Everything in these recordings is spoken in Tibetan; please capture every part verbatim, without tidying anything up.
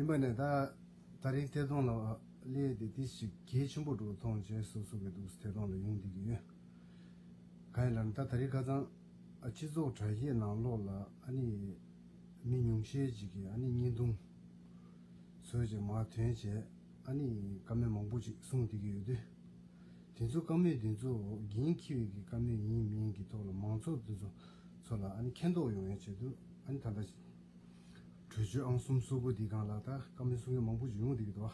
ཡིན་པ་ནས་ད་ད་རིང་ཐད་གཏོང་ལ་སླེབས་ཏེ་དེ་ཞིག་གལ་ཆེན་པོ་འགྲོ་མཐོང་བྱས་སོ་སོ་གི་འདུག་ཐད་གཏོང་ལ་ཡོང་བསྡད་ཀྱི་ཡོད། གང་ཡིན་ལབ་ན་ད་ད་རིང་ཁ་སང་སྤྱི་ཚོགས་དྲ་རྒྱའི་ནང་ལོགས་ལ་ཨ་ནི་མི་ཉུང་ཤས་ཅིག་གིས་ཨ་ནི་བརྙན་ཐུང་བཟོས་བྱས་མར་ཐོན་བྱས་ཨ་ནི་བཀའ་མོལ་མང་པོ་ཅིག་གསུངས་བསྡད་ཀྱི་ཡོད་དུས། དེ་ཚོ་བཀའ་མོལ་དེ་ཚོ་འགན་འཁྱེར་བའི་གི་བཀའ་མོལ་ཡིན་མིན་གྱི་ཐོག་ལ་མང་ཚོགས་དེ་ཚོ་ཚོ་ལ་ཨ་ནི་མཁྱེན་རྟོགས་ཡོང་ཡའི་ཆེད་དུ་ཨ་ནི་ད་ལྟ་གྲོས་ཆོད་ཨང་གསུམ་སོ་དགུ་འདི་སྒང་ལ་ད་བཀའ་མོལ་གསུང་མཁན་མང་པོ་ཅིག་ཡོང་བསྡད་ཀྱི་འདུག་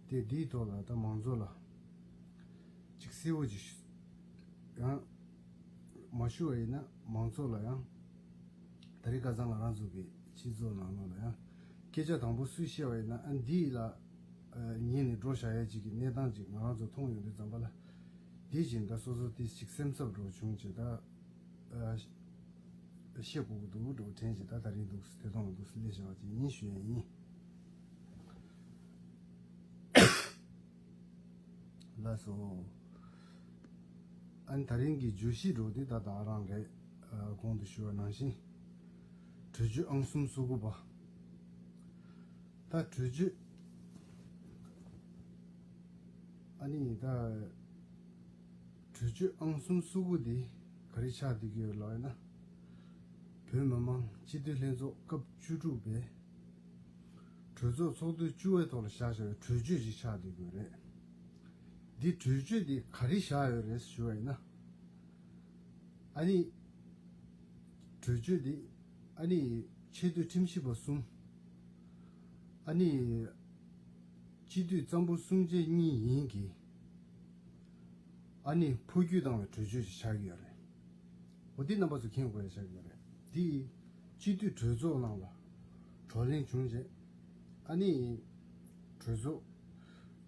དེ་འདིའི་ཐོག་ལ་ད་མང་ཚོགས་ལ་ཅིག་གསལ་བོ་ཅིག་ཡང་མ་ཞུ་བ་ཡིན་ན་མང་ཚོགས་ལ་ཡང་ད་རེས་ཁ་སང་ང་རང་ཚོ་གི་སྤྱི་ཚོགས་ནང་ལོགས་ལ་ཡང་སྐད་ཆ་དང་པོ་སུས་བཤད་པ་ཡིན་ན་ཨ་འདི་ལ་ཉན་ནས་འགྲོ་བཞག་ཡ་ཅིག་གི་གནས་སྟངས་ཅིག་ང་རང་ཚོ་མཐོང་ཡོང་དུས་ཙམ་པ་ལ་འདི་བཞིན་ད་སོ་སོ་དེ་ཅིག་སེམས་འཚབ་འགྲོ་བྱུང་ཅེས་ད་བཤད་དགོས་ཀྱི་འདུག་འགྲོ་དྲན་ཅེས་ད་ད་རིང་འདུག་དེ་དོན་ལ་འདུག་སླེབས་བཞག་པ་ཅིག་ཡིན་ཞུ་ཡ་ཡིན། ལགས་སོ། ཨ་ནི་ད་རིང་གི་བརྗོད་གཞི་འགྲོ་དེ་ད་ད་རང་རེད། ཨ་གོང་དུ་ཞུ་བ་ནང་བཞིན་གྲོས་ཆོད་ཨང་གསུམ་སོ་དགུ་པ། ད་གྲོས་ཆོད་ཨ་ནི་ད་གྲོས་ཆོད་ཨང་གསུམ་སོ་དགུ་དེ་ག་རེ་ཆགས་བསྡད་ཀྱི་ཡོད་ལབ་ཡིན་ན། བོད་མི་མང་སྤྱི་འཐུས་ལྷན་ཚོགས་སྐབས་བཅུ་དྲུག་པའི་གྲོས་ཚོགས་ཚོགས་དུས་བཅུ་པའི་ཐོག་ལ་བཞག་བཞག་པའི་གྲོས་ཆོད་ཅིག་ཆགས་བསྡད་ཀྱི་ཡོད་རེད། འདི་གྲོས་ཆོད་འདི་ག་རེ་བཞག་ཡོད་རེད་ཞུ་བ་ཡིན་ན། ཨ་ནི་གྲོས་ཆོད་འདི་ཨ་ནི་ཆེས་མཐོའི་ཁྲིམས་ཞིབ་པ་གསུམ་ཨ་ནི་སྤྱི་འཐུས་གཙང་པོ་གསུམ་བཅས་གཉིས་ཡིན་གྱི་ཨ་ནི་འཕོ་འགྱུར་བཏང་བའི་གྲོས་ཆོད་ཅིག་ཆགས་ཀྱི་ཡོད་རེད། འོ་འདི་རྣམ་པ་ཚོ་མཁྱེན་དགོས་ཡ་ཆགས་ཀྱི་ཡོད་རེད། འདི་སྤྱི་འཐུས་གྲོས་ཚོགས་ནང་ལ་བགྲོ་གླེང་བྱུང་རྗེས་ཨ་ནི་གྲོས་ཚོགས་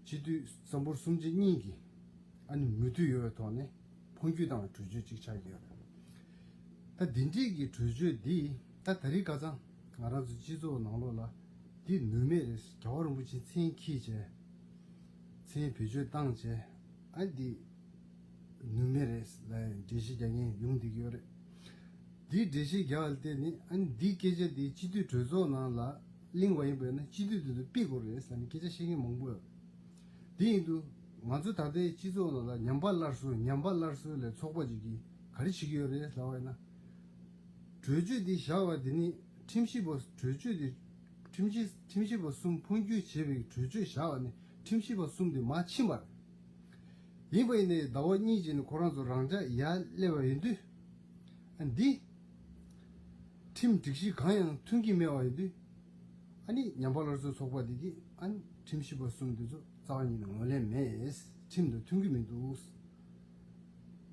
སྤྱི་འཐུས་གཙང་པོ་གསུམ་བཅས་གཉིས་ཀྱིས་ཨ་ནི་མོས་མཐུན་ཡོད་པའི་ཐོག་ནས་འཕོ་འགྱུར་བཏང་བའི་གྲོས་ཆོད་ཅིག་ཆགས་ཀྱི་ཡོད་རེད། ད་འདི་འདྲས་ཀྱི་གྲོས་ཆོད་འདི་ད་ད་རིང་ཁ་སང་ང་རང་ཚོ་སྤྱི་ཚོགས་ནང་ལོགས་ལ་འདི་ནུས་མེད་རེད། རྒྱལ་བ་རིན་པོ་ཆེ་མཚན་འཁྱེར་བྱས་མཚན་བེད་སྤྱོད་བཏང་བྱས་ཨ་འདི་ནུས་མེད་རེད་ལ་འགྲེལ་བཤད་རྒྱག་མཁན་ཡོང་བསྡད་ཀྱི་ཡོད་རེད། འདིའི་འགྲེལ་བཤད་རྒྱག་པ་ལ་བརྟེན་ནས་ཨ་ནི་འདིའི་སྐད་ཆ་འདི་སྤྱི་འཐུས་གྲོས་ཚོགས་ནང་ལ་གླེང་བ་ཡིན་པ་ཡིན་ན་སྤྱི་འཐུས་དེ་ཚོ་ཕུད་དགོས་རེད་ཟེར་ནས་སྐད་ཆ་བཤད་མཁན་མང་པོ་ཡོད། དེ་ཡིན་དུས་ང་ཚོ་ད་ལྟའི་སྤྱི་ཚོགས་ནང་ལ་ཉམས་པ་སླར་གསོ་ཉམས་པ་སླར་གསོ་ལས་ཚོགས་པ་ཅིག་གིས་ག་རེ་བྱེད་ཀྱི་ཡོད་རེད་ལབ་པ་ཡིན་ན། གྲོས་ཆོད་འདི་བཞག་པ་འདི་ནི་ཁྲིམས་ཞིབ་པ་གྲོས་ཆོད་འདི་ཁྲིམས་ཞིབ་ཁྲིམས་ཞིབ་པ་གསུམ་འཕོ་འགྱུར་བྱས་པའི་གྲོས་ཆོད་བཞག་པ་ནི་ཁྲིམས་ཞིབ་པ་གསུམ་དེ་མར་ཕྱིན་པ་རེད། ཡིན་པ་ཡིན་ནའི་ཟླ་བ་གཉིས་རྗེས་ནས་ཁོ་རང་ཚོ་རང་འཇགས་ཡར་སླེབས་པ་ཡིན་དུས། ཨ་འདི་ཁྲིམས་སྒྲིག་གཞི་གང་ཡང་མཐུན་གྱི་མེད་པ་ཡིན་དུས། ཨ་ནི་ཉམས་པ་སླར་གསོའི་ཚོགས་པ་འདི་གིས་ཨ་ནི་ཁྲིམས་ཞིབ་པ་གསུམ་འདི་ཚོ་རྩ་བ་ཉིད་ནས་ངོས་ལེན་མེད། ཁྲིམས་དང་མཐུན་གྱི་མི་འདུག་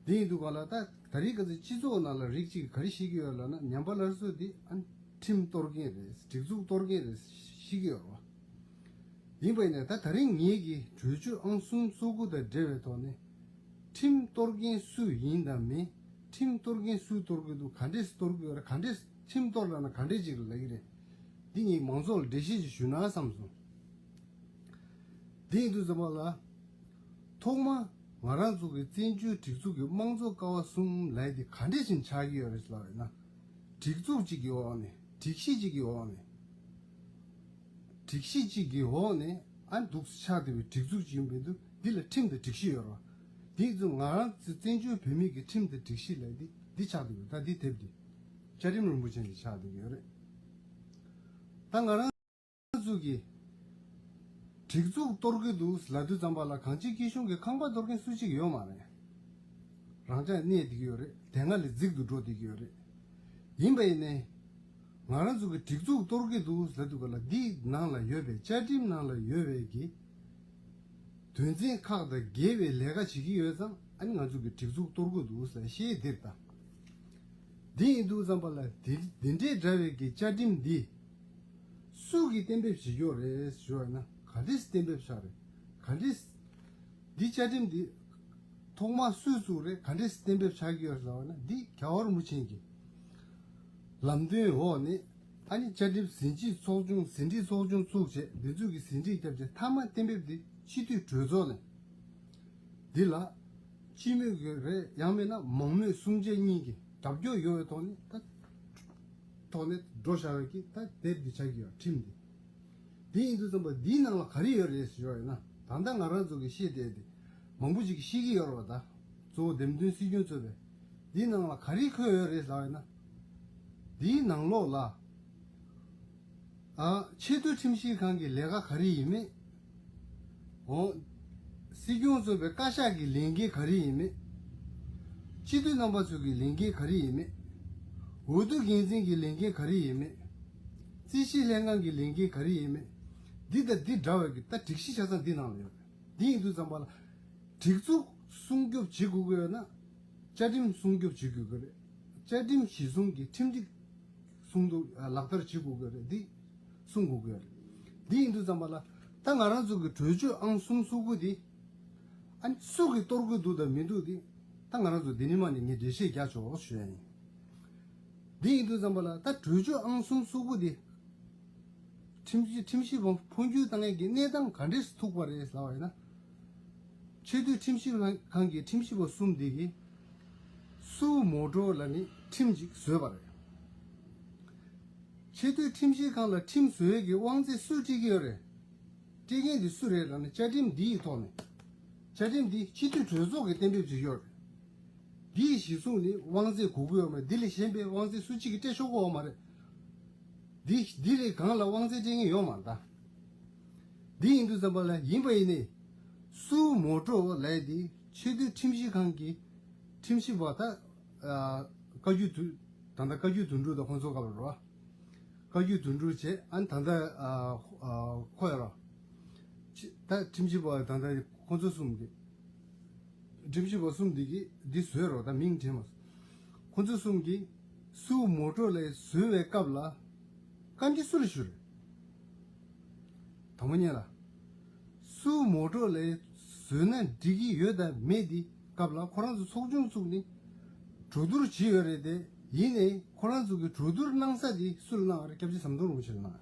དེ་ཡིན་དུས་ག་ལ་ད་ད་རེས་ག་ཚོད་སྤྱི་ཚོགས་ནང་ལ་རིགས་གཅིག་གིས་ག་རེ་བཤད་ཀྱི་ཡོད་ལབ་ན་ཉམས་པ་སླར་གསོ་འདི་ཨ་ནི་ཁྲིམས་གཏོར་མཁན་རེད། སྒྲིག་འཛུགས་གཏོར་མཁན་རེད་བཤད་ཀྱི་ཡོད་རེད་བ། ཡིན་པ་ཡིན་ནའི་ད་ད་རིང་ངེད་ཀྱིས་གྲོས་ཆོད་ཨང་གསུམ་སོ་དགུ་དང་འབྲེལ་བའི་ཐོག་ནས་ཁྲིམས་གཏོར་མཁན་སུ་ཡིན་དང་མིན། ཁྲིམས་གཏོར་མཁན་སུས་གཏོར་གྱི་འདུག་ག་འདྲས་གཏོར་གྱི་ཡོད་རེད། ག་འདྲས་ཁྲིམས་གཏོར་ལབ་ན་ག་འདྲས་ཅིག་ལབ་ཀྱི་རེད། འདི་ངས་མང་ཚོགས་ལ་འགྲེལ་བཤད་ཅིག་ཞུས་ན་བསམ་སོང་། འདི་ཡིན་དུས་ཙམ་པ་ལ། ཐོག་མ་ང་རང་ཚོ་གི་བཙན་བྱོལ་སྒྲིག་འཛུགས་ཀྱི་དམངས་གཙོ་ཀ་བ་གསུམ་ལབ་ཡ་འདི་ག་འདྲས་ཅིག་ཆགས་ཀྱི་ཡོད་རེད་ལབ་ཡིན་ན། སྒྲིག་འཛུགས་གཅིག་གི་འོག་ནས་སྒྲིག་གཞི་གཅིག་གི་འོག་ནས། སྒྲིག་གཞི་གཅིག་གི་འོག་ནས་ཨ་འདུག་ཆགས་བསྡད་པའི་སྒྲིག་འཛུགས་ཅིག་ཡིན་པའི་འདུག་འདི་ལ་ཁྲིམས་དང་སྒྲིག་གཞི་ཡོད་རེད་བ། འདི་ཚོ་ང་རང་ཚོ་བཙན་བྱོལ་བོད་མི་གི་ཁྲིམས་དང་སྒྲིག་གཞི་ལ་འདི་འདི་ཆགས་བསྡད་ཡོད། ད་འདི་དེབ་འདི་བཅའ་ཁྲིམས་རིན་པོ་ཆེ་འདི་ཆགས་བསྡད་ཡོད་རེད། ད་ང་རང་ཚོ་གི་སྒྲིག་འཛུགས་གཏོར་གི་འདུག་ལབ་དུས་ཙམ་པ་ལ་གངས་ཅན་སྐྱིད་གཤོངས་ཀྱི་ཁང་པ་གཏོར་མཁན་སུ་གཅིག་ཡོད་མ་རེད། རང་ཅག་གནས་བསྡད་ཀྱི་ཡོད་རེད། དེ་སྔ་ལས་འཛིག་ཏུ་འགྲོ་བསྡད་ཀྱི་ཡོད་རེད། ཡིན་པ་ཡིན་ནའི། ང་རང་ཚོ་གི་སྒྲིག་འཛུགས་གཏོར་གི་འདུག་ལབ་དུས་ག་ལ་འདིའི་ནང་ལ་ཡོད་པའི་བཅའ་ཁྲིམས་ནང་ལ་ཡོད་པའི་གི་དོན་ཚན་ཁག་དང་འགལ་བའི་ལས་ཀ་བྱེད་ཀྱི་ཡོད་ཙང་ཨ་ནི་ང་ཚོ་གི་སྒྲིག་འཛུགས་གཏོར་གི་འདུག་ཟེར་བཤད་འདིར་ད། འདི་ཡིན་དུས་ཙམ་པ་ལ་འདི་འདི་འདྲའི་འདྲ་བའི་གི་བཅའ་ཁྲིམས་འདི་སུ་གིས་གཏན་འབེབས་བྱེད་ཀྱི་ཡོད་རེད་ཞུ་བ་ན་ག་འདྲས་གཏན་འབེབས་བྱ་རེད། ག་འདྲས། འདི་བཅའ་ཁྲིམས་འདི་ཐོག་མར་སུས་བཙུགས་རེད། ག་འདྲས་གཏན་འབེབས་བྱ་གི་ཡོད་ཟེར་བ་ན་འདི་རྒྱལ་བ་རིན་པོ་ཆེ་གི་ལམ་སྟོན་འོག་ནས་ཨ་ནི་བཅའ་ཁྲིམས་ཟིན་བྲིས་ཚོགས་ཆུང་ཟིན་བྲིས་ཚོགས་ཆུང་བཙུགས་བྱས་འདི་ཚོས་ཀྱི་ཟིན་བྲིས་བརྒྱབ་བྱས་མཐའ་མ་གཏན་འབེབས་འདི་སྤྱི་འཐུས་གྲོས་ཚོགས་ནས་འདི་ལ་སྤྱི་མོས་ཀྱི་རེད། ཡང་མིན་ན་མང་མོས་གསུམ་ཆ་གཉིས་ཀྱི་རྒྱབ་སྐྱོར་ཡོད་པའི་ཐོག་ནས་ད་ཐོག་ནས་འགྲོ་བཞག་པའི་གི་ད་དེབ་འདི་ཆགས་ཀྱི་ཡོད་ཁྲིམས་འདི། དེ་ཡིན་དུས་ཙམ་པ་འདིའི་ནང་ལ་ག་རེ་ཡོད་རེད་ཞུ་བ་ཡིན་ན། ད་ལྟ་ང་རང་ཚོ་གི་ཤེས་བསྡད་དེ་མང་པོ་ཅིག་ཤེས་ཀྱི་ཡོད་རེད་པ། ད་གཙོ་བོ་འདེམས་ཐོན་སྲིད་སྐྱོང་གཙོས་པའི་འདིའི་ནང་ལ་ག་རེ་འཁོད་ཡོད་རེད་ལབ་ཡིན་ན། འདིའི་ནང་ལོགས་ལ། ཨ། ཆེས་མཐོའི་ཁྲིམས་ཞིབ་ཁང་གི་ལས་ཀ་ག་རེ་ཡིན་མེད། འོ། སྲིད་སྐྱོང་གཙོས་པའི་བཀའ་ཤག་གི་ལས་འགན་ག་རེ་ཡིན་མེད། སྤྱི་འཐུས་རྣམ་པ་ཚོ་གི་ལས་འགན་ག་རེ་ཡིན་མེད། འོས་བསྡུ་འགན་འཛིན་གྱི་ལས་འགན་ག་རེ་ཡིན་མེད། རྩིས་ཞིབ་ལྷན་ཁང་གི་ལས་འགན་ག་རེ་ཡིན་མེད། འདི་དང་འདི་འདྲ་བའི་གི་ད་སྒྲིག་གཞི་ཆ་ཚང་འདི་ནང་ལ་ཡོད་རེད། འདི་ཡིན་དུས་ཙམ་པ་ལ། སྒྲིག་འཛུགས་སྲུང་སྐྱོབ་བྱེད་དགོས་ཀྱི་ཡོད་ན། བཅའ་ཁྲིམས་སྲུང་སྐྱོབ་བྱེད་དགོས་ཀྱི་རེད། བཅའ་ཁྲིམས་གཞི་བཟུང་གི་ཁྲིམས་སྒྲིག་སྲུང་སྐྱོབ་ལག་བསྟར་བྱེད་དགོས་ཀྱི་རེད། འདི་སྲུང་དགོས་ཀྱི་ཡོད་རེད། འདི་ཡིན་དུས་ཙམ་པ་ལ། ད་ང་རང་ཚོ་གི་གྲོས་ཆོད་ཨང་གསུམ་སོ་དགུ་འདི། ཨ་ནི་སུ་གིས་གཏོར་དགོས་འདུག་དང་མི་འདུག་འདི། ད་ང་རང་ཚོ་འདི་ནས་མ་ནས་ངས་འགྲེལ་བཤད་རྒྱག་ཆོག་ཞུ་ཡ་ཡིན། འདི་ཡིན་དུས་ཙམ་པ་ལ་ད་གྲོས་ཆོད་ཨང་གསུམ་སོ་དགུ་འདི། ཁྲིམས་ཞིབ་ཁྲིམས་ཞིབ་པ་འཕོ་འགྱུར་བཏང་ཡས་ཀྱི་གནས་སྟངས་ག་འདྲས་སུ་ཐུག་པ་རེད་ལབ་པ་ཡིན་ན། ཆེས་མཐོའི་ཁྲིམས་ཞིབ་ཁང་གི་ཁྲིམས་ཞིབ་པ་གསུམ་འདི་གིས་སུའོ་མོ་ཊོ་ལབ་ནས་ཁྲིམས་ཅིག་བཟོས་པ་རེད། ཆེས་མཐོའི་ཁྲིམས་ཞིབ་ཁང་ལ་ཁྲིམས་བཟོ་ཡས་ཀྱི་དབང་ཚད་སུས་སྤྲད་ཀྱི་ཡོད་རེད། སྤྲད་མཁན་དེ་སུ་རེད་ལབ་ན་བཅའ་ཁྲིམས་འདི་ཡི་ཐོག་ནས། བཅའ་ཁྲིམས་འདི་སྤྱི་འཐུས་གྲོས་ཚོགས་ཀྱིས་གཏན་འབེབས་བྱེད་ཀྱི་ཡོད་རེད། འདི་ཡི་གཞི་བཟུང་ནས་དབང་ཚད་དགོས་ཀྱི་ཡོད་མ་རེད། འདི་ལས་གཞན་པའི་དབང་ཚད་སུ་གཅིག་གིས་སྤྲད་ཆོག་གི་ཡོད་མ་རེད། འདི་འདི་ལས་གང་ལ་དབང་ཚད་སྤྲད་མཁན་ཡོད་མ་རེད་ད། འདི་ཡིན་དུས་ཙམ་པ་ལ་ཡིན་པ་ཡིན་ནའི། སུའོ་མོ་ཊོ་ལབ་ཡས་འདི་ཆེས་མཐོའི་ཁྲིམས་ཞིབ་ཁང་གི་ཁྲིམས་ཞིབ་པ་ད། ཨ། བཀའ་བརྒྱུད་དུ། ད་ལྟ་བཀའ་བརྒྱུད་དོན་གྲུབ་དང་ཁོང་ཚོ་སྐབས་རེད་རོ། བཀའ་བརྒྱུད་དོན་གྲུབ་བྱས། ཨ་ནི་ད་ལྟ། ཨ། ཨ། ཁོ་ཡ་རོ། ཆེ། ད་ཁྲིམས་ཞིབ་པ་ད་ལྟ་ཁོང་ཚོ་གསུམ་གྱི། ཁྲིམས་ཞིབ་པ་གསུམ་འདི་གིས་འདི་བཟོས་རོ། ད་མིང་དྲན་མ་སོང་། ཁོང་ཚོ་གསུམ་གྱིས་སུའོ་མོ་ཊོ་ལབ་ཡས་བཟོ་བའི་སྐབས་ལ། བཀའ་འདྲི་སུ་ལ་ཞུས་རེད། དང་པོ་ཉིད་ལ། སུའོ་མོ་ཊོ་ལབ་ཡས་བཟོས་ན་འགྲིག་གི་ཡོད་དམ་མེད་འདི་སྐབས་ལ་ཁོ་རང་ཚོ་ཚོགས་ཆུང་བཙུགས་ནས་གྲོས་བསྡུར་བྱས་ཡོད་རེད་དེ། ཡིན་ནའི་ཁོ་རང་ཚོ་གི་གྲོས་བསྡུར་གནང་ས་དེ་སུ་ལ་གནང་བ་རེད། སྐྱབས་རྗེ་ཟམ་གདོང་རིན་པོ་ཆེ་ལ་གནང་བ་རེད།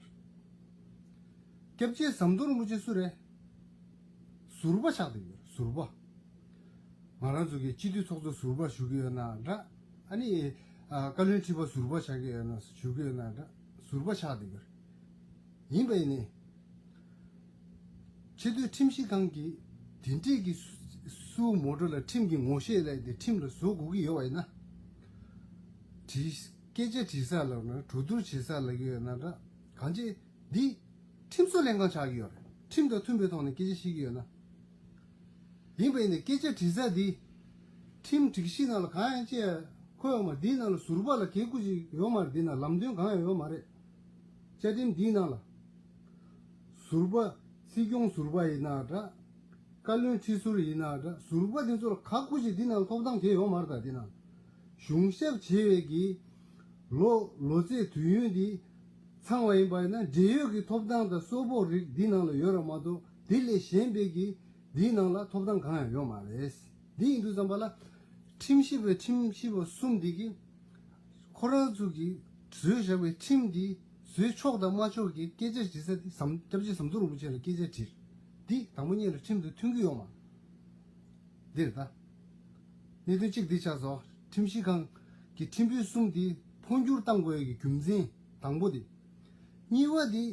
སྐྱབས་རྗེ་ཟམ་གདོང་རིན་པོ་ཆེ་སུ་རེད། ཟུར་པ་ཆགས་བསྡད་ཡོད་རེད། ཟུར་པ། ང་རང་ཚོ་གི་སྤྱི་འཐུས་ཚོགས་གཙོ་ཟུར་པ་ཞུ་གི་ཡོད་ན་འདྲ། ཨ་ནི། ཨ། བཀའ་བློན་ཁྲི་པ་ཟུར་པ་ཆགས་ཀྱི་ཡོད་ན་ཞུ་གི་ཡོད་ན་འདྲ། ཟུར་པ་ཆགས་བསྡད་ཡོད་རེད། ཡིན་པ་ཡིན་ནའི། ཆེས་མཐོའི་ཁྲིམས་ཞིབ་ཁང་གིས་དེ་འདྲས་ཀྱི་སུའོ་མོ་ཊོ་ལ་ཁྲིམས་ཀྱི་ངོ་ཤེས་ལབ་ཡས་དེ་ཁྲིམས་ལ་བཟོ་དགོས་ཀྱི་ཡོད་པ་ཡིན་ན། དྲི། སྐད་ཆ་དྲི་ས་ལབ་ན་གྲོས་བསྡུར་བྱེད་ས་ལབ་ཀྱི་ཡོད་ན་འདྲ། གང་ཅི། འདི་ཁྲིམས་བཟོ་ལྷན་ཁང་ཆགས་ཀྱི་ཡོད་རེད། ཁྲིམས་དང་མཐུན་པའི་ཐོག་ནས་སྐད་ཆ་བཤད་ཀྱི་ཡོད་ན། ཡིན་པ་ཡིན་ནའི་སྐད་ཆ་དྲི་ས་འདི། ཁྲིམས་སྒྲིག་གཞི་ནང་ལ་གང་ཡང་ཅི་ཡང་འཁོད་ཡོད་མ་རེད། འདིའི་ནང་ལ་ཟུར་པ་ལ་གལ་དགོས་ཅིག་ཡོད་མ་རེད། འདི་ནང་ལམ་སྟོན་གང་ཡང་ཡོད་མ་རེད། བཅའ་ཁྲིམས་འདིའི་ནང་ལ། ཟུར་པ། སྲིད་སྐྱོང་ཟུར་པ་ཡིན་ན་འདྲ། བཀའ་བློན་ཁྲི་ཟུར་ཡིན་ན་འདྲ། ཟུར་པ་དེ་ཚོ་ལ་ག་དགོས་ཅིག་འདི་ནང་ལ་ཐོབ་ཐང་གང་ཡང་ཡོད་མ་རེད། ད་འདི་ནང་གཞུང་ཞབས་བྱས་པའི་གི་ལོ་ལོ་ཚད་དུས་ཡུན་འདི་ཚང་བ་ཡིན་པ་ཡིན་ན་འབྲེལ་ཡོད་ཀྱི་ཐོབ་ཐང་དང་གསོལ་ཕོགས་རིགས་འདི་ནང་ལ་ཡོད་རེད་མ་གཏོགས་དེ་ལས་གཞན་པའི་གི་འདིའི་ནང་ལ་ཐོབ་ཐང་གང་ཡང་ཡོད་མ་རེད། འདི་ཡིན་དུས་ཙམ་པ་ལ་ཁྲིམས་ཞིབ་པའི་ཁྲིམས་ཞིབ་པ་གསུམ་འདི་གིས་ཁོ་རང་ཚོ་གིས་བཟོས་བཞག་པའི་ཁྲིམས་འདི་བཟོས་ཆོག་དང་མ་ཆོག་གི་སྐད་ཆ་དྲི་ས་འདི་ཟམ། སྐྱབས་རྗེ་ཟམ་གདོང་རིན་པོ་ཆེ་ལ་སྐད་ཆ་དྲིས། འདི་དང་པོ་ཉིད་ལ་ཁྲིམས་དང་མཐུན་གྱི་ཡོད་མ་རེད། འདི་རེད་ད། གནད་དོན་གཅིག་འདི་ཆགས་སོང་། ཁྲིམས་ཞིབ་ཁང་གི་ཁྲིམས་དཔོན་གསུམ་འདི་འཕོ་འགྱུར་བཏང་དགོས་ཡ་གི་རྒྱུ་མཚན་དང་པོ་འདི། གཉིས་པ་འདི།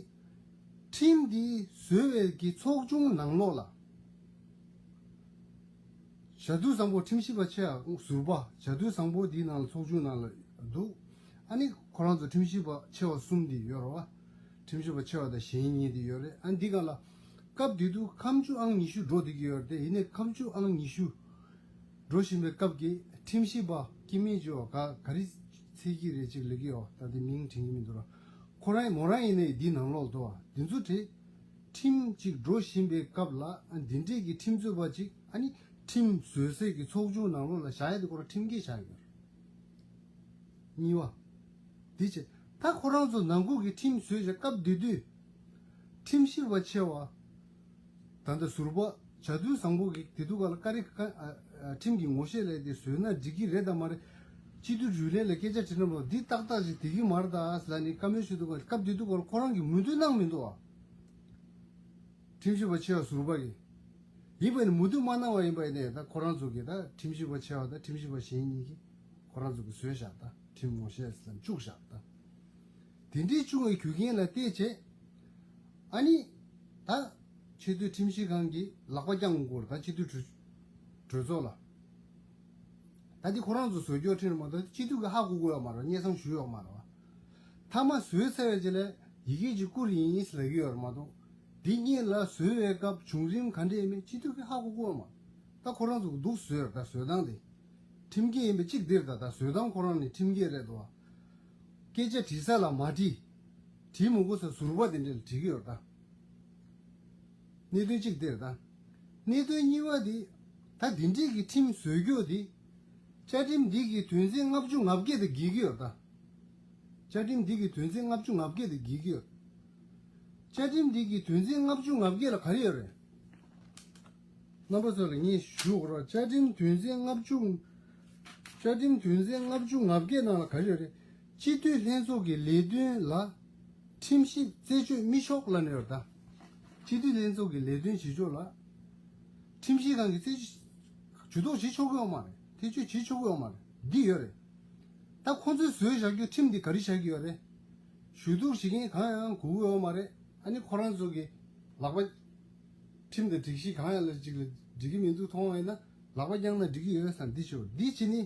ཁྲིམས་འདི་བཟོས་པའི་གི་ཚོགས་ཆུང་ནང་ལོགས་ལ། བྱ་དུར་བཟང་པོ་ཁྲིམས་ཞིབ་པ་ཆེ་བ་ཟུར་པ། བྱ་དུར་བཟང་པོ་འདིའི་ནང་ལ་ཚོགས་ཆུང་ནང་ལ་འདུག་ཨ་ནི་ཁོ་རང་ཚོ་ཁྲིམས་ཞིབ་པ་ཆེ་བ་གསུམ་འདི་ཡོད་རེད་བ། ཁྲིམས་ཞིབ་པ་ཆེ་བ་དང་གཞན་གཉིས་འདི་ཡོད་རེད། ཨ་ནི་འདི་སྒང་ལ་སྐབས་དེ་དུས་ཁ་མཆུ་ཨང་ཉི་ཤུ་འགྲོ་བསྡད་ཀྱི་ཡོད་རེད་དེ། ཡིན་ནའི་ཁ་མཆུ་ཨང་ཉི་ཤུ་འགྲོ་བཞིན་པའི་སྐབས་ཀྱི་ཁྲིམས་ཞིབ་པ་སྐྱེ་དམན་ཆེ་བ་ག་ག་རེ་འཚོལ་གྱི་རེད་ཅིག་ལབ་ཀྱི་ཡོད། ད་དེ་མིང་དྲན་གྱི་མི་འདུག་ར། ཁོ་རང་མོ་རང་ཡིན་ནའི་འདི་ནང་ལོགས་འདུག་བ། འདི་ཚོ་དེ། ཁྲིམས་ཅིག་འགྲོ་བཞིན་པའི་སྐབས་ལ་ཨ་འདི་འདྲས་ཀྱི་ཁྲིམས་རྩོད་པ་ཅིག་ཨ་ནི་ཁྲིམས་བཟོ་སའི་གི་ཚོགས་ཆུང་ནང་ལོགས་ལ་བཞག་ཡ་དེ་ཁོ་རང་ཁྲིམས་འགལ་ཆགས་ཡོད། གཉིས་པ། འདི་བྱས། ད་ཁོ་རང་ཚོ་ནང་ཁུལ་གྱི་ཁྲིམས་བཟོས་བྱས་སྐབས་དེ་དུས་ཁྲིམས་ཞིབ་པ་ཆེ་བ། ད་ལྟ་ཟུར་པ་བྱ་དུར་བཟང་པོ་གིས་དེ་དུས་སྒང་ལ་བཀའ་རེ་ཁ། ཨ། ཨ། ཁྲིམས་ཀྱི་ངོ་ཤེས་ལས་དེ་བཟོས་ན་འགྲིག་གི་རེད་དམ་མ་རེད། སྤྱི་འཐུས་དྲུང་ལས་ལ་སྐད་ཆ་དྲིས་ན་མ་འདི་ཏག་ཏག་ཅིག་བསྡད་ཀྱི་མ་རེད་ད་ཟེར་ནས་བཀའ་མོལ་ཞུས་འདུག་ག་སྐབས་དེ་དུས་སྒང་ལ་ཁོ་རང་གིས་མོས་མཐུན་གནང་མི་འདུག་ཨ། ཁྲིམས་ཞིབ་པ་ཆེ་བ་ཟུར་པ་གིས། ཡིན་པ་ཡིན་ནའི་མོས་མཐུན་མ་གནང་བ་ཡིན་པ་ཡིན་ནའི་ད་ཁོ་རང་ཚོ་གིས་ད་ཁྲིམས་ཞིབ་པ་ཆེ་བ་དང་ཁྲིམས་ཞིབ་པ་གཞན་གཉིས་ཀྱིས་ཁོ་རང་ཚོ་གིས་བཟོས་བཞག་ད་ཁྲིམས་ངོ་ཤེས་ཟེར་ནས་བཅུག་བཞག་ད། དེ་འདྲའི་བཅུག་པའི་རྒྱུ་རྐྱེན་ལ་བལྟས་བྱས། ཨ་ནི་ད་ཆེས་མཐོའི་ཁྲིམས་ཞིབ་ཁང་གིས་ལག་པ་བརྐྱངས་དགོས་རེད། ད་སྤྱི་འཐུས་གྲོས་གྲོས་ཚོགས་ལ། ད་འདི་ཁོ་རང་ཚོ་བཟོ་བཅོས་ཁྲིམས་རེད་མ་གཏོགས་སྤྱི་འཐུས་ཀྱིས་ཧ་གོ་གི་ཡོད་མ་རེད། སྙན་སེང་ཞུས་ཡོད་མ་རེད་བ། མཐའ་མ་བཟོས་ཚར་བའི་རྗེས་ལ་ཡི་གེ་ཅིག་བསྐུར་ཡིན་ལབ་ཀྱི་ཡོད་རེད་མ་གཏོགས། འདི་གཉིས་ལ་བཟོ་བའི་སྐབས་བྱུང་རིམ་ག་འདྲ་ཡིན་མིན་སྤྱི་འཐུས་ཀྱིས་ཧ་གོ་གི་ཡོད་མ་རེད། ད་ཁོ་རང་ཚོ་གིས་སྡུག་བཟོས་རེད། ད་བཟོ་སྟངས་དེ་ཁྲིམས་འགལ་ཡིན་པ་གཅིག་འདིར། ད་ད་བཟོ་སྟངས་ཁོ་རང་ནི་ཁྲིམས་འགལ་རེད་དོ། སྐད་ཆ་དྲི་ས་ལ་མ་དྲིས། དྲིས་མི་དགོས་ས་ཟུར་པ་དེ་འདྲ་ལ་དྲི་གི་ཡོད་རེད་ད། གནད་དོན་གཅིག་དེ་རེད་ད། གནད་དོན་གཉིས་པ་དེ། ད་འདི་འདྲའི་གི་ཁྲིམས་བཟོས་རྒྱུ་དེ། བཅའ་ཁྲིམས་འདི་གི་དོན་ཚན་ལྔ་བཅུ་ང་བརྒྱད་དང་འགལ་གྱི་ཡོད་རེད་ད། བཅའ་ཁྲིམས་འདི་གི་དོན་ཚན་ལྔ་བཅུ་ང་བརྒྱད་དང་འགལ་གྱི་ཡོད། བཅའ་ཁྲིམས་འདི་གི་དོན་ཚན་ལྔ་བཅུ་ང་བརྒྱད་ལ་ག་རེ་ཡོད་རེད། རྣམ་པ་ཚོ་ལ་ངས་ཞུ་དགོས་ར། བཅའ་ཁྲིམས་དོན་ཚན་ལྔ་བཅུ། བཅའ་ཁྲིམས་དོན་ཚན་ལྔ་བཅུ་ང་བརྒྱད་ནང་ལ་ག་རེ་ཡོད་རེད། སྤྱི་འཐུས་ལྷན་ཚོགས་ཀྱི་ལས་དོན་ལ་ཁྲིམས་ཞིབ་རྩད་གཅོད་མི་ཆོག་ལབ་ནས་ཡོད་རེད་ད། སྤྱི་འཐུས་ལྷན་ཚོགས་ཀྱི་ལས་དོན་བྱེད་ཕྱོགས་ལ་ཁྲིམས་ཞིབ་ཁང་གིས་རྩད་གཅོད་ཇུས་གཏོགས་བྱེད་ཆོག་གི་ཡོད་མ་རེད། ཐེ་བྱུས་བྱེད་ཆོག་གི་ཡོད་མ་རེད། འདི་ཡོད་རེད། ད་ཁོང་ཚོས་བཟོས་བཞག་རྒྱུ་ཁྲིམས་འདི་ག་རེ་བཞག་གི་ཡོད་རེད། ཞུ་གཏུག་བྱེད་མཁན་གང་ཡང་དགོས་ཀྱི་ཡོད་མ་རེད། ཨ་ནི་ཁོ་རང་ཚོ་གི་ལག་པ། ཁྲིམས་དང་སྒྲིག་གཞི་གང་ཡང་ལ་ཅིག་ལ་འགྲིག་གི་མི་འདུག་མཐོང་བ་ཡིན་ན་ལག་པ་བརྐྱངས་ན་འགྲིག་གི་ཡོད་བསམ། འདི་ཞུ། འདི་བྱས་ནི་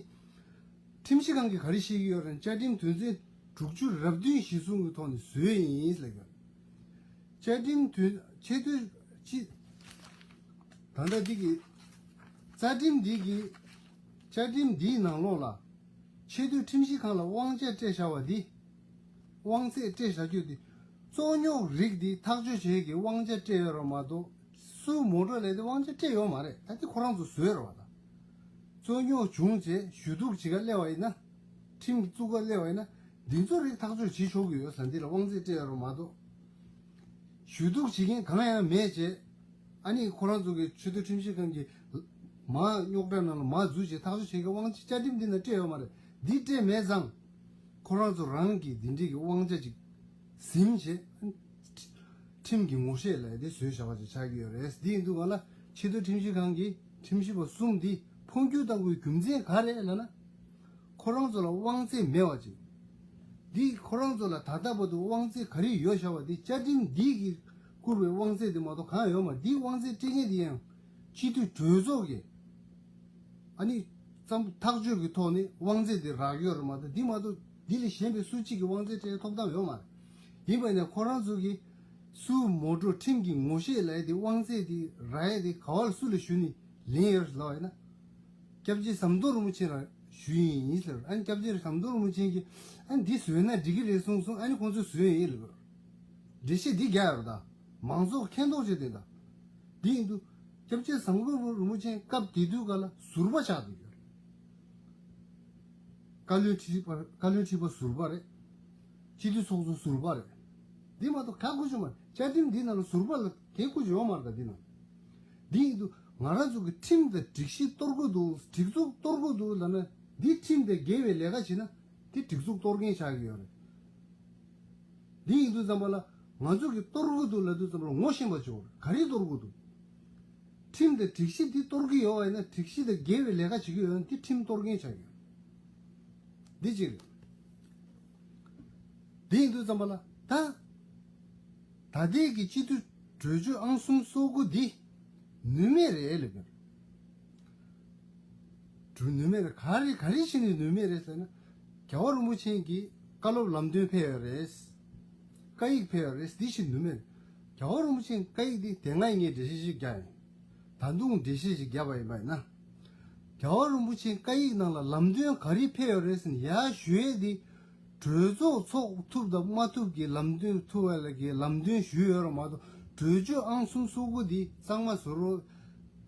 ཁྲིམས་ཞིབ་ཁང་གིས་ག་རེ་བཤད་ཀྱི་ཡོད་རེད། བཅའ་ཁྲིམས་དོན་ཚན་དྲུག་ཅུ་རེ་བདུན་གཞིར་བཟུང་གི་ཐོག་ནས་བཟོས་ཡིན་ལབ་ཀྱི་ཡོད། བཅའ་ཁྲིམས་དོན་ཆེས་མཐོའི་སྤྱི། ད་ལྟ་འདི་གི་རྩ་ཁྲིམས་འདི་གི་བཅའ་ཁྲིམས་འདིའི་ནང་ལོགས་ལ་ཆེས་མཐོའི་ཁྲིམས་ཞིབ་ཁང་ལ་དབང་ཆ་སྤྲད་བཞག་པ་འདི། དབང་ཚད་སྤྲད་བཞག་རྒྱུ་འདི། རྩོད་རྙོག་རིགས་འདི་ཐག་གཅོད་བྱེད་ཀྱི་དབང་ཆ་སྤྲད་ཡོད་རེད་མ་གཏོགས། སུ་མོ་ཊ་ལས་དེ་དབང་ཆ་སྤྲད་ཡོད་མ་རེད། ད་དེ་ཁོ་རང་ཚོ་བཟོས་རེད་བ་ད། རྩོད་རྙོག་བྱུང་རྗེས་ཞུ་གཏུག་བྱེད་ག་སླེབས་པ་ཡིན་ན། ཁྲིམས་བཙུགས་ག་སླེབས་པ་ཡིན་ན། འདི་ཚོ་རིགས་ཐག་གཅོད་བྱེད་ཆོག་གི་ཡོད་ཟེར། འདི་ལ་དབང་ཚད་སྤྲད་ཡོད་རེད་མ་གཏོགས། ཞུ་གཏུག་བྱེད་མཁན་གང་ཡང་མེད་བྱས། ཨ་ནི་ཁོ་རང་ཚོ་གི་ཆེས་མཐོའི་ཁྲིམས་ཞིབ་ཁང་གི་མ་རྙོག་དྲ་ནང་ལ་མ་འཛུལ་བྱས་ཐག་གཅོད་བྱེད་མཁན་དབང་ཆ་བཅའ་ཁྲིམས་འདི་ནང་སྤྲད་ཡོད་མ་རེད། འདི་སྤྲད་མེད་ཙང་། ཁོ་རང་ཚོ་རང་གི་འདི་འདྲའི་གི་དབང་ཆ་ཅིག་ཟིན་བྱས། ཁྲིམས་ཀྱི་ངོ་ཤེས་ལབ་དེ་བཟོས་བཞག་པ་ཅིག་ཆགས་ཀྱི་ཡོད་རེད། འདི་ཡིན་དུས་ག་ལ་ཆེས་མཐོའི་ཁྲིམས་ཞིབ་ཁང་གི་ཁྲིམས་ཞིབ་པ་གསུམ་འདི་འཕོ་འགྱུར་བཏང་དགོས་རྒྱུ་མཚན་ག་རེ་ལབ་ན། ཁོ་རང་ཚོ་ལ་དབང་ཚད་མེད་པ་ཅིག་འདི་ཁོ་རང་ཚོ་ལ་ད་ལྟ་བར་དུ་དབང་ཚད་ག་རེ་ཡོད་བཞག་པ་འདི་བཅའ་ཁྲིམས་འདི་གིས་བསྐུར་བའི་དབང་ཚད་འདི་མ་གཏོགས་གང་ཡང་ཡོད་མ་རེད། འདི་དབང་ཚད་སྤྲད་མཁན་འདི་ཡང་སྤྱི་འཐུས་གྲོས་ཚོགས་ཀྱི་ཨ་ནི་ཙམ་ཐག་གཅོད་ཀྱི་ཐོག་ནས་དབང་ཚད་འདི་རག་ཡོད་རེད་མ་གཏོགས། འདི་མ་གཏོགས་འདི་ལས་གཞན་པའི་སུ་གཅིག་གིས་དབང་ཚད་སྤྲད་ཐོབ་ཐང་ཡོད་མ་རེད། ཡིན་པ་ཡིན་ན་ཁོ་རང་ཚོ་གིས་སུ་མོ་ཊ་ཁྲིམས་ཀྱི་ངོ་ཤེས་ལབ་ཡ་དེ་དབང་ཚད་དེ་རག་ཡ་དེ་ག་བ་ལ་སུ་ལ་ཞུས་ནས་ལེན་ཡོད་ལབ་པ་ཡིན་ན། སྐྱབས་རྗེ་ཟམ་གདོང་རིན་པོ་ཆེ་ལ་ཞུས་ཡིན་ཟེར། ཨ་ནི་སྐྱབས་རྗེ་ཟམ་གདོང་རིན་པོ་ཆེ་གིས་ཨ་ནི་འདི་བཟོས་ན་འགྲིག་གི་རེད་གསུངས་སོང་། ཨ་ནི་ཁོང་ཚོས་བཟོས་ཡིན་ལབ། འགྲེལ་བཤད་འདི་རྒྱག་ཡོད་རེད་ད། མང་ཚོགས་མཁྱེན་རྟོགས་བྱེད་དེ་ད། འདི་ཡིན་དུས་སྐྱབས་རྗེ་ཟམ་གདོང་རིན་པོ་ཆེ་སྐབས་དེ་དུས་ག་ལ་ཟུར་པ་ཆགས་བསྡད་ཡོད་རེད། བཀའ་བློན་ཁྲི་པ་བཀའ་བློན་ཁྲི་པ་ཟུར་པ་རེད། སྤྱི་འཐུས་ཚོགས་གཙོ་ཟུར་པ་རེད། འདི་མ་གཏོགས་ག་དགོས་ཀྱི་མ་རེད། བཅའ་ཁྲིམས་འདི་ནང་ལ་ཟུར་པ་ལ་གའི་དགོས་ཀྱི་ཡོད་མ་རེད་ད་འདི་ནང་། འདི་ཡིན་དུས་ང་རང་ཚོ་གི་ཁྲིམས་དང་སྒྲིག་གཞི་གཏོར་དགོས་འདུག་སྒྲིག་འཛུགས་གཏོར་དགོས་འདུག་ལབ་ན་འདི་ཁྲིམས་དང་འགལ་བའི་ལས་ཀ་བྱེད་ན་འདི་སྒྲིག་འཛུགས་གཏོར་མཁན་ཆགས་ཀྱི་ཡོད་རེད། འདི་ཡིན་དུས་ཙམ་པ་ལ་ང་ཚོ་གི་གཏོར་དགོས་འདུག་ལབ་དུས་ཙམ་པ་ལ་ངོ་ཤེས་པ་བྱོས། ག་རེ་གཏོར་དགོས་འདུག་ཁྲིམས་དང་སྒྲིག་གཞི་འདི་གཏོར་གྱི་ཡོད་པ་ཡིན་ན་སྒྲིག་གཞི་དང་འགལ་བའི་ལས་ཀ་བྱེད་ཀྱི་ཡོད་ན་འདི་ཁྲིམས་གཏོར་མཁན་ཆགས་ཀྱི་ཡོད། འདི་གཅིག་རེད། འདི་ཡིན་དུས་ཙམ་པ་ལ་ད། ད་ལྟའི་གི་སྤྱི་འཐུས་གྲོས་ཆོད་ཨང་གསུམ་སོ་དགུ་འདི་ནུས་མེད་རེད་ལབ་ཀྱི་ཡོད། ནུས་མེད་རེད། ག་རེ་ག་རེ་བྱས་ནས་ནུས་མེད་རེད་ཟེར་ན། རྒྱལ་བ་རིན་པོ་ཆེ་གིས་བཀའ་སློབ་ལམ་སྟོན་ཕེབས་ཡོད་རེད། བཀའ་ཡིག་ཕེབས་ཡོད་རེད། འདི་བཞིན་ནུས་མེད་རེད། རྒྱལ་བ་རིན་པོ་ཆེའི་བཀའ་ཡིག་འདི་དེ་སྔ་ངས་འགྲེལ་བཤད་ཞིག་བརྒྱབ་ཡིན། ད་དུང་འགྲེལ་བཤད་ཞིག་བརྒྱབ་པ་ཡིན་པ་ཡིན་ན། རྒྱལ་བ་རིན་པོ་ཆེའི་བཀའ་ཡིག་ནང་ལ་ལམ་སྟོན་ག་རེ་ཕེབས་ཡོད་རེད་ཟེར་ན་ཡར་ཞུ་ཡས་འདི། གྲོས་ཚོགས་ཚོགས་ཐུབ་དང་མ་ཐུབ་ཀྱི་ལམ་སྟོན་ཐུབ་པ་ལ་གི་ལམ་སྟོན་ཞུས་ཡོད་རེད་མ་གཏོགས་གྲོས་ཆོད་ཨང་གསུམ་སོ་དགུ་འདི་གཙང་མ་བཟོ་རོགས།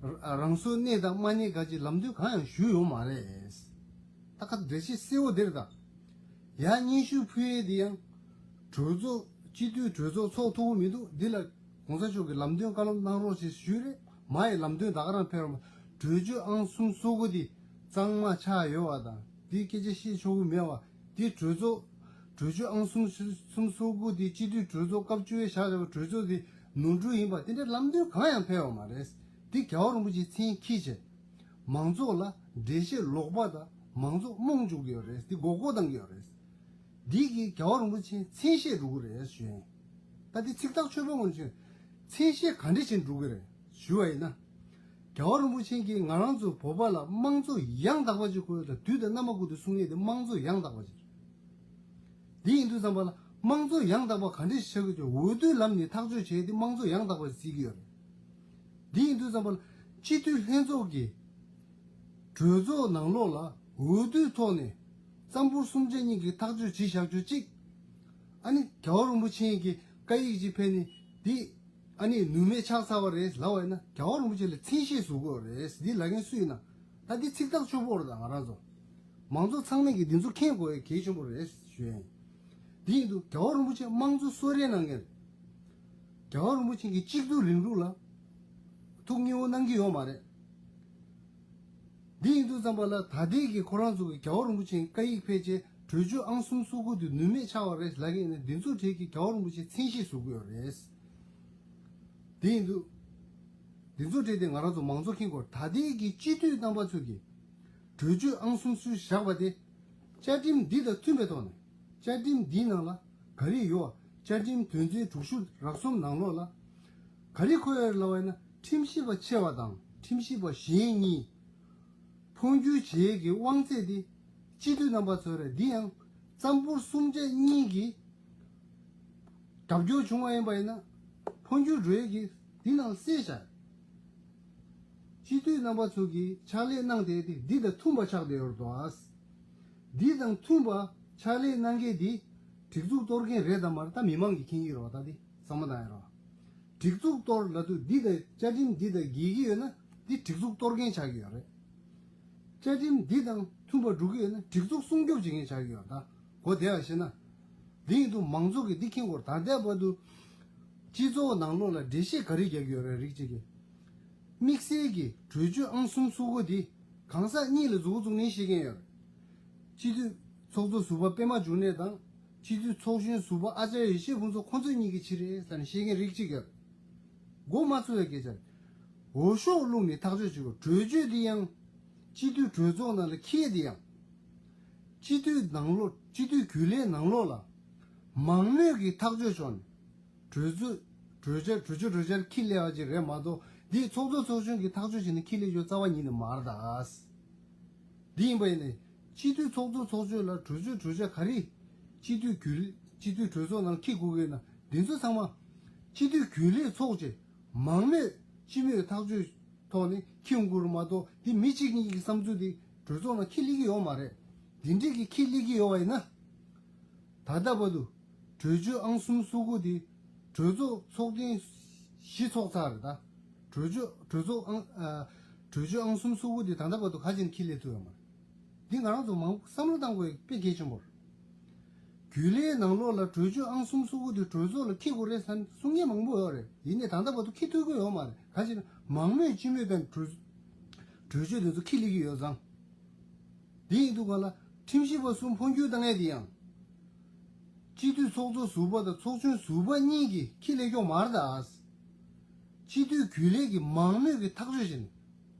རང་སོའི་གནས་དང་མ་གནས་ག་ཅིག་ལམ་སྟོན་གང་ཡང་ཞུས་ཡོད་མ་རེད། ད་ཁ་འགྲེལ་བཤད་གསལ་བོ་དེ་རེད་ད། ཡང་སྙན་ཞུ་ཕུལ་ཡས་དེ་ཡང་། གྲོས་ཚོགས་སྤྱི་འཐུས་གྲོས་ཚོགས་ཚོགས་ཐུབ་ཀྱི་མི་འདུག་འདི་ལ་གོང་ས་མཆོག་གིས་ལམ་སྟོན་བཀའ་སློབ་གནང་རོགས་ཞེས་ཞུས་རེད། མ་ཡི་ལམ་སྟོན་ད་ག་རང་ཕེབས་རོགས། གྲོས་ཆོད་ཨང་གསུམ་སོ་དགུ་འདི་གཙང་མ་ཆགས་ཡོད་པ་དང་འདི་སྐད་ཆ་བཤད་ཆོག་གི་མེད་པ། འདི་གྲོས་ཚོགས་གྲོས་ཆོད་ཨང་གསུམ་གསུམ་སོ་དགུ་འདི་སྤྱི་འཐུས་གྲོས་ཚོགས་སྐབས་བཅུ་པའི་བཞག་བཞག་པའི་གྲོས་ཚོགས་འདི་ནོར་འཁྲུལ་ཡིན་པ་དེ་འདྲའི་ལམ་སྟོན་གང་ཡང་ཕེབས་པ་མ་རེད། འདི་རྒྱལ་བ་རིན་པོ་ཆེའི་མཚན་འཁྱེར་བྱས། མང་ཚོགས་ལ་འགྲེལ་བཤད་ལོག་པ་དང་མང་ཚོགས་རྨོངས་བཅུག་གི་ཡོད་རེད། འདི་མགོ་སྐོར་བཏང་གི་ཡོད་རེད། འདི་གིས་རྒྱལ་བ་རིན་པོ་ཆེ་མཚན་ཤས་འགྲོ་གི་རེད་ཞུ་ཡིན། ད་འདི་ཚིག་ཐག་ཆོད་པོ་ངོ་ཆེ། མཚན་ཤས་ག་འདྲ་ཞིག་འགྲུབ་ཀྱི་རེད་ཞུ་བ་ཡིན་ན། རྒྱལ་བ་རིན་པོ་ཆེ་གིས་ང་རང་ཚོ་བོད་པ་ལ་དམངས་གཙོ་ཡང་དག་པ་ཅིག་དགོས་ལ་དུས་དང་རྣམ་པ་ཀུན་ཏུ་གསུང་ཡས་དེ་དམངས་གཙོ་ཡང་དག་པ་ཅིག་རེད། འདི་ཡིན་དུས་ཙམ་པ་ལ་དམངས་གཙོ་ཡང་དག་པ་ག་འདྲ་ཞིག་ཆགས་ཀྱི་ཡོད། འོས་བསྡུའི་ལམ་ནས་ཐག་གཅོད་བྱས་ཏེ་དམངས་གཙོ་ཡང་དག་པ་ཞིག་བརྩི་གི་ཡོད་རེད། འདི་ཡིན་དུས་ཙམ་པ་ལ་སྤྱི་འཐུས་ལྷན་ཚོགས་ཀྱི་གྲོས་ཚོགས་ནང་ལོགས་ལ་འོས་བསྡུའི་ཐོག་ནས་རྩམ་ཕུར་སུམ་བརྒྱ་གཉིས་ཀྱིས་ཐག་གཅོད་བྱས་བཞག་རྒྱུ་གཅིག་ཨ་ནི་རྒྱལ་བ་རིན་པོ་ཆེ་གི་བཀའ་ཡིག་ཅིག་ཕེབས་ནས་འདི་ཨ་ནི་ནུས་མེད་ཆགས་ཚར་བ་རེད་ལབ་པ་ཡིན་ན། རྒྱལ་བ་རིན་པོ་ཆེ་ལ་མཚན་ཤས་བཟོ་དགོས་རེད། འདི་ལབ་མཁན་སུ་ཡིན་ན། ད་འདི་ཚིག་ཐག་ཆོད་པོ་རེད། ད་ང་རང་ཚོ་མང་ཚོགས་ཚང་མས་ཀྱིས་འདི་ཚོ་མཁྱེན་དགོས་ཡ་གལ་ཆེན་པོ་རེད་ཞུ་ཡ་ཡིན། འདི་ཡིན་དུས་རྒྱལ་བ་རིན་པོ་ཆེ་དམངས་གཙོ་གསོལ་རས་གནང་མཁན་རེད། རྒྱལ་བ་རིན་པོ་ཆེ་གིས་གཅིག་སྡུད་རིང་ལུགས་ལ་ཐུགས་མཉེས་པོ་གནང་གི་ཡོད་མ་རེད། འདི་ཡིན་དུས་ཙམ་པ་ལ་ད་ལྟའི་གི་ཁོ་རང་ཚོ་གི་རྒྱལ་བ་རིན་པོ་ཆེའི་བཀའ་ཡིག་ཕེབས་རྗེས་གྲོས་ཆོད་ཨང་གསུམ་སོ་དགུ་དེ་ནུས་མེད་ཆགས་པ་རེད་ལབ་མཁན་ཡིན་ན། འདི་ཚོ་གྲས་ཀྱིས་རྒྱལ་བ་རིན་པོ་ཆེ་མཚན་ཤས་བཟོ་གི་ཡོད་རེད། འདི་ཡིན་དུས་འདི་ཚོ་གྲས་དེ་ང་རང་ཚོ་མང་གཙོ་མཁྱེན་དགོས། ད་ལྟའི་གི་སྤྱི་འཐུས་རྣམ་པ་ཚོ་གིས་གྲོས་ཆོད་ཨང་གསུམ་སོ་བཞག་པ་དེ་བཅའ་ཁྲིམས་འདི་དང་མཐུན་པའི་ཐོག་ནས། བཅའ་ཁྲིམས་འདིའི་ནང་ལ་ག་རེ་ཡོད། བཅའ་ཁྲིམས་དོན་ཚན་དྲུག་ཅུ་རེ་གསུམ་ནང་ལོགས་ལ་ག་རེ་འཁོད་ཡོད་ལབ་པ་ཡིན་ན། ཁྲིམས་ཞིབ་པ་ཆེ་བ་དང་ཁྲིམས་ཞིབ་པ་གཞན་གཉིས་འཕོ་འགྱུར་བྱེད་ཡས་ཀྱི་དབང་ཚད་དེ་སྤྱི་འཐུས་རྣམ་པ་ཚོ་རེད། འདི་ཡང་རྩམ་ཕུར་སུམ་བརྒྱ་གཉིས་ཀྱིས་རྒྱབ་སྐྱོར་བྱུང་བ་ཡིན་པ་ཡིན་ན་འཕོ་འགྱུར་འགྲོ་ཡས་ཀྱི་འདི་ནང་གསལ་བཞག་སྤྱི་འཐུས་རྣམ་པ་ཚོ་གིས་ཕྱག་ལས་གནང་བསྡད་དེ་འདི་དང་མཐུན་པ་ཆགས་བསྡད་ཡོད་རེད་དོ། འདི་དང་མཐུན་པ་ཕྱག་ལས་གནང་མཁན་འདི་སྒྲིག་འཛུགས་གཏོར་མཁན་རེད་དམ་མ་རེད། ད་མི་མང་གིས་མཁྱེན་གྱི་རེད་བ། ད་འདི་གསང་མ་གནང་ཡ་རེད་བ། སྒྲིག་འཛུགས་གཏོར་ལབ་དུས་འདི་དང་བཅའ་ཁྲིམས་འདི་དང་འགལ་གྱི་ཡོད་ན་འདི་སྒྲིག་འཛུགས་གཏོར་མཁན་ཆགས་ཀྱི་ཡོད་རེད། བཅའ་ཁྲིམས་འདི་དང་མཐུན་པ་འགྲོ་གི་ཡོད་ན་སྒྲིག་འཛུགས་སྲུང་སྐྱོབ་བྱེད་མཁན་ཆགས་ཀྱི་ཡོད། ད་གོ་བདེ་བ་བཤད་ན། འདི་ཡིན་དུས་མང་ཚོགས་ཀྱིས་འདི་མཁྱེན་དགོས། ད་ལྟའི་བར་དུ་སྤྱི་ཚོགས་ནང་ལོགས་ལ་འགྲེལ་བཤད་ག་རེ་རྒྱག་གི་ཡོད་རེད། རིགས་གཅིག་གིས་དམིགས་བསལ་གྱི་གྲོས་ཆོད་ཨང་གསུམ་སོ་དགུ་འདི་གང་ཟག་གཉིས་ལ་མཛུབ་གུ་བཙུགས་ནས་བཤད་མཁན་ཡོད་རེད། སྤྱི་འཐུས་ཚོགས་གཙོ་ཟུར་པ་པད་མ་འབྱུང་གནས་དང་སྤྱི་འཐུས་ཚོགས་གཞོན་ཟུར་པ་ཨ་ཅར་ཡེ་ཤེས་ཕུན་ཚོགས་ཁོང་ཚོ་གཉིས་ཀྱི་ཕྱིར་རེད་ཟེར་ནས་བཤད་མཁན་རིགས་གཅིག་ཡོད་རེད། མགོ་མ་ཚོས་པའི་སྐད་ཆ་རེད། འོས་ཤོག་བླུགས་ནས་ཐག་གཅོད་བྱེད་དགོས། གྲོས་ཆོད་འདི་ཡང་སྤྱི་འཐུས་གྲོས་ཚོགས་ནང་ལ་འཁྱེར་ཡས་འདི་ཡང་སྤྱི་འཐུས་ནང་ལོགས་སྤྱི་འཐུས་རྒྱུན་ལས་ནང་ལོགས་ལ་མང་མོས་ཀྱིས་ཐག་གཅོད་བྱུང་ནས་གྲོས་ཚོགས་གྲོས་འཆར་གྲོས་ཆོད་གྲོས་འཆར་འཁྱེར་སླེབས་པ་ཅིག་རེད་མ་གཏོགས། འདི་ཚོགས་གཙོ་ཚོགས་གཞོན་གྱིས་ཐག་གཅོད་བྱས་ནས་འཁྱེར་སླེབས་རྒྱུ་རྩ་བ་ཉིད་ནས་མ་རེད་ད། འདི་ཡིན་པ་ཡིན་ནའི་སྤྱི་འཐུས་ཚོགས་གཙོ་ཚོགས་གཞོན་ལ་གྲོས་ཆོད་གྲོས་འཆར་ག་རེ་སྤྱི་འཐུས་རྒྱུན་སྤྱི་འཐུས་གྲོས་ཚོགས་ནང་འཁྱེར་དགོས་ཀྱི་ཡོད་ན། འདི་ཚོ་ཚང་མ་སྤྱི་འཐུས་རྒྱུན་ལས་ཚོགས་བྱས་མང་མོས་སྤྱི་མོས་ཐག་གཅོད་ཐོག་ནས་འཁྱེར་ཡོང་དགོས་རེད་མ་གཏོགས། འདི་མི་གཅིག་གཉིས་ཀྱི་བསམ་ཚུལ་འདི་གྲོས་ཚོགས་ནང་འཁྱེར་སླེབས་ཀྱི་ཡོད་མ་རེད། འདི་འདྲས་ཀྱི་འཁྱེར་སླེབས་ཀྱི་ཡོད་པ་ཡིན་ན། ད་ལྟ་བར་དུ་གྲོས་ཆོད་ཨང་གསུམ་སོ་དགུ་དེ་གྲོས་ཚོགས་ཚོགས་ཐེངས་བཞི་ཚོགས་ཚར་རེད་ད། གྲོས་ཆོད་གྲོས་ཚོགས་ཨང་ཨ་གྲོས་ཆོད་ཨང་གསུམ་སོ་དགུ་དེ་ད་ལྟ་བར་དུ་ག་ཅིག་འཁྱེར་སླེབས་ཐུབ་ཡོད་མ་རེད། འདི་ང་རང་ཚོ་མང་པོ་བསམ་བློ་བཏང་དགོས་དཔེ་གལ་ཆེན་པོ་རེད། རྒྱུན་ལས་ནང་ལོགས་ལ་གྲོས་ཆོད་ཨང་གསུམ་སོ་དགུ་དེ་གྲོས་ཚོགས་ལ་འཁྱེར་དགོས་རེད་ཟེར་གསུང་མཁན་མང་པོ་ཡོད་རེད། ཡིན་ནའི་ད་ལྟ་བར་དུ་འཁྱེར་ཐུབ་ཀྱི་ཡོད་མ་རེད། ག་ཅིག་ན་མང་མོས་སྤྱི་མོས་དང་གྲོས་གྲོས་ཆོད་དེ་ཚོ་འཁྱེར་སླེབས་ཀྱི་ཡོད་ཙང་། འདི་ཡིན་དུས་ག་ལ་ཁྲིམས་ཞིབ་པ་གསུམ་འཕོ་འགྱུར་བཏང་ཡས་དེ་ཡང་། སྤྱི་འཐུས་ཚོགས་གཙོ་ཟུར་པ་དང་ཚོགས་གཞོན་ཟུར་པ་གཉིས་ཀྱིས་འཁྱེར་སླེབས་ཀྱི་ཡོད་མ་རེད་ད། སྤྱི་འཐུས་རྒྱུན་ལས་ཀྱིས་མང་མོས་ཀྱིས་ཐག་གཅོད་བྱས་ནས་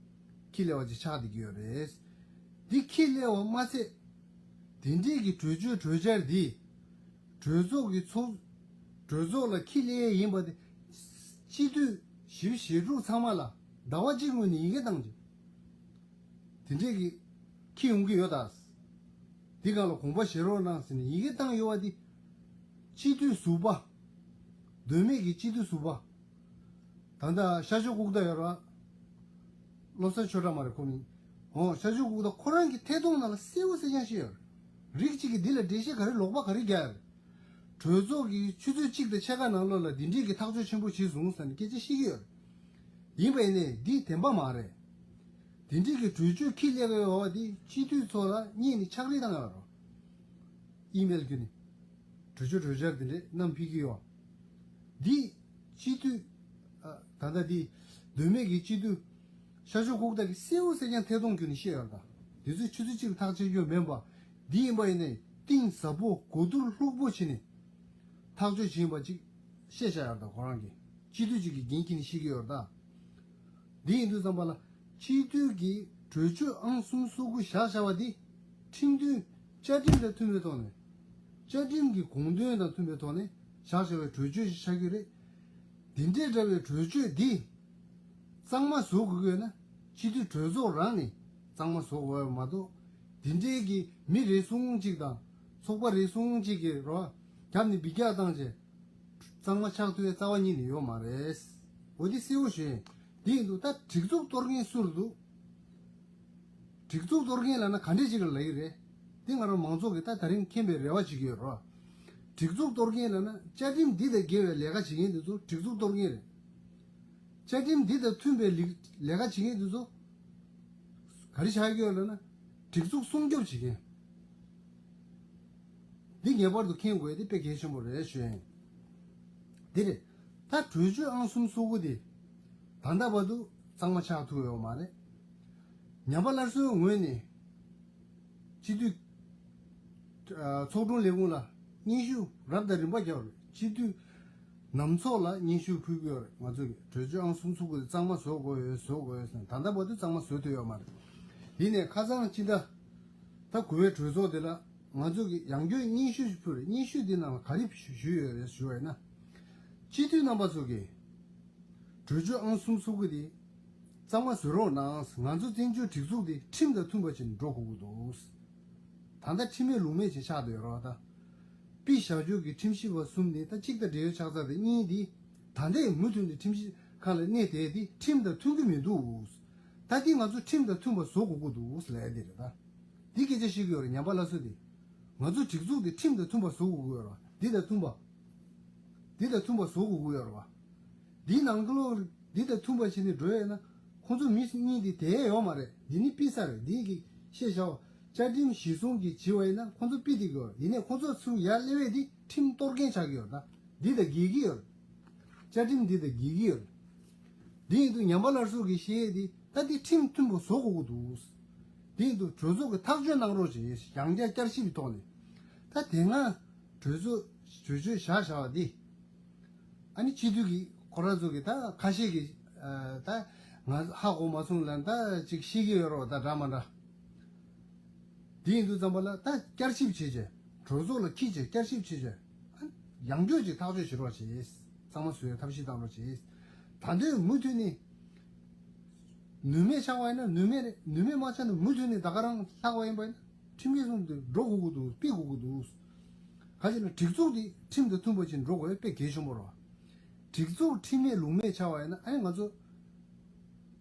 འཁྱེར་སླེབས་པ་ཅིག་ཆགས་བསྡད་ཀྱི་ཡོད་རེད། འདི་འཁྱེར་སླེབས་པ་མ་ཚད། དེ་འདྲས་ཀྱི་གྲོས་ཆོད་གྲོས་འཆར་འདི་གྲོས་ཚོགས་ཀྱི་ཚོགས་གྲོས་ཚོགས་ལ་འཁྱེར་སླེབས་ཡས་ཡིན་པ་དེ་སྤྱི་འཐུས་བཞི་བཅུ་ཞེ་དྲུག་ཚང་མ་ལ་ཟླ་བ་གཅིག་སྔོན་ནས་ཡི་གེ་བཏང་རྗེས། དེ་འདྲས་ཀྱི་འཁྱེར་ཡོང་གི་ཡོད་ད། འདི་སྒང་ལ་དགོངས་པ་བཞེས་རོགས་གནང་ཟེར་ནས་ཡི་གེ་བཏང་ཡོད་པ་འདི། སྤྱི་འཐུས་ཟུར་པ། མདོ་སྨད་ཀྱི་སྤྱི་འཐུས་ཟུར་པ། ད་ལྟ་ཤར་ཕྱོགས་ལྐུག་རྟ་ཡོད་ར། བློ་བཟང་ཆོས་གྲགས་མ་རེད་ཁོ་མིང་། འོ་ཤར་ཕྱོགས་ལྐུག་རྟ་ཁོ་རང་གི་ཐད་གཏོང་ནང་ལ་གསལ་པོ་གསལ་རྐྱང་བཤད་ཡོད་རེད། རིགས་གཅིག་གིས་འདི་ལ་འགྲེལ་བཤད་ག་རེ་ལོག་པ་ག་རེ་རྒྱག་ཡོད་རེད། གྲོས་ཚོགས་ཀྱི་ཆུ་ཚོད་གཅིག་དང་ཕྱེད་ཀ་ནང་ལོགས་ལ་འདི་འདྲས་ཀྱི་ཐག་གཅོད་ཆེན་པོ་བྱས་སོང་ཟེར་ནས་སྐད་ཆ་བཤད་ཀྱི་ཡོད་རེད། ཡིན་པ་ཡིན་ནའི་འདི་བདེན་པ་མ་རེད། དེ་འདྲས་ཀྱི་གྲོས་ཆོད་འཁྱེར་སླེབས་ཀྱི་ཡོད་པ་འདི་སྤྱི་འཐུས་ཚོ་ལ་སྙན་ནས་ཕྱག་བྲིས་བཏང་ཡོད་རེད། ཨི་མེལ་བརྒྱུད་ནས་གྲོས་ཆོད་གྲོས་འཆར་དེ་འདྲས་བསྣམས་ཕུལ་གྱི་ཡོད། འདི་སྤྱི་འཐུས་ཨ་ད་ལྟ་འདི་མདོ་སྨད་ཀྱི་སྤྱི་འཐུས་ཤར་ཕྱོགས་ལྐུག་རྟ་གིས་གསལ་པོ་གསལ་རྐྱང་ཐད་གཏོང་བརྒྱུད་ནས་བཤད་ཡོད་རེད་ད། འདི་ཚོས་ཆུ་ཚོད་གཅིག་ལ་ཐག་བཅད་རྒྱུ་མིན་པ། འདི་ཡིན་པ་ཡིན་ནའི་གཏིང་ཟབ་པོ་གོ་བསྡུར་ལྷུག་པོ་བྱས་ནས་ཐག་གཅོད་བྱས་པ་ཅིག་བཤད་བཞག་ཡོད་རེད་ད། ཁོ་རང་གིས་སྤྱི་འཐུས་གཅིག་གི་འགན་འཁྱེར་ནས་བཤད་ཀྱི་ཡོད་རེད་ད། འདི་ཡིན་དུས་ཙམ་པ་ལ་སྤྱི་འཐུས་ཀྱི་གྲོས་ཆོད་ཨང་གསུམ་སོ་དགུ་བཞག་བཞག་པ་འདི་ཁྲིམས་མཐུན་བཅའ་ཁྲིམས་དང་མཐུན་པའི་ཐོག་ནས། བཅའ་ཁྲིམས་ཀྱི་དགོངས་དོན་དང་མཐུན་པའི་ཐོག་ནས་ བཞག་བཞག་པའི་གྲོས་ཆོད་ཞིག་ཆགས་ཀྱི་རེད། འདི་འདྲའི་འདྲ་བའི་གྲོས་ཆོད་འདི་གཙང་མ་བཟོ་དགོས་ཀྱི་ཡོད་ན། སྤྱི་འཐུས་གྲོས་ཚོགས་རང་ནས་གཙང་མ་བཟོ་དགོས་པ་མ་གཏོགས། འདི་འདྲའི་གི་མི་རེ་ཟུང་གཅིག་དང་ཚོགས་པ་རེ་ཟུང་གཅིག་གིས་རོ་རྒྱབ་ནས་འབུད་རྒྱག་བཏང་བྱས་གཙང་མ་ཆགས་ཐུབ་པའི་རྩ་བ་ཉིད་ནས་ཡོད་མ་རེད། འོ་འདི་གསལ་བོ་ཞུ་ཡིན། འདི་ཡིན་དུས་ད་སྒྲིག་འཛུགས་གཏོར་མཁན་སུ་རེད་འདུག་སྒྲིག་འཛུགས་གཏོར་མཁན་ལབ་ན་ག་འདྲས་ཅིག་ལ་ལབ་ཀྱི་རེད། འདི་ང་རང་མང་ཚོགས་ཀྱིས་ད་ད་རིང་མཁྱེན་པའི་རེ་བ་བྱེད་ཀྱི་ཡོད་རོ། སྒྲིག་འཛུགས་གཏོར་མཁན་ལབ་ན་བཅའ་ཁྲིམས་འདི་དང་འགལ་བའི་ལས་ཀ་བྱེད་མཁན་འདི་ཚོ་སྒྲིག་འཛུགས་གཏོར་མཁན་རེད། བཅའ་ཁྲིམས་འདི་དང་མཐུན་པའི་ལི་ལས་ཀ་བྱེད་མཁན་འདི་ཚོ་ག་རེ་ཆགས་ཀྱི་ཡོད་ལབ་ན། སྒྲིག་འཛུགས་སྲུང་སྐྱོབ་བྱེད་མཁན། འདི་ངེས་པར་དུ་མཁྱེན་དགོས་ཡ་དེ་དཔེ་གལ་ཆེན་པོ་རེད་ཞུ་ཡིན། འདི་རེད། ད་གྲོས་ཆོད་ཨང་གསུམ་སོ་དགུ་དེ་ད་ལྟ་བར་དུ་གཙང་མ་ཆགས་ཐུབ་ཡོད་མ་རེད། ཉམས་པ་སླར་གསོའི་ངོས་ནས་སྤྱི་འཐུས་ཨ་ཚོགས་དྲུང་ལས་ཁུངས་ལ་སྙན་ཞུ་རབ་དང་རིམ་པ་བརྒྱབ་རེད། སྤྱི་འཐུས་ནམ་ཚོགས་ལ་སྙན་ཞུ་ཕུལ་གྱི་ཡོད་རེད། ང་ཚོས་གྲོས་ཆོད་ཨང་གསུམ་སོ་དགུ་དེ་གཙང་མ་བཟོ་དགོས་ཡོད་བཟོ་དགོས་ཡོད་ཟེར་ད་ལྟ་བར་དུ་གཙང་མ་བཟོ་ཐུབ་ཡོད་མ་རེད། ཡིན་ནའི་ཁ་སང་སྤྱི་ཟླ་ད་དགུ་པའི་གྲོས་ཚོགས་དེ་ལ་ང་ཚོ་གིས་ཡང་བསྐྱར་སྙན་ཞུ་ཞིག་ཕུལ་རེད། སྙན་ཞུ་འདི་ནང་ལ་ག་རེ་ཞུས་ཡོད་རེད་ཞུ་བ་ཡིན་ན། སྤྱི་འཐུས་རྣམ་པ་ཚོ་གིས་གྲོས་ཆོད་ཨང་གསུམ་སོ་དགུ་དེ་གཙང་མ་བཟོ་རོགས་གནང་། ང་ཚོ་བཙན་བྱོལ་སྒྲིག་འཛུགས་དེ་ཁྲིམས་དང་མཐུན་པ་ཞིག་འགྲོ་དགོས་ཀྱི་འདུག་ད་ལྟ་ཁྲིམས་མེད་ལུགས་མེད་ཅིག་ཆགས་བསྡད་ཡོད་རེད་བ་ད། པི་བཞག་རྒྱུ་གི་ཁྲིམས་ཞིབ་པ་གསུམ་དེ་ད་གཅིག་དང་འབྲེལ་ཡོད་ཆགས་ཚར་ཏེ་གཉིས་དེ་ད་ལྟའི་མུ་མཐུད་ནས་ཁྲིམས་ཞིབ་ཁང་ལ་གནས་བསྡད་དེ་ཁྲིམས་དང་མཐུན་གྱི་མི་འདུག་ད་དེ་ང་ཚོ་ཁྲིམས་དང་མཐུན་པ་བཟོ་དགོས་ཀྱི་འདུག་ལབ་ཡ་དེ་རེད་ད། འདི་སྐད་ཆ་བཤད་ཀྱི་ཡོད་རེད། ཉམས་པ་སླར་གསོ་དེ། ང་ཚོ་སྒྲིག་འཛུགས་དེ་ཁྲིམས་དང་མཐུན་པ་བཟོ་དགོས་ཀྱི་ཡོད་རེད་བ། འདི་དང་མཐུན་པ། འདི་དང་མཐུན་པ་བཟོ་དགོས་ཀྱི་ཡོད་རེད་བ། འདིའི་ནང་ལོགས་འདི་དང་མཐུན་པ་བྱས་ནས་འགྲོ་ཡོད་ན། ཁོང་ཚོ་མི་གཉིས་འདི་དེ་ཡོད་མ་རེད། འདི་ནི་པི་ས་རེད། འདི་གི་ཤེས་བྱའོ། བཅའ་ཁྲིམས་གཞི་བཟུང་གི་བྱེད་པ་ཡིན་ན་ཁོང་ཚོ་པི་དེ་གི་ཡོད་རེད། ཡིན་ནའི་ཁོང་ཚོ་ཚུར་ཡར་སླེབས་པའི་འདི་ཁྲིམས་གཏོར་མཁན་ཆགས་ཀྱི་ཡོད་རེད་ད། འདི་དང་འགལ་གྱི་ཡོད་རེད། བཅའ་ཁྲིམས་འདི་དང་འགལ་གྱི་ཡོད་རེད། འདི་ཡིན་དུས་ཉམས་པ་སླར་གསོ་གི་བཤད་ཡས་འདི་ད་འདི་ཁྲིམས་མཐུན་པོ་བཟོ་དགོས་ཀྱི་འདུག་འདི་ཡིན་དུས་གྲོས་ཚོགས་ཀྱི་ཐག་གཅོད་གནང་རོགས་བྱེད། ཡང་བསྐྱར་བསྐྱར་ཞིབ་ཀྱི་ཐོག་ནས། ད་དེ་སྔ་གྲོས་ཚོགས་གྲོས་ཆོད་བཞག་བཞག་པ་འདི། ཨ་ནི་སྤྱི་འཐུས་ཀྱི་ཁོ་རང་ཚོ་གི་ད་ཁ་ཤས་ཀྱི་ཨ་ད་ང་ཧ་གོ་མ་སོང་ལབ་ད་ཅིག་བཤད་ཀྱི་ཡོད་རེད་བ། ད་འདྲ་མ་འདྲ། དེ་ཡིན་དུས་ཙམ་པ་ལ་ད་བསྐྱར་ཞིབ་བྱེད་བྱས། གྲོས་ཚོགས་ལ་འཁྱེར་བྱས་བསྐྱར་ཞིབ་བྱེད་བྱས། ཨ་ཡང་བསྐྱར་ཅིག་ཐག་གཅོད་བྱེད་རོགས་བྱེད། གཙང་མ་བཟོ་ཡའི་ཐབས་ཤེས་གཏང་རོགས་བྱེད། ད་ལྟའི་མུ་མཐུད་ནས་ནུས་མེད་ཆགས་པ་ཡིན་ན་ནུས་མེད་རེད། ནུས་མེད་མ་ཆགས་ན་མུ་མཐུད་ནས་ད་ག་རང་ལྷག་པ་ཡིན་པ་ཡིན་ན་ཁྲིམས་ཀྱི་སྲུང་དུ་འགྲོ་དགོས་ཀྱི་འདུག་སྤེལ་དགོས་ཀྱི་འདུག་ག་ཅི་ན་སྒྲིག་འཛུགས་འདི་ཁྲིམས་དང་མཐུན་པ་ཅིག་འགྲོ་དགོས་དཔེ་གལ་ཆེན་པོ་རེད། སྒྲིག་འཛུགས་ཁྲིམས་མེད་ལུགས་མེད་ཆགས་པ་ཡིན་ན་ཨ་ནི་ང་ཚོ་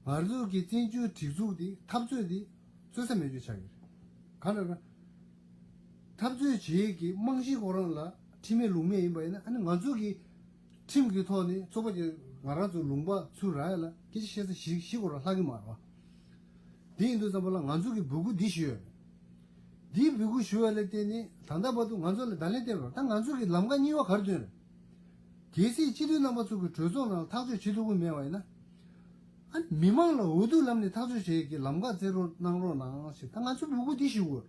ང་ཚོ་གི་བཙན་བྱོལ་སྒྲིག་འཛུགས་འདི་འཐབ་རྩོད་འདི་རྩོད་ས་མེད་རྒྱུ་ཆགས་ཀྱི་རེད། གང་ལབ་ན། འཐབ་རྩོད་བྱེད་ཀྱི་རྨང་གཞི་ཁོ་རང་ལ་ཁྲིམས་མེད་ལུགས་མེད་ཡིན་པ་ཡིན་ན་ཨ་ནི་ང་ཚོ་གི་ཁྲིམས་ཀྱི་ཐོག་ནས་ཚོགས་པ་ཀྱི་ང་རང་ཚོ་ལུང་པ་ཚུར་རག་ཡ་ལ་སྐད་ཆ་བཤད་ས་གཞི་གཞི་ཁོ་རང་ལྷག་གི་མ་རེད་བ། དེ་ཡིན་དུས་ཙམ་པ་ལ་ང་ཚོ་གི་འབོད་སྐུལ་འདི་ཞུས་ཡོད། འདིའི་འབོད་སྐུལ་ཞུ་བ་ལ་བརྟེན་ནས་ད་ལྟ་བར་དུ་ང་ཚོ་ལ་བརྡ་ལན་སྟེར་རོགས། ད་ང་ཚོ་གི་ལམ་ཁ་གཉིས་པ་ག་རེ་སྟོན་རེད། གལ་སྲིད་སྤྱི་འཐུས་རྣམ་པ་ཚོ་གི་གྲོས་ཚོགས་ནང་ཐག་གཅོད་བྱེད་ཐུབ་ཀྱི་མེད་པ་ཡིན་ན། ཨ་མི་མང་ལ་འོས་བསྡུ་ལམ་ནས་ཐག་གཅོད་བྱེད་ཀྱི་ལམ་ཁ་བཙལ་རོགས་གནང་རོགས་གནང་ཞེས་ད་ང་ཚོ་འབོད་སྐུལ་འདི་ཞུ་དགོས།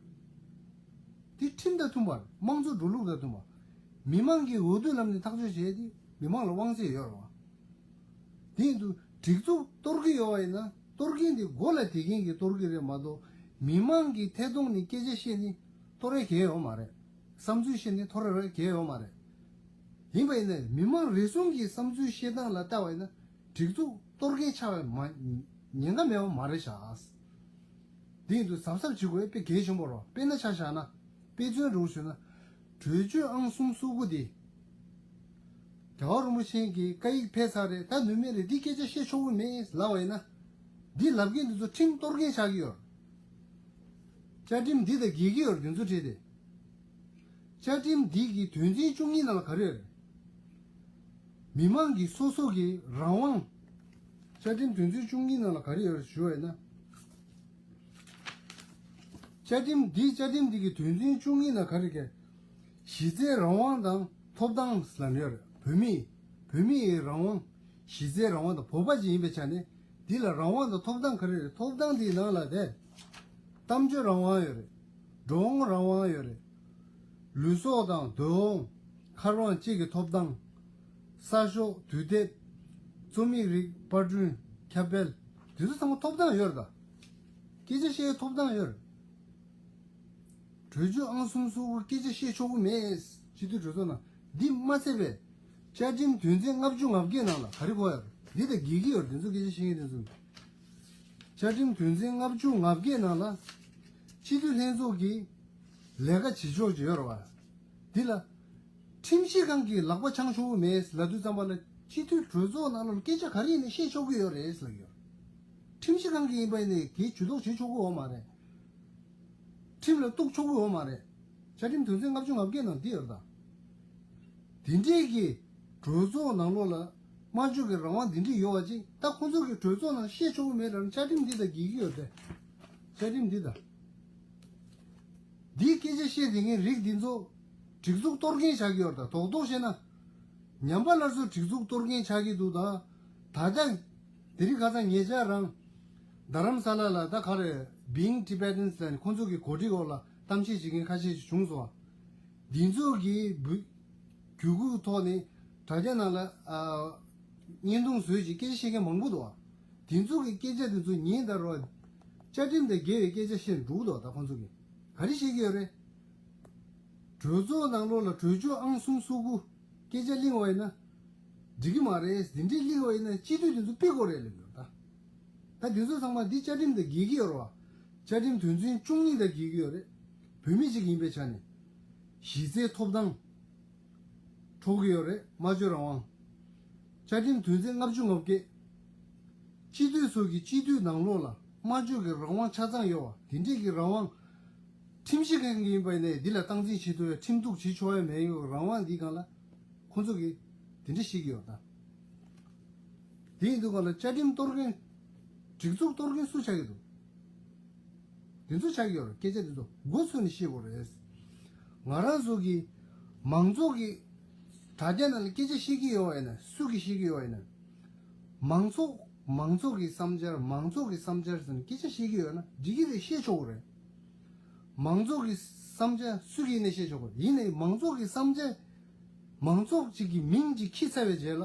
འདི་ཁྲིམས་དང་མཐུན་པ་རེད། དམངས་གཙོ་འགྲོ་ལུགས་དང་མཐུན་པ། མི་མང་གིས་འོས་བསྡུ་ལམ་ནས་ཐག་གཅོད་བྱས་ཏེ་མི་མང་ལ་དབང་ཚད་ཡོད་རེད་བ། དེ་ཡིན་དུས་སྒྲིག་འཛུགས་གཏོར་གྱི་ཡོད་པ་ཡིན་ན་གཏོར་མཁན་དེ་མགོ་ལ་བསྡད་མཁན་གྱིས་གཏོར་གྱི་རེད་མ་གཏོགས་མི་མང་གིས་ཐད་གཏོང་ནས་སྐད་ཆ་བཤད་ནས་གཏོར་ཡ་གལ་ཡོད་མ་རེད། བསམ་ཚུལ་བཤད་ནས་གཏོར་ཡ་གལ་ཡོད་མ་རེད། ཡིན་པ་ཡིན་ན་མི་མང་རེ་ཟུང་གི་བསམ་ཚུལ་བཤད་སྟངས་ལ་བལྟ་བ་ཡིན་ན་སྒྲིག་འཛུགས་གཏོར་མཁན་ཆགས་པའི་མ་ཉེན་ཁ་མེད་པ་མ་རེད་ཤག་འདི་ཡིན་དུས་གཟབ་གཟབ་བྱེད་དགོས་དཔེ་གལ་ཆེན་པོ་རེད། དཔེར་ན་ཆ་བཞག་ན་དཔེ་མཚོན་འདྲ་བོ་ཞུས་ན། གྲོས་ཆོད་ཨང་གསུམ་སོ་དགུ་དེ། རྒྱལ་བ་རིན་པོ་ཆེ་གི་བཀའ་ཡིག་ཕེབས་ཚར་རེད། ད་ནུས་མེད་རེད། འདི་སྐད་ཆ་བཤད་ཆོག་གི་མེད་ལབ་པ་ཡིན་ན། འདི་ལབ་མཁན་འདི་ཚོ་ཁྲིམས་གཏོར་མཁན་ཆགས་ཀྱི་ཡོད། བཅའ་ཁྲིམས་འདི་དང་འགལ་གྱི་ཡོད་རེད། འདི་ཚོ་ཁྲིད་དེ། བཅའ་ཁྲིམས་འདི་གི་དོན་ཚན་བཅུ་གཉིས་ནང་ལ་ག་རེ་ཡོད་རེད། མི་མང་གི་སོ་སོ་གི་རང་དབང་། བཅའ་ཁྲིམས་དོན་ཚན་བཅུ་གཉིས་ནང་ལ་ག་རེ་ཡོད་རེད་ཞུ་བ་ཡིན་ན། བཅའ་ཁྲིམས་འདི་བཅའ་ཁྲིམས་འདི་གི་དོན་ཚན་བཅུ་གཉིས་ནང་ག་རེ་གས། གཞི་རྩའི་རང་དབང་དང་ཐོབ་ཐང་ལབ་ནས་ཡོད་རེད། བོད་མི་བོད་མི་ཡི་རང་དབང་། གཞི་རྩའི་རང་དབང་དང་བོད་པ་ཅིག་ཡིན་པའི་ཆ་ནས་འདི་ལ་རང་དབང་དང་ཐོབ་ཐང་ག་རེ་རེད། ཐོབ་ཐང་འདིའི་ནང་ལ་དེ། གཏམ་བརྗོད་རང་དབང་ཡོད་རེད། འགྲོ་འོང་རང་དབང་ཡོད་རེད། ལུས་སྲོག་དང་སྡོད་འོང་། མཁར་དབང་བཅས་ཀྱི་ཐོབ་ཐང་། གསར་ཤོག་དུས་དེབ། རྩོམ་ཡིག་རིགས་པར་སྐྲུན། ཁྱབ་སྤེལ། དེ་ཚོ་ཚང་མ་ཐོབ་ཐང་ཡོད་རེད་ད། སྐད་ཆ་བཤད་ཐོབ་ཐང་ཡོད་རེད། གྲོས་ཆོད་ཨང་གསུམ་སོ་དགུ་སྐད་ཆ་བཤད་ཆོག་གི་མེད། སྤྱི་འཐུས་གྲོས་ཚོགས་ནང་འདི་མ་ཚད་པའི་ བཅའ་ཁྲིམས་དོན་ཚན་ལྔ་བཅུ་ང་བརྒྱད་ནང་ལ་ག་རེ་གོ་ཡོད་རེད། འདི་དང་འགལ་གྱི་ཡོད་རེད། འདི་ཚོ་སྐད་ཆ་བཤད་མཁན་དེ་ཚོ། བཅའ་ཁྲིམས་དོན་ཚན་ལྔ་བཅུ་ང་བརྒྱད་ནང་ལ་སྤྱི་འཐུས་ལྷན་ཚོགས་ཀྱི་ལས་ཀ་བྱེད་ཕྱོགས་ཅིག་ཡོད་རེད་བ། འདི་ལ་ཁྲིམས་ཞིབ་ཁང་གིས་ལག་པ་འཆང་ཆོག་གི་མེད་ལབ་དུས་ཙམ་པ་ལ། སྤྱི་འཐུས་གྲོས་ཚོགས་ནང་ལ་སྐད་ཆ་ག་རེ་ཡིན་ནའི་བཤད་ཆོག་གི་ཡོད་རེད་ལབ་ཡོད། ཁྲིམས་ཞིབ་ཁང་གིས་ཡིན་པ་ཡིན་ནའི་གིས་ཇུས་གཏོགས་བྱེད་ཆོག་གི་ཡོད་མ་རེད། ཁྲིམས་ལ་གཏུག་ཆོག་གི་ཡོད་མ་རེད། བཅའ་ཁྲིམས་དོན་ཚན་ལྔ་བཅུ་ང་བརྒྱད་ནང་འདི་ཡོད་རེད་ད། དེ་འདྲས་ཀྱི་གྲོས་ཚོགས་ནང་ལོགས་ལ་སྨྲ་བརྗོད་ཀྱི་རང་དབང་འདི་འདྲས་ཡོད་པ་ཅིག་ད་ཁོང་ཚོ་གི་གྲོས་ཚོགས་ནང་བཤད་ཆོག་གི་མེད་ལབ་ན། བཅའ་ཁྲིམས་འདི་དང་འགལ་གྱི་ཡོད་དེ། བཅའ་ཁྲིམས་འདི་དང་འདིའི་སྐད་ཆ་བཤད་བསྡད་མཁན་རིགས་འདི་ཚོ་སྒྲིག་འཛུགས་གཏོར་མཁན་ཆགས་ཀྱི་ཡོད་རེད་ད། རྡོག་རྡོག་བཤད་ན། ཉམས་པ་སླར་གསོའི་སྒྲིག་འཛུགས་གཏོར་མཁན་ཆགས་ཀྱི་འདུག་ད། ད་ལྟ་དེ་རིང་ཁ་སང་ཉེ་ཆར་རང་རྡ་རམ་ས་ལ་ལ་ད་ག་རེ་Being Tibetans ལ་ཁོང་ཚོ་གི་གོ་སྒྲིག་འོག་ལ་གཏམ་བཤད་བྱེད་མཁན་ཁ་ཤས་ཤིག་བྱུང་སོང་བ། འདི་ཚོ་གི་བུ་གྱོད་སྐུ་ཐོག་ནས་དྲ་རྒྱ་ནང་ལ་ཨ་བརྙན་ཐུང་བཟོས་ཅིག་སྐད་ཆ་བཤད་མཁན་མང་པོ་འདུག་བ། འདི་ཚོ་གི་སྐད་ཆ་འདི་ཚོ་ཉིན་ལྟར་བ་བཅའ་ཁྲིམས་དང་འགལ་བའི་སྐད་ཆ་བཤད་འགྲོ་གི་འདུག་ད་ཁོང་ཚོ་གི་ག་རེ་བཤད་ཀྱི་ཡོད་རེད། གྲོས་ཚོགས་ནང་ལོགས་ལ་གྲོས་ཆོད་ཨང་གསུམ་སོ་དགུ་སྐད་ཆ་གླེང་བ་ཡིན་ན་འགྲིག་གི་མ་རེད། འདི་འདྲའི་གླེང་བ་ཡིན་ན་སྤྱི་འཐུས་དེ་ཚོ་ཕུད་དགོས་རེད་ལབ་ཡོད་ད། ད་འདི་ཚོ་ཚང་མ་འདི་བཅའ་ཁྲིམས་དང་འགལ་གྱི་ཡོད་རེད་བ། བཅའ་ཁྲིམས་དོན་ཚན་བཅུ་གཉིས་དང་འགལ་གྱི་ཡོད་རེད། བོད་མི་གཅིག་ཡིན་པའི་ཆ་ནས་གཞི་རྩའི་ཐོབ་ཐང་འཕྲོག་གི་ཡོད་རེད། སྨྲ་བརྗོད་རང་དབང་། བཅའ་ཁྲིམས་དོན་ཚན་ལྔ་བཅུ་ང་བརྒྱད། སྤྱི་འཐུས་ཚོ་གི་སྤྱི་འཐུས་ནང་ལོགས་ལ་སྨྲ་བརྗོད་ཀྱི་རང་དབང་ཆ་ཚང་ཡོད་བ། དེ་འདྲས་ཀྱི་རང་དབང་ཁྲིམས་ཞིབ་ཁང་གི་ཡིན་པ་ཡིན་ནའི་འདི་ལ་སྟངས་འཛིན་བྱེད་ཐུབ་ཡ་ཁྲིམས་གཏུག་བྱེད་ཆོག་ཡ་མེད་ཡོད་རང་དབང་འདི་སྒང་ལ་ཁོང་ཚོ་གིས་དེ་འདྲས་བཤད་ཀྱི་ཡོད་ད། དེ་ཡིན་དུས་སྒང་ལ་བཅའ་ཁྲིམས་གཏོར་མཁན་སྒྲིག་འཛུགས་གཏོར་མཁན་སུ་ཆགས་ཀྱི་འདུག་དེ་ཚོ་ཆགས་ཀྱི་ཡོད་རེད། སྐད་ཆ་དེ་ཚོ་མགོ་ཚོས་ནས་བཤད་དགོས་རེད། ང་རང་ཚོ་གི་མང་ཚོགས་ཀྱི་དྲ་རྒྱ་ནང་ལ་སྐད་ཆ་བཤད་ཀྱི་ཡོད་པ་ཡིན་ན། སུ་གིས་བཤད་ཀྱི་ཡོད་པ་ཡིན་ན། མང་ཚོགས་མང་ཚོགས་ཀྱི་བསམ་འཆར་མང་ཚོགས་ཀྱི་བསམ་འཆར་ཟེར་ནས་སྐད་ཆ་བཤད་ཀྱི་ཡོད་ན་འགྲིག་གི་རེད། བཤད་ཆོག་གི་རེད། མང་ཚོགས་ཀྱི་བསམ་འཆར་སུ་གིས་ཡིན་ནའི་བཤད་ཆོག་གི་རེད། ཡིན་ནའི་མང་ཚོགས་ཀྱི་བསམ་འཆར་མང་ཚོགས་གཅིག་གི་མིང་གཅིག་འཁྱེར་ཚར་བའི་རྗེས་ལ་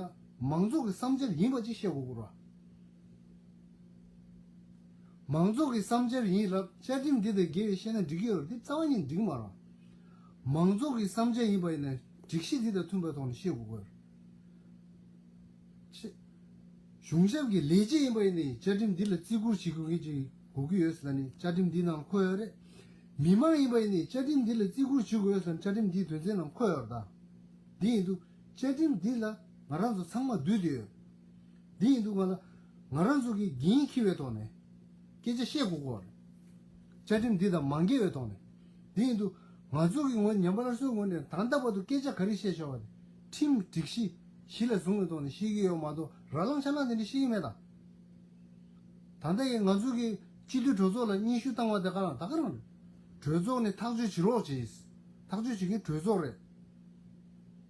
མང་ཚོགས་ཀྱི་བསམ་འཆར་ཡིན་པ་ཅིག་བཤད་དགོས་ཀྱི་རེད། མང་ཚོགས་ཀྱི་བསམ་འཆར་ཡིན་ལབ་བཅའ་ཁྲིམས་འདི་དང་འགལ་བའི་བཤད་ན་འགྲིག་གི་ཡོད་རེད། འདི་རྩ་བ་ཉིད་འགྲིག་མ་རེད། མང་ཚོགས་ཀྱི་བསམ་འཆར་ཡིན་པ་ཡིན་ན་སྒྲིག་གཞི་འདི་དང་མཐུན་པའི་ཐོག་ནས་བཤད་དགོས་ཀྱི་ཡོད་རེད། གཞུང་ཞབས་ཀྱི་ལས་བྱེད་ཡིན་པ་ཡིན་ནའི་བཅའ་ཁྲིམས་འདི་ལ་བརྩི་བཀུར་བྱེད་དགོས་ཀྱི་ཅིག་དགོས་ཀྱི་ཡོད་ཟེར་ནས་བཅའ་ཁྲིམས་འདི་ནང་འཁོད་ཡོད་རེད། མི་མང་ཡིན་པ་ཡིན་ནའི་བཅའ་ཁྲིམས་འདི་ལ་བརྩི་བཀུར་བྱེད་དགོས་ཡོད་ཟེར་ནས་བཅའ་ཁྲིམས་འདིའི་དོན་ཚན་ནང་འཁོད་ཡོད་རེད་ད། འདི་ཡིན་དུས་བཅའ་ཁྲིམས་འདི་ལ་ང་རང་ཚོ་ཚང་མ་འདུས་བསྡད་ཡོད། འདི་ཡིན་དུས་ང་ལ་ང་རང་ཚོ་གིས་འགན་འཁྱེར་བའི་ཐོག་ནས་སྐད་ཆ་བཤད་དགོས་ཀྱི་ཡོད་རེད། བཅའ་ཁྲིམས་འདི་དང་མ་འགལ་བའི་ཐོག་ནས། འདི་ཡིན་དུས་ང་ཚོ་གི་ངོས་ཉམས་པ་སླར་གསོའི་ངོས་ནས་ད་ལྟ་བར་དུ་སྐད་ཆ་ག་རེ་བཤད་བཞག་པ་དེ་ཁྲིམས་སྒྲིག་གཞི་གཞི་ལ་བཟུང་བའི་ཐོག་ནས་བཤད་ཀྱི་ཡོད་མ་གཏོགས་ར་ལངས་ཆ་ལངས་དེ་འདྲ་བཤད་ཀྱི་མེད་ད། ད་ལྟ་ཡི་ང་ཚོ་གི་སྤྱི་འཐུས་གྲོས་ཚོགས་ལ་སྙན་ཞུ་བཏང་བ་དེ་ག་རང་ད་ག་རང་རེད། གྲོས་ཚོགས་ནས་ཐག་གཅོད་བྱེད་རོགས་གྱིས། ཐག་གཅོད་བྱེད་མཁན་གྲོས་ཚོགས་རེད།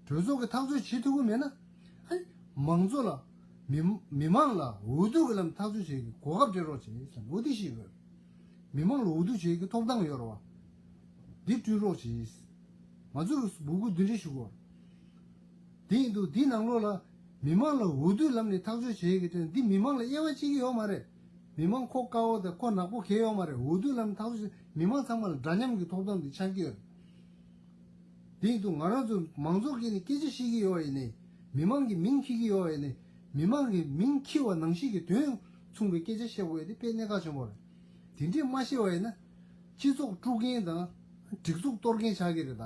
གྲོས་ཚོགས་ཀྱིས་ཐག་གཅོད་བྱེད་ཐུབ་ཀྱི་མེད་ན། ཨ་ནི་མང་ཚོགས་ལ་མི་མི་མང་ལ་འོས་བསྡུ་གི་ལམ་ཐག་གཅོད་བྱེད་ཀྱི་གོ་སྐབས་སྤྲད་རོགས་བྱེད་ཟེར་ནས་འོ་དེ་ཞིག་དགོས། མི་མང་ལ་འོས་བསྡུ་བྱེད་ཀྱི་ཐོབ་ཐང་ཡོད་རེད་བ། འདི་བསྐྲུན་རོགས་གྱིས། ང་ཚོས་འབོད་སྐུལ་འདི་འདྲ་ཞུ་དགོས། དེ་ཡིན་དུས་འདི་ནང་ལོགས་ལ་མི་མང་ལ་འོས་བསྡུའི་ལམ་ནས་ཐག་གཅོད་བྱེད་ཀྱི་དོན་འདི་མི་མང་ལ་དབྱེ་བ་ཕྱེ་གི་ཡོད་མ་རེད། མི་མང་ཁོ་དཀར་པོ་དང་ཁོ་ནག་པོ་གང་ཡང་ཡོད་མ་རེད། འོས་བསྡུའི་ལམ་ཐག་གཅོད་མི་མང་ཚང་མ་ལ་འདྲ་མཉམ་གྱི་ཐོབ་ཐང་འདི་ཆགས་ཀྱི་ཡོད་རེད། དེ་ཡིན་དུས་ང་རང་ཚོ་མང་ཚོགས་ཀྱིས་ནི་སྐད་ཆ་བཤད་ཀྱི་ཡོད་པ་ཡིན་ནའི། མི་མང་གི་མིང་འཁྱེར་གྱི་ཡོད་པ་ཡིན་ནའི། མི་མང་གི་མིང་འཁྱེར་བ་ནང་བཞིན་གྱི་དོན་མཚུངས་པའི་སྐད་ཆ་བཤད་དགོས་ཡ་དེ་དཔེ་གནད་འགག་ཆེན་པོ་རེད། དེ་འདྲས་མ་བཤད་པ་ཡིན་ན། སྤྱི་ཚོགས་དཀྲུག་མཁན་དང་། སྒྲིག་འཛུགས་གཏོར་མཁན་ཆགས་ཀྱི་རེད་ད།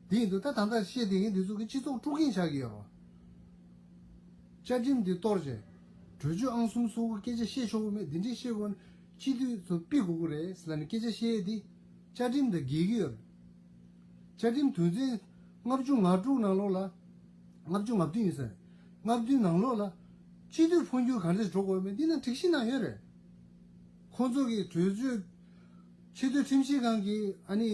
དེ་ཡིན་དུས་ད་ད་ལྟ་བཤད་བསྡད་མཁན་དེ་ཚོ་གི་སྤྱི་ཚོགས་དཀྲུག་མཁན་ཆགས་ཀྱི་ཡོད་རེད། བཅའ་ཁྲིམས་འདི་གཏོར་བྱས། གྲོས་ཆོད་ཨང་གསུམ་སོ་དགུ་སྐད་ཆ་བཤད་ཆོག་གི་མེད། འདི་འདྲས་བཤད་དགོས་ན་སྤྱི་འཐུས་ཚོ་ཕུད་དགོས་ཀྱི་རེད་ཟེར་ལབ་ནས་སྐད་ཆ་བཤད་ཡས་འདི་བཅའ་ཁྲིམས་དང་འགལ་གྱི་ཡོད་རེད། བཅའ་ཁྲིམས་དོན་ཚན་ལྔ་བཅུ་ང་དྲུག་ནང་ལོགས་ལ། ལྔ་བཅུ་ང་བདུན་ཡིན་ཟེར། ལྔ་བདུན་ནང་ལོགས་ལ་སྤྱི་འཐུས་འཕོ་འགྱུར་ག་འདྲས་འགྲོ་དགོས་མེད་འདི་ནང་སྒྲིག་གཞི་ནང་ཡོད་རེད། ཁོང་ཚོ་གི་གྲོས་ཆོད། ཆེས་མཐོའི་ཁྲིམས་ཞིབ་ཁང་གིས་ཨ་ནི་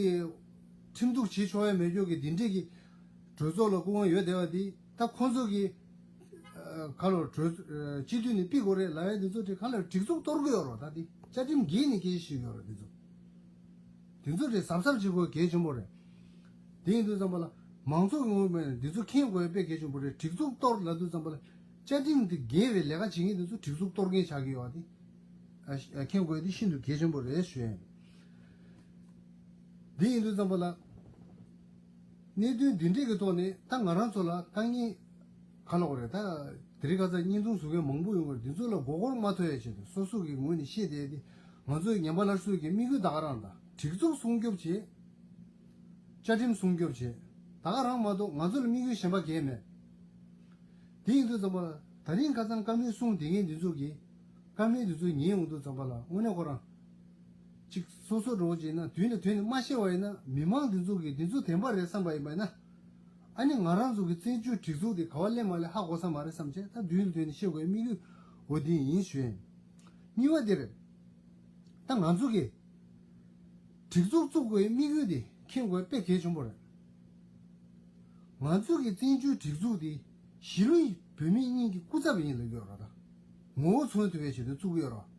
ཁྲིམས་གཏུག་བྱེད་ཆོག་ཡ་མེད་ཀྱོག་གི་འདི་འདྲས་ཀྱི་གྲོས་ཚོགས་ལ་སྐུ་དབང་ཡོད་བསྡད་པ་འདི་ད་ཁོང་ཚོ་གི་ཨ་ག་ལོ་གྲོས་ཨ་སྤྱི་འཐུས་ནས་ཕུད་དགོས་རེད་ལབ་ཡ་འདི་ཚོ་དེ་ག་ལ་སྒྲིག་འཛུགས་གཏོར་གི་ཡོད་རེད། ད་འདི་བཅའ་ཁྲིམས་འགལ་ནས་སྐད་ཆ་བཤད་ཡོད་རེད། འདི་ཚོ་འདི་ཚོ་དེ་གཟབ་གཟབ་བྱེད་དགོས་གལ་ཆེན་པོ་རེད། དེ་ཡིན་དུས་ཙམ་པ་ལ་མང་ཚོགས་ཀྱི་ངོས་ནས་འདི་ཚོ་མཁྱེན་དགོས་ཡ་དཔེ་གལ་ཆེན་པོ་རེད། སྒྲིག་འཛུགས་གཏོར་ལབ་དུས་ཙམ་པ་ལ་བཅའ་ཁྲིམས་འདི་འགལ་བའི་ལས་ཀ་བྱེད་མཁན་འདི་ཚོ་སྒྲིག་འཛུགས་གཏོར་མཁན་ཆགས་ཀྱི་ཡོད་པ་དེ་ཨ་མཁྱེན་དགོས་ཡ་དེ་ཤིན་ཏུ་གལ་ཆེན་པོ་རེད་ཞུ་ཡ་ཡིན། འདི་ཡིན་དུས་ཙམ་པ་ལ། གནད་དོན་འདི་འདྲས་ཀྱི་ཐོག་ནས་ད་ང་རང་ཚོ་ལ་དཀའ་ངལ་ག་ལ་གོ་རེད། ད་དེ་རིང་ཁ་སང་བརྙན་ཐུང་བཟོ་མཁན་མང་པོ་ཡོང་གི་རེད། འདི་ཚོ་ལ་མགོ་སྐོར་མ་ཐོན་ཡ་ཆེད་དུ་སོ་སོ་གི་ངོས་ནས་བཤད་བསྡད་དེ། ང་ཚོའི་ཉམས་པ་སླར་གསོའི་གི་དམིགས་ཡུལ་ད་ག་རང་དང་། སྒྲིག་འཛུགས་སྲུང་སྐྱོབ་བྱེད། བཅའ་ཁྲིམས་སྲུང་སྐྱོབ་བྱེད། ད་ག་རང་མ་གཏོགས་ང་ཚོ་ལ་དམིགས་ཡུལ་གཞན་པ་གང་ཡང་མེད། དེ་ཡིན་དུས་ཙམ་པ་ལ་ད་རིང་ཁ་སང་བཀའ་མོལ་གསུངས་བསྡད་མཁན་འདི་ཚོ་གིས། བཀའ་མོལ་འདི་ཚོ་ཉན་ཡོང་དུས་ཙམ་པ་ལ་དངོས་གནས་ཁོ་རང་གཅིག་སོ་སོ་འགྲོ་བྱས་ན་དུས་ནས་དུས་ནས་མ་ཤེས་པ་ཡིན་ན། མི་མང་འདི་ཚོ་གིས་འདི་ཚོ་བདེན་པ་རེད་བསམ་པ་ཡིན་པ་ཡིན་ན། ཨ་ནི་ང་རང་ཚོ་གི་བཙན་བྱོལ་སྒྲིག་འཛུགས་དེ་ག་བ་སླེབས་མ་སླེབས་ཧ་གོ་ས་མ་རེད་བསམ་བྱས། ད་དུས་ནས་དུས་ནས་ཤེས་དགོས་དམིགས་ཡུལ་འོ་དེ་ཡིན་ཞུ་ཡིན། གཉིས་པ་དེ་རེད། ད་ང་ཚོ་གི་སྒྲིག་འཛུགས་བཙུགས་དགོས་དམིགས་ཡུལ་དེ་མཁྱེན་དགོས་དཔེ་གལ་ཆེན་པོ་རེད། ང་ཚོ་གི་བཙན་བྱོལ་སྒྲིག་འཛུགས་དེ་གཞིས་ལུས་བོད་མི་གཉིས་ཀྱི་སྐུ་ཚབ་ཡིན་ལབ་ཀྱི་ཡོད་རེད། ད་ངོ་བོ་མཚོན་ཐུབ་པའི་ཆེད་དུ་བཙུགས་ཀྱི་ཡོད་རེད།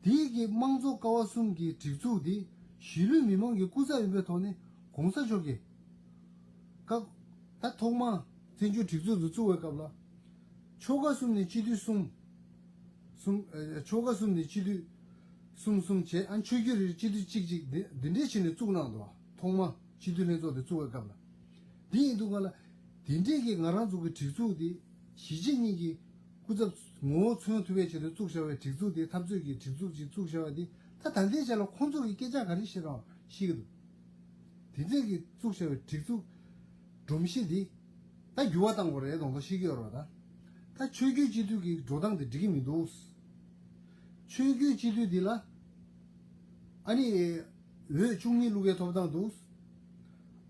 དེའི་གི་དམངས་གཙོ་ཀ་བ་གསུམ་གྱི་སྒྲིག་འཛུགས་དེ་གཞིས་ལུས་མི་མང་གི་སྐུ་ཚབ་ཡིན་པའི་ཐོག་ནས་གོང་ས་མཆོག་གིས། སྐབས་ད་ཐོག་མ་བཙན་བྱོལ་སྒྲིག་འཛུགས་དེ་བཙུགས་པའི་སྐབས་ལ། ཆོལ་ཁ་གསུམ་ནས་སྤྱི་འཐུས་གསུམ། གསུམ། ཨ། ཆོལ་ཁ་གསུམ་ནས་སྤྱི་འཐུས་གསུམ་གསུམ་བྱས། ཨ། ཆོས་བརྒྱུད་རེ་སྤྱི་འཐུས་གཅིག་གཅིག་འདི་འདི་འདྲས་བྱས་ནས་བཙུགས་གནང་འདུག། ཐོག་མ་སྤྱི་འཐུས་ལྷན་ཚོགས་དེ་བཙུགས་པའི་སྐབས་ལ། འདི་ཡིན་དུས་སྒང་ལ་དེ་འདྲས་ཀྱི་ང་རང་ཚོ་གི་སྒྲིག་འཛུགས་དེ་གཞིས་བྱེས་གཉིས་ཀྱི་སྐུ་ཚབ་ངོ་བོ་མཚོན་ཐུབ་པའི་ཆེད་དུ་བཙུགས་བཞག་པའི་སྒྲིག་འཛུགས་དེ། འཐབ་རྩོད་ཀྱི་སྒྲིག་འཛུགས་ཅིག་བཙུགས་བཞག་པ་དེ། ད་ད་ལྟའི་ཆ་ལ་ཁོང་ཚོ་གི་སྐད་ཆ་ག་རེ་བཤད་རང་ཤེས་ཀྱི་འདུག། དེ་འདྲས་ཀྱི་བཙུགས་བཞག་པའི་སྒྲིག་འཛུགས་སྒྲོམ་གཞི་འདི་ད་འགྱུར་བ་བཏང་དགོས་རེད་མདོག་མདོག་བཤད་ཀྱི་ཡོད་རེད། ད་ད་ཆོས་བརྒྱུད་སྤྱི་འཐུས་ཀྱི་འགྲོ་སྟངས་དེ་འགྲིག་གི་མི་འདུག། ཆོས་བརྒྱུད་སྤྱི་འཐུས་འདི་ལ། ཨ་ནི་འོས་བཅུ་གཉིས་བླུག་ཡའི་ཐོབ་ཐང་འདུག།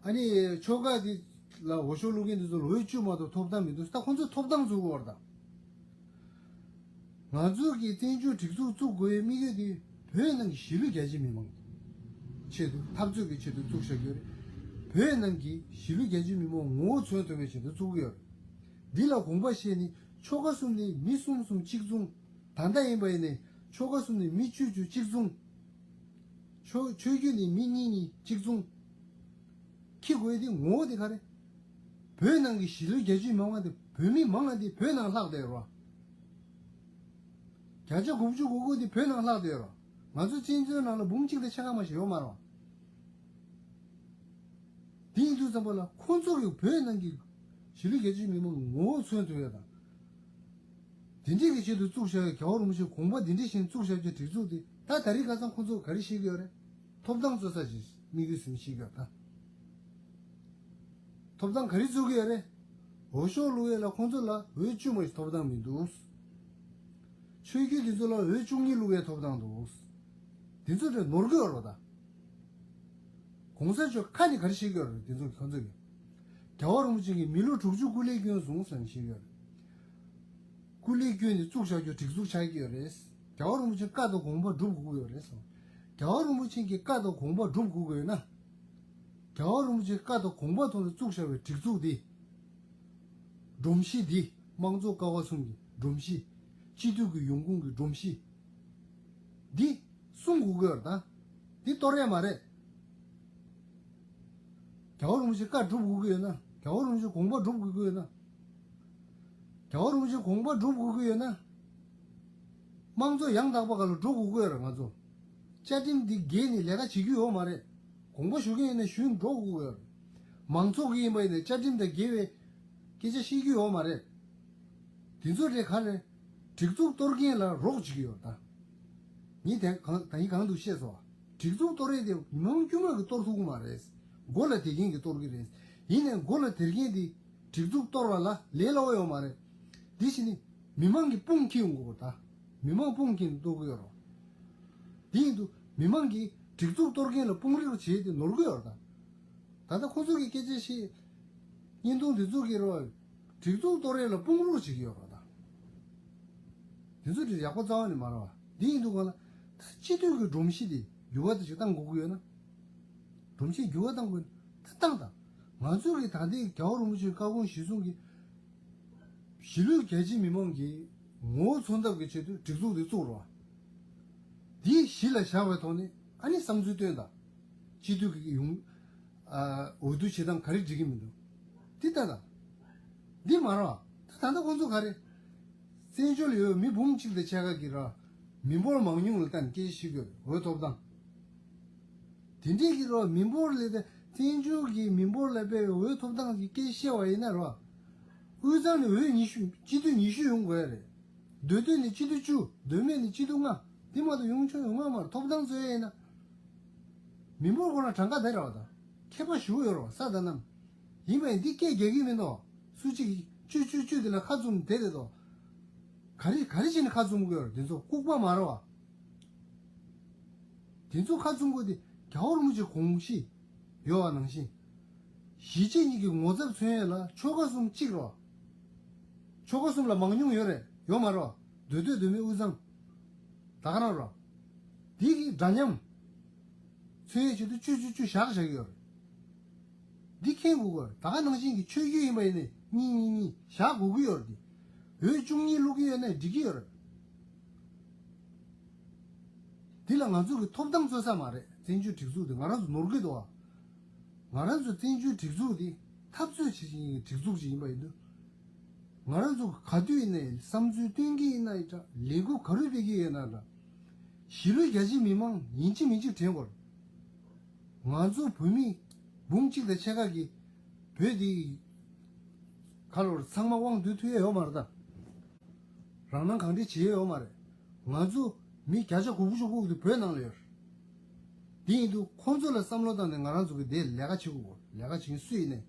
ཨ་ནི་ཆོལ་ཁ་འདི་ལ་འོས་ཤོག་བླུག་མཁན་འདི་ཚོ་ལ་འོས་བཅུ་མ་གཏོགས་ཐོབ་ཐང་མི་འདུག། ད་ཁོང་ཚོས་ཐོབ་ཐང་འཛུགས་དགོས་རེད་ད། ང་ཚོ་གི་བཙན་བྱོལ་སྒྲིག་འཛུགས་བཙུགས་དགོས་པའི་དམིགས་ཡུལ་དེ་བོད་ནང་གི་གཞིས་ལུས་རྒྱ་ཆེ་མི་མང་ཆེད་དུ། འཐབ་རྩོད་ཀྱི་ཆེད་དུ་བཙུགས་བཞག་ཡོད་རེད། བོད་ནང་གི་གཞིས་ལུས་རྒྱ་ཆེ་མི་མང་ངོ་བོ་མཚོན་ཐུབ་པའི་ཆེད་དུ་བཙུགས་ཡོད་རེད། འདི་ལ་དགོངས་པ་བཞེས་ནས་ཆོལ་ཁ་གསུམ་ནས་མི་གསུམ་གསུམ་གཅིག་མཚུངས། ད་ལྟ་ཡིན་པ་ཡིན་ནའི་ཆོལ་ཁ་གསུམ་ནས་མི་བཅུ་བཅུ་གཅིག་མཚུངས། ཆོས་ཆོས་བརྒྱུད་ནས་མི་གཉིས་གཉིས་གཅིག་མཚུངས། འཁྱེར་དགོས་དེ་ངོ་བོ་དེ་ག་རེ། བོད་ནང་གི་གཞིས་ལུས་རྒྱ་ཆེ་མི་མང་དེ། བོད་མི་མང་ང་དེ་བོད་ནང་ལྷག་བསྡད་ཡོད་རེད། བརྒྱ་ཆ་དགུ་བཅུ་གོ་དགུ་དེ་བོད་ནང་ལྷག་བསྡད་ཡོད་རེད། ང་ཚོ་བཙན་བྱོལ་ནང་ལ་འབུམ་གཅིག་དང་ཕྱེད་ཀ་མ་ཞིག་ཡོད་མ་རེད། དེ་ཡིན་དུས་ཙམ་པ་ལ་ཁོང་ཚོ་གི་བོད་ནང་གི་གཞིས་ལུས་རྒྱ་ཆེ་མི་མང་ངོ་བོ་མཚོན་ཐུབ་ཡ་དང་། དེ་འདྲས་ཀྱི་ཆེད་དུ་བཙུགས་བཞག་པའི། རྒྱལ་བ་རིན་པོ་ཆེའི་དགོངས་པ་འདི་འདྲས་བཞིན་བཙུགས་བཞག་པའི་སྒྲིག་འཛུགས་དེ་ད་ད་རེས་ཁ་སང་ཁོང་ཚོ་ག་རེ་བཤད་ཀྱི་ཡོད་རེད། ཐོབ་ཐང་རྩོད་ས་ཞིག་དམིགས་ཡུལ་ཟིན་བཤད་ཀྱི་ཡོད་ད། ཐོབ་ཐང་ག་རེ་རྩོད་ཀྱི་ཡོད་རེད། འོས་ཤོག་བླུག་ཡས་ལ་ཁོང་ཚོ་ལ་འོས་བཅུ་མ་ཞིག་ཐོབ་ཐང་མི་འདུག། ཆོས་བརྒྱུད་འདི་ཚོ་ལ་འོས་བཅུ་གཉིས་བླུག་ཡས་ཐོབ་ཐང་འདུག། འདི་ཚོ་དེ་ནོར་གྱི་ཡོད་རེད་ད། གོང་ས་མཆོག་ཁ་ནས་ག་རེ་བཤད་ཀྱི་ཡོད་རེད། འདི་ཚོ་ཁོང་ཚོ་གིས། རྒྱལ་བ་རིན་པོ་ཆེ་གིས་མི་ལོ་དྲུག་ཅུ་སྐུ་ལས་བསྐྱོན་སོང་ཟེར་ནས་བཤད་ཀྱི་ཡོད་རེད། སྐུ་ལས་བསྐྱོན་ནས་བཙུགས་བཞག་རྒྱུ་སྒྲིག་འཛུགས་ཆགས་ཀྱི་ཡོད་རེད། རྒྱལ་བ་རིན་པོ་ཆེ་བཀའ་དང་དགོངས་པ་སྒྲུབ་དགོས་ཀྱི་ཡོད་རེད་གསུངས། རྒྱལ་བ་རིན་པོ་ཆེ་གི་བཀའ་དང་དགོངས་པ་སྒྲུབ་དགོས་ཀྱི་ཡོད་ན། རྒྱལ་བ་རིན་པོ་ཆེ་བཀའ་དང་དགོངས་པ་ཐོག་ནས་བཙུགས་བཞག་པའི་སྒྲིག་འཛུགས་འདི། སྒྲོམ་གཞི་འདི། དམངས་གཙོ་ཀ་བ་གསུམ་གྱི་སྒྲོམ་གཞི། སྤྱི་འཐུས་ཀྱི་ཡོང་ཁུངས་ཀྱི་སྒྲོམ་གཞི། འདི་སྲུང་དགོས་ཀྱི་ཡོད་རེད་ད། འདི་གཏོར་ཡས་མ་རེད། རྒྱལ་བ་རིན་པོ་ཆེ་བཀའ་སྒྲུབ་དགོས་ཀྱི་ཡོད་ན། རྒྱལ་བ་རིན་པོ་ཆེ་དགོངས་པ་སྒྲུབ་དགོས་ཀྱི་ཡོད་ན། རྒྱལ་བ་རིན་པོ་ཆེ་དགོངས་པ་སྒྲུབ་དགོས་ཀྱི་ཡོད་ན། དམངས་གཙོ་ཡང་དག་པ་སྒང་ལ་འགྲོ་དགོས་ཀྱི་ཡོད་རེད། ང་ཚོ་བཅའ་ཁྲིམས་འདི་འགལ་ནས་ལས་ཀ་བྱེད་རྒྱུ་ཡོད་མ་རེད། དགོངས་པ་ཞུ་མཁན་ཡིན་ན་ཞུས་འགྲོ་དགོས་ཀྱི་ཡོད་རེད། མང་ཚོགས་ཀྱི་ཡིན་པ་ཡིན་ན་བཅའ་ཁྲིམས་དང་འགལ་བའི་སྐད་ཆ་བཤད་རྒྱུ་ཡོད་མ་རེད། དེ་ཚོ་རེད་ག་རེ། སྒྲིག་འཛུགས་གཏོར་མཁན་ལ་རོགས་བྱེད་ཀྱི་ཡོད་རེད་ད། ངས་དེ་གང་ད་ཡིན་གང་འདུག་བཤད་སོང་། སྒྲིག་འཛུགས་གཏོར་ཡས་དེ་མི་མང་དཀྱུས་མ་གིས་གཏོར་ཐུབ་ཀྱི་མ་རེད། མགོ་ལ་དེ་མཁན་གྱིས་གཏོར་གྱི་རེད། ཡིན་ནའི་མགོ་ལ་དེ་མཁན་དེ་སྒྲིག་འཛུགས་གཏོར་བ་ལ་ལས་སླ་བོ་ཡོད་མ་རེད། དེ་བཞིན་ནི་མི་མང་གི་དཔུང་འཁྱེར་ཡོང་དགོས་པ་ད། མི་མང་དཔུང་འཁྱེར་ནས་གཏོར་གྱི་ཡོད་རེད། དེ་ཡིན་དུས་མི་མང་གིས་སྒྲིག་འཛུགས་གཏོར་མཁན་ལ་དཔུང་རོགས་བྱེད་དེ་ནོར་གྱི་ཡོད་རེད་ད། ད་ལྟ་ཁོ་ཚོ་གི་སྐད་ཆ་བཤད། བརྙན་ཐུང་འདི་ཚོ་གི་རོ། སྒྲིག་འཛུགས་གཏོར་ཡས་ལ་དཔུང་རོགས་བྱེད་ཀྱི་ཡོད་རེད་ད། འདི་ཚོ་དེ་ཡག་པོ་རྩ་བ་ནས་མ་རེད་བ། འདི་ཡིན་དུས་གང་ལ། ད་སྤྱི་འཐུས་ཀྱི་སྒྲོམ་གཞི་དེ་འགྱུར་བ་དེ་ཞིག་བཏང་དགོས་ཀྱི་ཡོད་ན། སྒྲོམ་གཞི་འགྱུར་བ་བཏང་དགོས་ན་ད་བཏང་དང་། ང་ཚོ་གི་ད་ལྟའི་རྒྱལ་བ་རིན་པོ་ཆེའི་བཀའ་དགོངས་གཞིར་བཟུང་གི། གཞིས་ལུས་རྒྱ་ཆེའི་མི་མང་གི་ངོ་བོ་མཚོན་ཐབས་ཀྱི་ཆེད་དུ་སྒྲིག་འཛུགས་དེ་བཙུགས་རོགས། འདི་གཞི་ལ་བཞག་པའི་ཐོག་ནས་ཨ་ནི་བསམ་ཚུལ་བཏོན་དང་། སྤྱི་འཐུས་ཀྱི་ཡོང་། ཨ། འོས་བསྡུ་བྱེད་སྟངས་ག་རེ་འགྲིག་གི་མི་འདུག། འདི་ལྟ་དང་། འདི་མ་རེད་བ། ད་ད་ལྟ་ཁོང་ཚོ་ག་རེ། བཙན་བྱོལ་ཡོད་མི་འབུམ་གཅིག་དང་ཕྱེད་ཀ་གི་ར། མི་འབོར་མང་ཉུང་ལ་བལྟས་ནས་སྐད་ཆ་བཤད་དགོས་རེད། འོས་ཐོབ་ཐང་། དེ་འདྲས་ཀྱི་ར་མི་འབོར་ལས་ད། བཙན་བྱོལ་གྱི་མི་འབོར་ལ་དཔེ་འོས་ཐོབ་ཐང་གི་སྐད་བཤད་པ་ཡིན་ན་རོ། དབུས་གཙང་ནས་འོས་ཉི་ཤུ་སྤྱི་འཐུས་ཉི་ཤུ་ཡོང་དགོས་ཡ་རེད། མདོ་སྟོད་ནས་སྤྱི་འཐུས་བཅུ། མདོ་སྨད་ནས་སྤྱི་འཐུས་ལྔ། དེ་མ་གཏོགས་ཡོང་ཆོག་ཡོང་ང་མ་རེད། ཐོབ་ཐང་རྩོད་ཡ་ཡིན་ན། མི་འབོར་ཁོ་རང་གྲངས་ཀ་དེ་རེད་བ་ད། མཁས་པ་ཞེ་པོ་ཡོད་རེད་བ། ས་དང་གནམ། ཡིན་པ་ཡིན་འདི་སྐད་རྒྱག་གི་མི་འདུག་སུ་གཅིག་གིས་བཅུ་བཅུ་བཅུ་དེ་ལ་ཁ་བཙུམ་བསྡད་བསྡད་དོ། ག་རེ་ག་རེ་བྱས་ནས་ཁ་བཙུམ་དགོས་ཡོད་རེད། དེ་ཚོ་ལྐུགས་པ་མ་རེད་བ། དེ་ཚོ་ཁ་བཙུམ་དགོས་དེ་རྒྱལ་བ་རིན་པོ་ཆེ་དགོངས་གཞི་ཡོད་བ་ནང་བཞིན། གཞིས་བྱེས་གཉིས་ཀྱི་ངོ་ཚབ་མཚོན་ཡས་ལ་ཆོལ་ཁ་གསུམ་གཅིག་རེད་བ། ཆོལ་ཁ་གསུམ་ལ་མང་ཉུང་ཡོད་རེད་ཡོད་མ་རེད་བ། མདོ་སྟོད་མདོ་སྨད་དབུས་གཙང་། ད་ག་རང་རོ། འདི་གི་འདྲ་མཉམ་མཚོན་ཡས་ཆེད་དུ་བཅུ་བཅུ་བཅུ་བཞག་བཞག་གི་ཡོད་རེད། འདི་མཁྱེན་དགོས་ཀྱི་ཡོད་རེད། ད་ག་ནང་བཞིན་གྱི་ཆོས་བརྒྱུད་ཡིན་པ་ཡིན་ནའི་གཉིས་གཉིས་གཉིས་བཞག་དགོས་ཀྱི་ཡོད་རེད། འདི་འོས་བཅུ་གཉིས་བླུག་གི་ཡོད་ན་འགྲིག་གི་ཡོད་རེད། འདི་ལ་ང་ཚོ་གི་ཐོབ་ཐང་རྩོད་ས་མ་རེད། བཙན་བྱོལ་སྒྲིག་འཛུགས་འདི་ང་རང་ཚོ་ནོར་གྱི་འདུག་ཨ། ང་རང་ཚོ་བཙན་བྱོལ་སྒྲིག་འཛུགས་འདི་འཐབ་རྩོད་བྱེད་བཞིན་པའི་སྒྲིག་འཛུགས་ཅིག་ཡིན་པ་ཡིན་དུས། ང་རང་ཚོ་ག་དུས་ཡིན་ནའི་བསམ་ཚུལ་སྟོན་གྱི་ཡིན་ན་ཡིན་འདྲ། ལས་འགུལ་ག་རེ་སྤེལ་གྱི་ཡོད་ན་འདྲ། གཞིས་ལུས་རྒྱ་ཆེའི་མི་མང་ཡིན་གཅིག་མིན་གཅིག་དྲན་དགོས། ང་ཚོ་བོད་མི་འབུམ་གཅིག་དང་ཕྱེད་ཀ་གིས་བོད་འདི་ག་ལོར་ཚང་མ་དབང་སྡུད་ཐུབ་ཡ་ཡོད་མ་རེད་ད། རང་སྣང་གང་དྲན་བྱེད་ཡ་ཡོད་མ་རེད། ང་ཚོ་མི་བརྒྱ་ཆ་དགུ་བཅུ་གོ་དགུ་དེ་བོད་ནང་ལ་ཡོད་རེད། དེ་ཡིན་དུས་ཁོང་ཚོ་ལ་བསམ་བློ་བཏང་ནས་ང་རང་ཚོ་གི་དེ་ལས་ཀ་བྱེད་དགོས། ལས་ཀ་བྱེད་མཁན་སུ་ཡིན་ནའི་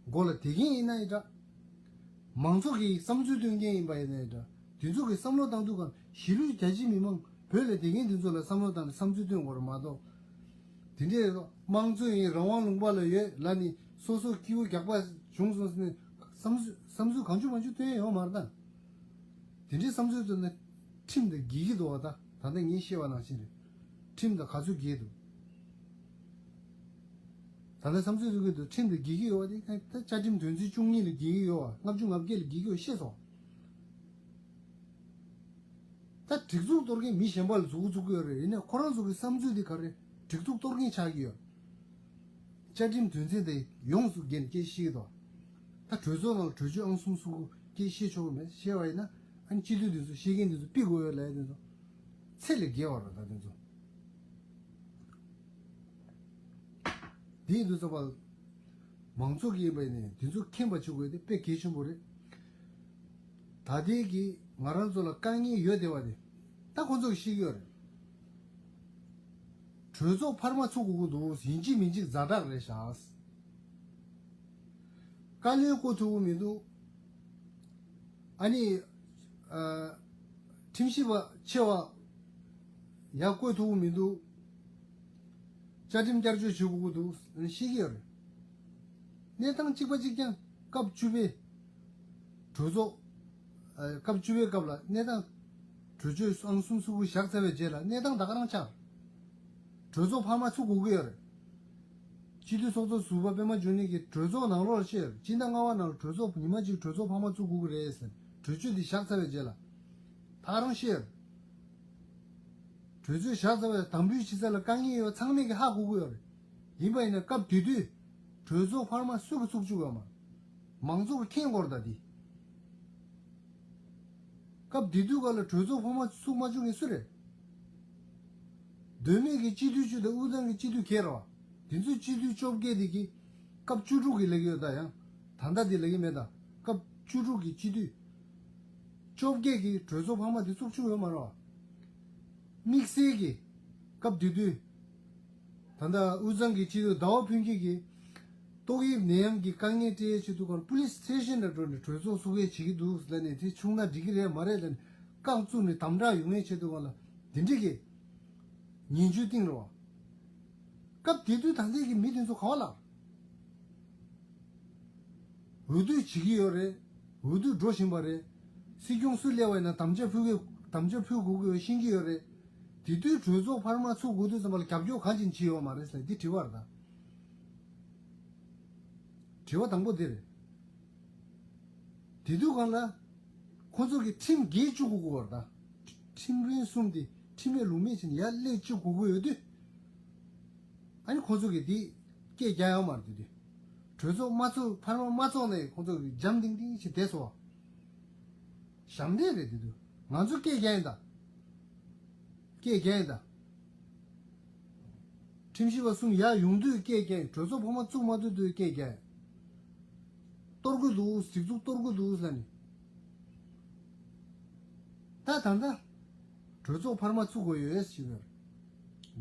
མགོ་ལ་དེ་གིན་ཡིན་ན་ཡིན་འདྲ། མང་ཚོགས་ཀྱི་བསམ་ཚུལ་སྟོན་མཁན་ཡིན་པ་ཡིན་ནའི་འདྲ། དེ་ཚོ་གི་བསམ་བློ་བཏང་དུས་གང་གཞིས་ལུས་རྒྱ་ཆེའི་མི་མང་བོད་ལ་བསྡད་མཁན་དེ་ཚོ་ལ་བསམ་བློ་བཏང་ནས་བསམ་ཚུལ་སྟོན་དགོས་རེད་མ་གཏོགས། དེ་འདྲའི་དམངས་གཙོ་ཡིན་རང་དབང་ལུང་པ་ལ་ཡོད་ལབ་ནས་སོ་སོ་སྐྱིད་པོ་རྒྱག་པ་བྱུང་སོང་ཟེར་ནས་བསམ་ཚུལ་བསམ་ཚུལ་གང་བྱུང་མང་བྱུང་སྟོན་ཡ་ཡོད་མ་རེད་ད། དེ་འདྲའི་བསམ་ཚུལ་བཏོན་ན་ཁྲིམས་དང་འགལ་གྱི་འདུག་བ། ད་ད་ལྟ་ངས་བཤད་པ་ནང་བཞིན་རེད། ཁྲིམས་དང་ག་ཚོད་འགལ་འདུག་ད་ལྟ་བསམ་ཚུལ་བཏོན་གྱི་འདུག་ཁྲིམས་དང་འགལ་གྱི་ཡོད་བ་དེ་ད་བཅའ་ཁྲིམས་དོན་ཚན་བཅུ་གཉིས་ལ་འགལ་གྱི་ཡོད་བ། ལྔ་བཅུ་ང་བརྒྱད་ལ་འགལ་གྱི་ཡོད་བཤད་སོང་། ད་སྒྲིག་འཛུགས་གཏོར་མཁན་མི་གཞན་པ་ལ་མཛུབ་གུ་བཙུགས་ཀྱི་ཡོད་རེད། ཡིན་ནའི་ཁོ་རང་ཚོ་གི་བསམ་ཚུལ་དེ་ག་རེ་སྒྲིག་འཛུགས་གཏོར་མཁན་ཆགས་ཀྱི་ཡོད། བཅའ་ཁྲིམས་དོན་ཚན་དེ་ཡོངས་སུ་འགལ་ནས་སྐད་བཤད་ཀྱི་འདུག་ད་གྲོས་ཚོགས་ནང་ལ་གྲོས་ཆོད་ཨང་གསུམ་གསུམ་དགུ་སྐད་བཤད་ཆོག་གི་མེད། བཤད་པ་ཡིན་ན་ཨ་ནི་སྤྱི་འཐུས་དེ་ཚོ་བཤད་མཁན་དེ་ཚོ་ཕུད་དགོས་ཡོད་ལབ་ཡ་དེ་ཚོ་ཚད་ལས་བརྒལ་བ་རེད། ད་དེ་ཚོ་དེ་ཡིན་དུས་ཙམ་པ་ལ། མང་ཚོགས་ཀྱི་ཡིན་པ་ཡིན་ནའི་དེ་ཚོ་མཁྱེན་པ་བྱེད་དགོས་དེ་དཔེ་གལ་ཆེན་པོ་རེད། ད་ལྟའི་གི་ང་རང་ཚོ་ལ་དཀའ་ངལ་ཡོད་བསྡད་པ་དེ་ད་ཁོང་ཚོ་གིས་ཤེས་ཀྱི་ཡོད་རེད། གྲོས་ཚོགས་འཕར་མ་ཚུགས་དགོས་ཀྱི་འདུག་ཡིན་གཅིག་མིན་གཅིག་ཛ་དྲག་རེད་ཤག་བཀའ་བློན་བསྐོ་ཐུབ་ཀྱི་མི་འདུག་ཨ་ནི། ཨ། ཁྲིམས་ཞིབ་པ་ཆེ་བ་ཡར་བསྐོ་ཐུབ་ཀྱི་མི་འདུག་བཅའ་ཁྲིམས་བསྐྱར་བཅོས་བྱེད་དགོས་ཀྱི་འདུག་ཤེས་ཀྱི་ཡོད་རེད། གནས་སྟངས་གཅིག་པ་གཅིག་རྐྱང་སྐབས་བཅུ་པའི་གྲོས་ཚོགས། ཨ། སྐབས་བཅུ་པའི་སྐབས་ལ་གནས་སྟངས་གྲོས་ཆོད་ཨང་གསུམ་གསུམ་དགུ་བཞག་ཚར་བའི་རྗེས་ལ་གནས་སྟངས་ད་ག་རང་ཆགས། གྲོས་ཚོགས་འཕར་མ་ཚུགས་དགོས་ཀྱི་ཡོད་རེད། སྤྱི་འཐུས་ཚོགས་གཙོ་ཟུར་པ་པད་མ་འབྱུང་གནས་ཀྱིས་གྲོས་ཚོགས་ནང་ལོགས་ལ་བཤད་ཡོད་རེད། སྤྱི་ཟླ་ལྔ་པ་ནང་ལ་གྲོས་ཚོགས་ཉི་མ་གཅིག་གྲོས་ཚོགས་འཕར་མ་ཚུགས་དགོས་ཀྱི་རེད་ཟེར་གྲོས་ཆོད་འདི་བཞག་ཚར་བའི་རྗེས་ལ། ད་ག་རང་བཤད་ཡོད་རེད། གྲོས་ཆོད་བཞག་ཚར་བའི་དམ་འབུལ་བྱེད་ས་ལ་དཀའ་ངལ་ཡོད་ཚང་མས་ཀྱིས་ཧ་གོ་གི་ཡོད་རེད། ཡིན་པ་ཡིན་ན་སྐབས་དེ་དུས་གྲོས་ཚོགས་འཕར་མ་སུ་གིས་ཚུགས་བཅུག་ཡོད་མ། མང་ཚོགས་ཀྱིས་མཁྱེན་དགོས་རེད་ད་འདི། སྐབས་དེ་དུས་ག་ལ་གྲོས་ཚོགས་འཕར་མ་ཚུགས་མ་བཅུག་མཁན་སུ་རེད། མདོ་སྨད་ཀྱི་སྤྱི་འཐུས་བཅུ་དང་དབུས་གཙང་གི་སྤྱི་འཐུས་བརྒྱད་རེད་བ། དེ་ཚོའི་སྤྱི་འཐུས་བཅོ་བརྒྱད་དེ་གིས་སྐབས་བཅུ་དྲུག་གི་ལབ་ཀྱི་ཡོད་ད། ཡང་ད་ལྟ་དེ་ལབ་ཀྱི་མེད་ད། སྐབས་བཅུ་དྲུག་གི་སྤྱི་འཐུས་བཅོ་བརྒྱད་ཀྱིས་གྲོས་ཚོགས་འཕར་མ་དེ་ཚུགས་བཅུག་ཡོད་མ་རེད་བ། དམིགས་བསལ་གྱི་སྐབས་དེ་དུས། ད་ལྟ་དབུས་གཙང་གི་སྤྱི་འཐུས་ཟླ་བ་ཕུན་སྐྱིད་ཀྱིས་ཏོག་དབྱིབས་ནད་ཡམས་ཀྱི་དཀའ་ངལ་སྤྲད་ཡའི་ཆེད་དུ་གང་པུ་ལིས་སི་ཊེ་ཤན་ལ་འགྲོ་ནས་གྲོས་ཚོགས་ཚུགས་ཡས་བྱེད་ཀྱི་འདུག་ལབ་ནས་དེ་བྱུང་ན་འགྲིག་གི་རེད་མ་རེད་ལབ་ནས་བཀག་བཙུགས་ནས་དམ་དྲག་ཡོང་ཡའི་ཆེད་དུ་གང་ལ་དེ་འདྲས་ཀྱི་ཉེན་བཅོལ་བཏིང་རེད་བ། སྐབས་དེ་དུས་ད་ལྟའི་གི་མི་དེ་ཚོ་ག་བ་ལ། འོས་བསྡུ་བྱེད་ཀྱི་ཡོད་རེད། འོས་བསྡུ་འགྲོ་བཞིན་པ་རེད། སྲིད་སྐྱོང་སུ་སླེབས་པ་ཡིན་ན་དམ་བཅའ་ཕུལ་གི་དམ་བཅའ་ཕུལ་དགོས་ཀྱི་ཡོད་ཤེས་ཀྱི་ཡོད་རེད། དེ་དུས་གྲོས་ཚོགས་འཕར་མ་ཚུགས་དགོས་དུས་ཙམ་པ་ལ་རྒྱབ་སྐྱོར་གང་ཅིག་བྱས་ཡོད་མ་རེད་ཟེར་འདི་དྲི་བ་རེད་ད། དྲི་བ་དང་པོ་འདི་རེད། དེ་དུས་གང་ལ། ཁོང་ཚོ་གིས་ཁྲིམས་འགལ་བཅུག་དགོས་ཀྱི་ཡོད་རེད་ད། ཁྲིམས་དཔོན་གསུམ་དེ་ཁྲིམས་མེད་ལུགས་མེད་བྱས་ནས་ཡར་སླེབས་བཅུག་དགོས་ཀྱི་ཡོད་དུས། ཨ་ནི་ཁོང་ཚོ་གིས་དེ་སྐད་རྒྱག་ཡོད་མ་རེད་དེ་དུས། གྲོས་ཚོགས་མ་ཚོགས་འཕར་མ་མ་ཚོགས་ནས་ཁོང་ཚོ་གིས་འཇམ་ཐིང་ཐིང་ཞིག་བསྡད་སོང་བ། ཞབས་འདྲེན་རེད་དེ་དུས། ང་ཚོ་སྐད་རྒྱག་ཡིན་ད། སྐད་རྒྱག་ཡིན་ད། ཁྲིམས་ཞིབ་པ་གསུམ་ཡར་ཡོང་དུས་སྐད་རྒྱག་གྲོས་ཚོགས་འཕར་མ་བཙུགས་མ་ཐུབ་དུས་སྐད་རྒྱག་གཏོར་གི་འདུག་སྒྲིག་འཛུགས་གཏོར་གི་འདུག་ལབ་ནས། ད་ད་ལྟ་གྲོས་ཚོགས་འཕར་མ་བཙུགས་དགོས་ཡོད་ཞུས་པ་རེད།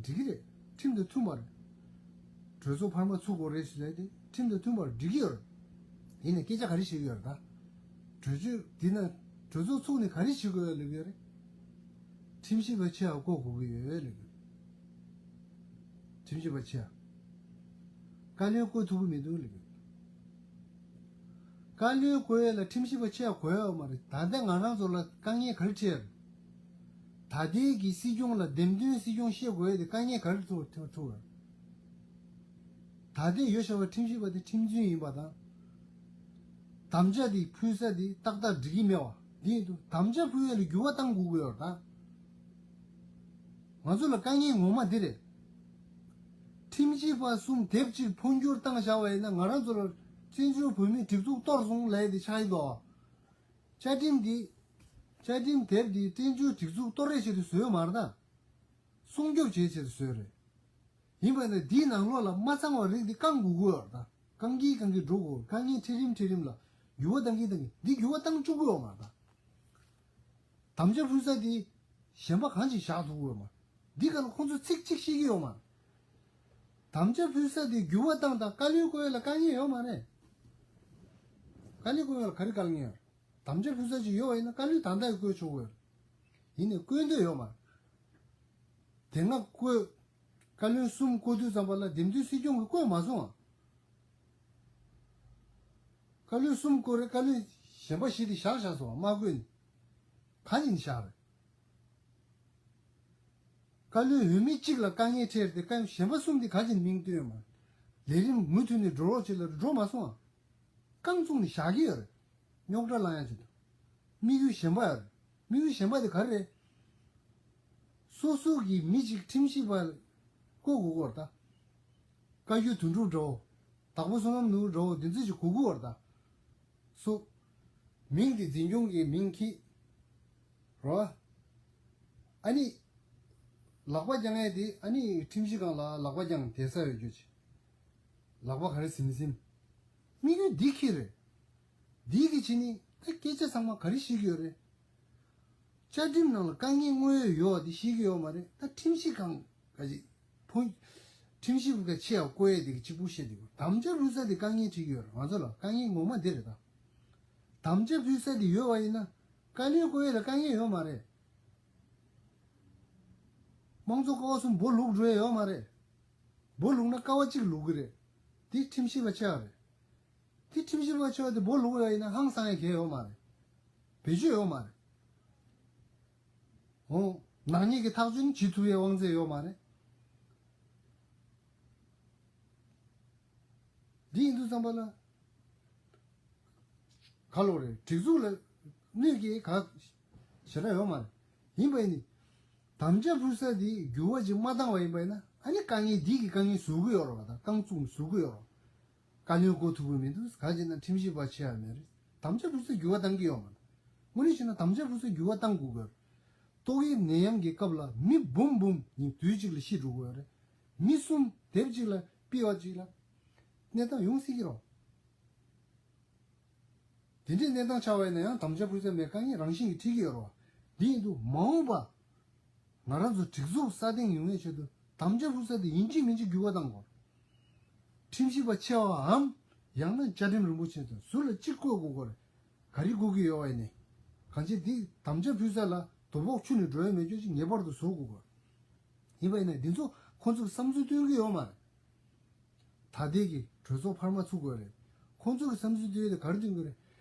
འགྲིག་གི་རེད། ཁྲིམས་དང་མཐུན་པ་རེད། གྲོས་ཚོགས་འཕར་མ་བཙུགས་དགོས་རེད་ཞུས་ལབ་དེ་ཁྲིམས་དང་མཐུན་པར་འགྲིག་གི་ཡོད་རེད། ཡིན་ནའི་སྐད་ཆ་ག་རེ་བཤད་ཀྱི་ཡོད་རེད་ད། གྲོས་ཆོད་འདི་ན་གྲོས་ཚོགས་ཚུགས་ནས་ག་རེ་བྱེད་དགོས་ཡོད་ལབ་ཀྱི་ཡོད་རེད། ཁྲིམས་ཞིབ་པ་ཆེ་བ་བསྐོ་དགོས་ཀྱི་ཡོད་ལབ་ཀྱི་ཡོད་རེད། ཁྲིམས་ཞིབ་པ་ཆེ་བ། བཀའ་བློན་བསྐོ་ཐུབ་ཀྱི་མི་འདུག་ལབ་ཀྱི་ཡོད་རེད། བཀའ་བློན་བསྐོ་ཡས་ལ་ཁྲིམས་ཞིབ་པ་ཆེ་བ་དགོས་ཡོད་མ་རེད། ད་ལྟ་ང་རང་ཚོ་ལ་དཀའ་ངལ་ག་རེ་འཕྲད་ཡོད་རེད། ད་ལྟའི་གི་སྲིད་སྐྱོང་ལ་འདེམས་ཐོན་སྲིད་སྐྱོང་བཤད་དགོས་ཡས་དེ་དཀའ་ངལ་ག་རེ་ཐུག་ཐུག་ཐུག་ཡོད་རེད། ད་ལྟའི་ཡོད་བཞག་པའི་ཁྲིམས་ཞིབ་པ་དེ་ཁྲིམས་རྫུན་ཡིན་པ་དང་། དམ་བཅའ་དེ་ཕུལ་ས་དེ་ཏག་ཏག་འགྲིག་གི་མེད་པ་འདི་ཡིན་འདུག་དམ་བཅའ་ཕུལ་ཡས་ལ་འགྱུར་བ་གཏང་དགོས་ཀྱི་ཡོད་རེད་ད། ང་ཚོ་ལ་དཀའ་ངལ་ངོ་མ་འདི་རེད། ཁྲིམས་ཞིབ་པ་གསུམ་དེབ་གཅིག་འཕོ་འགྱུར་བཏང་བཞག་པ་ཡིན་ན་ང་རང་ཚོ་ལ་བཙན་བྱོལ་བོད་མིའི་སྒྲིག་འཛུགས་གཏོར་སོང་ལབ་ཡས་དེ་ཆགས་ཡིན་འདུག་བཅའ་ཁྲིམས་འདི། བཅའ་ཁྲིམས་དེབ་འདི་བཙན་བྱོལ་སྒྲིག་འཛུགས་གཏོར་ཡས་ཆེད་དུ་བཟོས་ཡོད་མ་རེད་ད། སྲུང་སྐྱོབ་བྱེད་ཆེད་དུ་བཟོས་རེད། ཡིན་པ་ན་འདིའི་ནང་ལོགས་ལ་མ་ཚང་བ་རིགས་འདི་བསྐང་དགོས་ཀྱི་ཡོད་རེད་ད། བསྐང་གིན་བསྐང་གིན་འགྲོ་དགོས། དཀའ་ངལ་འཕྲད་རིམ་འཕྲད་རིམ་ལ་འགྱུར་བ་གཏང་གིན་བསྐང་གིན་འདི་འགྱུར་བ་གཏང་བཅུག་གི་ཡོད་མ་རེད་ད། དམ་བཅའ་ཕུལ་ས་འདི་གཞན་པ་གང་ཞིག་བཞག་ཐུབ་ཀྱི་ཡོད་མ་རེད། འདི་ག་ལ་ཁོང་ཚོས་ཚིག་གཅིག་བཤད་ཀྱི་ཡོད་མ་རེད། དམ་བཅའ་ཕུལ་ས་འདི་འགྱུར་བ་བཏང་དང་བཀའ་བློན་བསྐོ་ཡས་ལ་དཀའ་ངལ་ཡོད་མ་རེད། བཀའ་བློན་བསྐོ་ཡས་ལ་ག་རེ་དཀའ་ངལ་ཡོད་རེད། དམ་བཅའ་ཕུལ་ས་ཅིག་ཡོད་པ་ཡིན་ན་བཀའ་བློན་ད་ལྟ་ཡང་བསྐོ་ཆོག་གི་ཡོད་རེད། ཡིན་ནའི་བསྐོ་འདོད་ཡོད་མ་རེད། དེ་སྔ་བསྐོས། བཀའ་བློན་གསུམ་བསྐོ་དུས་ཙམ་པ་ལ་འདེམས་ཐོན་སྲིད་སྐྱོང་གིས་བསྐོས་མ་སོང་ང་། བཀའ་བློན་གསུམ་བསྐོས་རེད། བཀའ་བློན་གཞན་པ་བཞི་དེ་བཞག་བཞག་སོང་ང་། མ་བསྐོས་ནས། གང་ཡིན་བཞག་རེད། བཀའ་བློན་འོས་མི་གཅིག་ལ་དཀའ་ངལ་འཕྲད་དེ་བཀའ་གཞན་པ་གསུམ་དེ་ག་ཅིག་མིང་བཏོན་ཡོད་མ་རེད། ལས་རིམ་མུ་མཐུད་ནས་འགྲོ་རོགས་བྱེད་ལ་འགྲོ་མ་སོང་ང་། རྐང་བཙུགས་ནས་བཞག་གི་ཡོད་རེད། རྙོག་དྲ་ལངས་ཡ་ཆེད་དུ། དམིགས་ཡུལ་གཞན་པ་ཡོད་རེད། དམིགས་ཡུལ་གཞན་པ་དེ་ག་རེ་རེད། སོ་སོ་གི་མི་གཅིག་ཁྲིམས་ཞིབ་པ་བསྐོ་དགོས་ཀྱི་ཡོད་རེད་ད། བཀའ་བརྒྱུད་དོན་གྲུབ་འདྲ་བོ། དྭགས་པོ་བསོད་ནམས་ནོར་བུ་འདྲ་བོ་འདི་ཚོ་ཞིག་དགོས་ཀྱི་ཡོད་རེད་ད། སོ། མིང་དེ་འཛིན་སྐྱོང་གི་མིང་འཁྱེར། རོ། ཨ་ནི། ལག་པ་བརྐྱང་ཡས་དེ་ཨ་ནི་ཁྲིམས་ཞིབ་ཁང་ལ་ལག་པ་བརྐྱང་བསྡད་ས་ཡོད་རྒྱུ་ཅིག་ལག་པ་ག་རེ་ཟིན་ཟིན། དམིགས་ཡུལ་འདི་འཁྱེར་རེད། འདི་གི་ཕྱི་ནི་ད་སྐད་ཆ་ཚང་མ་ག་རེ་བཤད་ཀྱི་ཡོད་རེད། བཅའ་ཁྲིམས་ནང་ལ་དཀའ་ངལ་དངོས་ཡོད་ཡོད་དེ་བཤད་ཀྱི་ཡོད་མ་རེད། ད་ཁྲིམས་ཞིབ་ཁང་ག་ཅིག་ཕུ། ཁྲིམས་ཞིབ་ཁང་ཆེ་བ་བསྐོ་ཡས་དེ་གི་གཅིག་པུ་བཤད་དེ་དམ་བཅའ་ཕུལ་ས་དེ་དཀའ་ངལ་འཕྲད་ཀྱི་ཡོད་རེད། ང་ཚོ་ལ་དཀའ་ངལ་ངོ་མ་འདི་རེད་ད། དམ་བཅའ་ཕུལ་ས་དེ་ཡོད་པ་ཡིན་ན་བཀའ་བློན་བསྐོ་ཡས་ལ་དཀའ་ངལ་ཡོད་མ་རེད། དམངས་གཙོ་ཀ་བ་གསུམ་སྦོ་ལུག་འགྲོ་ཡས་ཡོད་མ་རེད། སྦོ་ལུག་ན་ཀ་བ་གཅིག་ལུག་གི་རེད། དེ་ཁྲིམས་ཞིབ་པ་ཆེ་བ་རེད། དེ་ཁྲིམས་ཞིབ་པ་ཆེ་བ་དེ་སྦོ་ལུག་ཡ་ཡིན་ན་ཧང་སང་ཡ་གལ་ཡོད་མ་རེད། བེད་སྤྱོད་ཡོད་མ་རེད། འོ། ནག་ཉེས་ཀྱི་ཐག་གཅོད་ནི་བྱེད་ཐུབ་ཡའི་དབང་ཚད་ཡོད་མ་རེད། འདི་ཡིན་དུས་ཙམ་པ་ལ། ག་ལོག་རེད། སྒྲིག་འཛུགས་ལ་གནོད་སྐྱེལ་ག་ཞེ་དྲག་ཡོད་མ་རེད། ཡིན་པ་ཡིན་ནི། དམ་བཅའ་ཕུལ་ས་དེ་འགྱུར་བ་ཅིག་མ་བཏང་བ་ཡིན་པ་ཡིན་ན་ཨ་ནི་དཀའ་ངལ་འདི་གི་དཀའ་ངལ་བཟོ་གི་ཡོད་རེད་བ། ད་རྐང་བཙུགས་བཟོ་གི་ཡོད་རེད། བཀའ་བློན་བསྐོ་ཐུབ་ཀྱི་མི་འདུག་གང་ཅི་ན་ཁྲིམས་ཞིབ་པ་ཆེ་བ་མེད་རེད། དམ་བཅའ་ཕུལ་ས་འགྱུར་བ་གཏང་གི་ཡོད་མ་རེད། དངོས་གནས་བཤད་ན་དམ་བཅའ་ཕུལ་ས་འགྱུར་བ་གཏང་དགོས་ཀྱི་ཡོད་རེད། ཏོག་དབྱིབས་ནད་ཡམས་ཀྱི་སྐབས་ལ་མི་འབུམ་འབུམ་ཡིན་དུས་གཅིག་ལ་ཤི་འགྲོ་གི་ཡོད་རེད། མི་གསུམ་དེབ་གཅིག་ལ་ཕུད་པ་གཅིག་ལ་གནས་སྟངས་ཡོང་སྲིད་ཀྱི་རེད། དེ་འདྲའི་གནས་སྟངས་ཆགས་པ་ཡིན་ན་ཡང་དམ་བཅའ་ཕུལ་ས་མེད་དཀའ་ངལ་རང་བཞིན་གྱིས་འཕྲད་ཀྱི་ཡོད་རེད་བ། འདི་ཡིན་དུས་མ་འོངས་པ་ང་རང་ཚོ་སྒྲིག་འཛུགས་སྲ་བརྟན་ཡོང་བའི་ཆེད་དུ་དམ་བཅའ་ཕུལ་ས་དེ་ཡིན་གཅིག་མིན་གཅིག་འགྱུར་བ་གཏང་དགོས། ཁྲིམས་ཞིབ་པ་ཆེ་བའམ་ཡང་ན་བཅའ་ཁྲིམས་རིན་པོ་ཆེ་དང་ཟུར་ལ་གཅིག་བསྐོ་དགོས་ཀྱི་རེད། ག་རེ་དགོས་ཀྱི་ཡོད་བ་ཡིན་ནའི། གང་ཅི་འདི་དམ་བཅའ་ཕུལ་ས་ལ་དོ་ཕོག་ཆུ་ནས་འགྲོ་ཡ་མེད་རྒྱུ་ཅིག་ངེས་པར་དུ་བཟོ་དགོས་ཀྱི་རེད། ཡིན་པ་ཡིན་ན་འདི་ཚོ་ཁོང་ཚོས་བསམ་ཚུལ་བཏོན་གྱི་ཡོད་མ་རེད། ད་ལྟའི་གི་གྲོས་ཚོགས་འཕར་མ་ཚུགས་དགོས་རེད། ཁོང་ཚོ་གི་བསམ་ཚུལ་དེ་ག་རེ་འདོན་དགོས་རེད།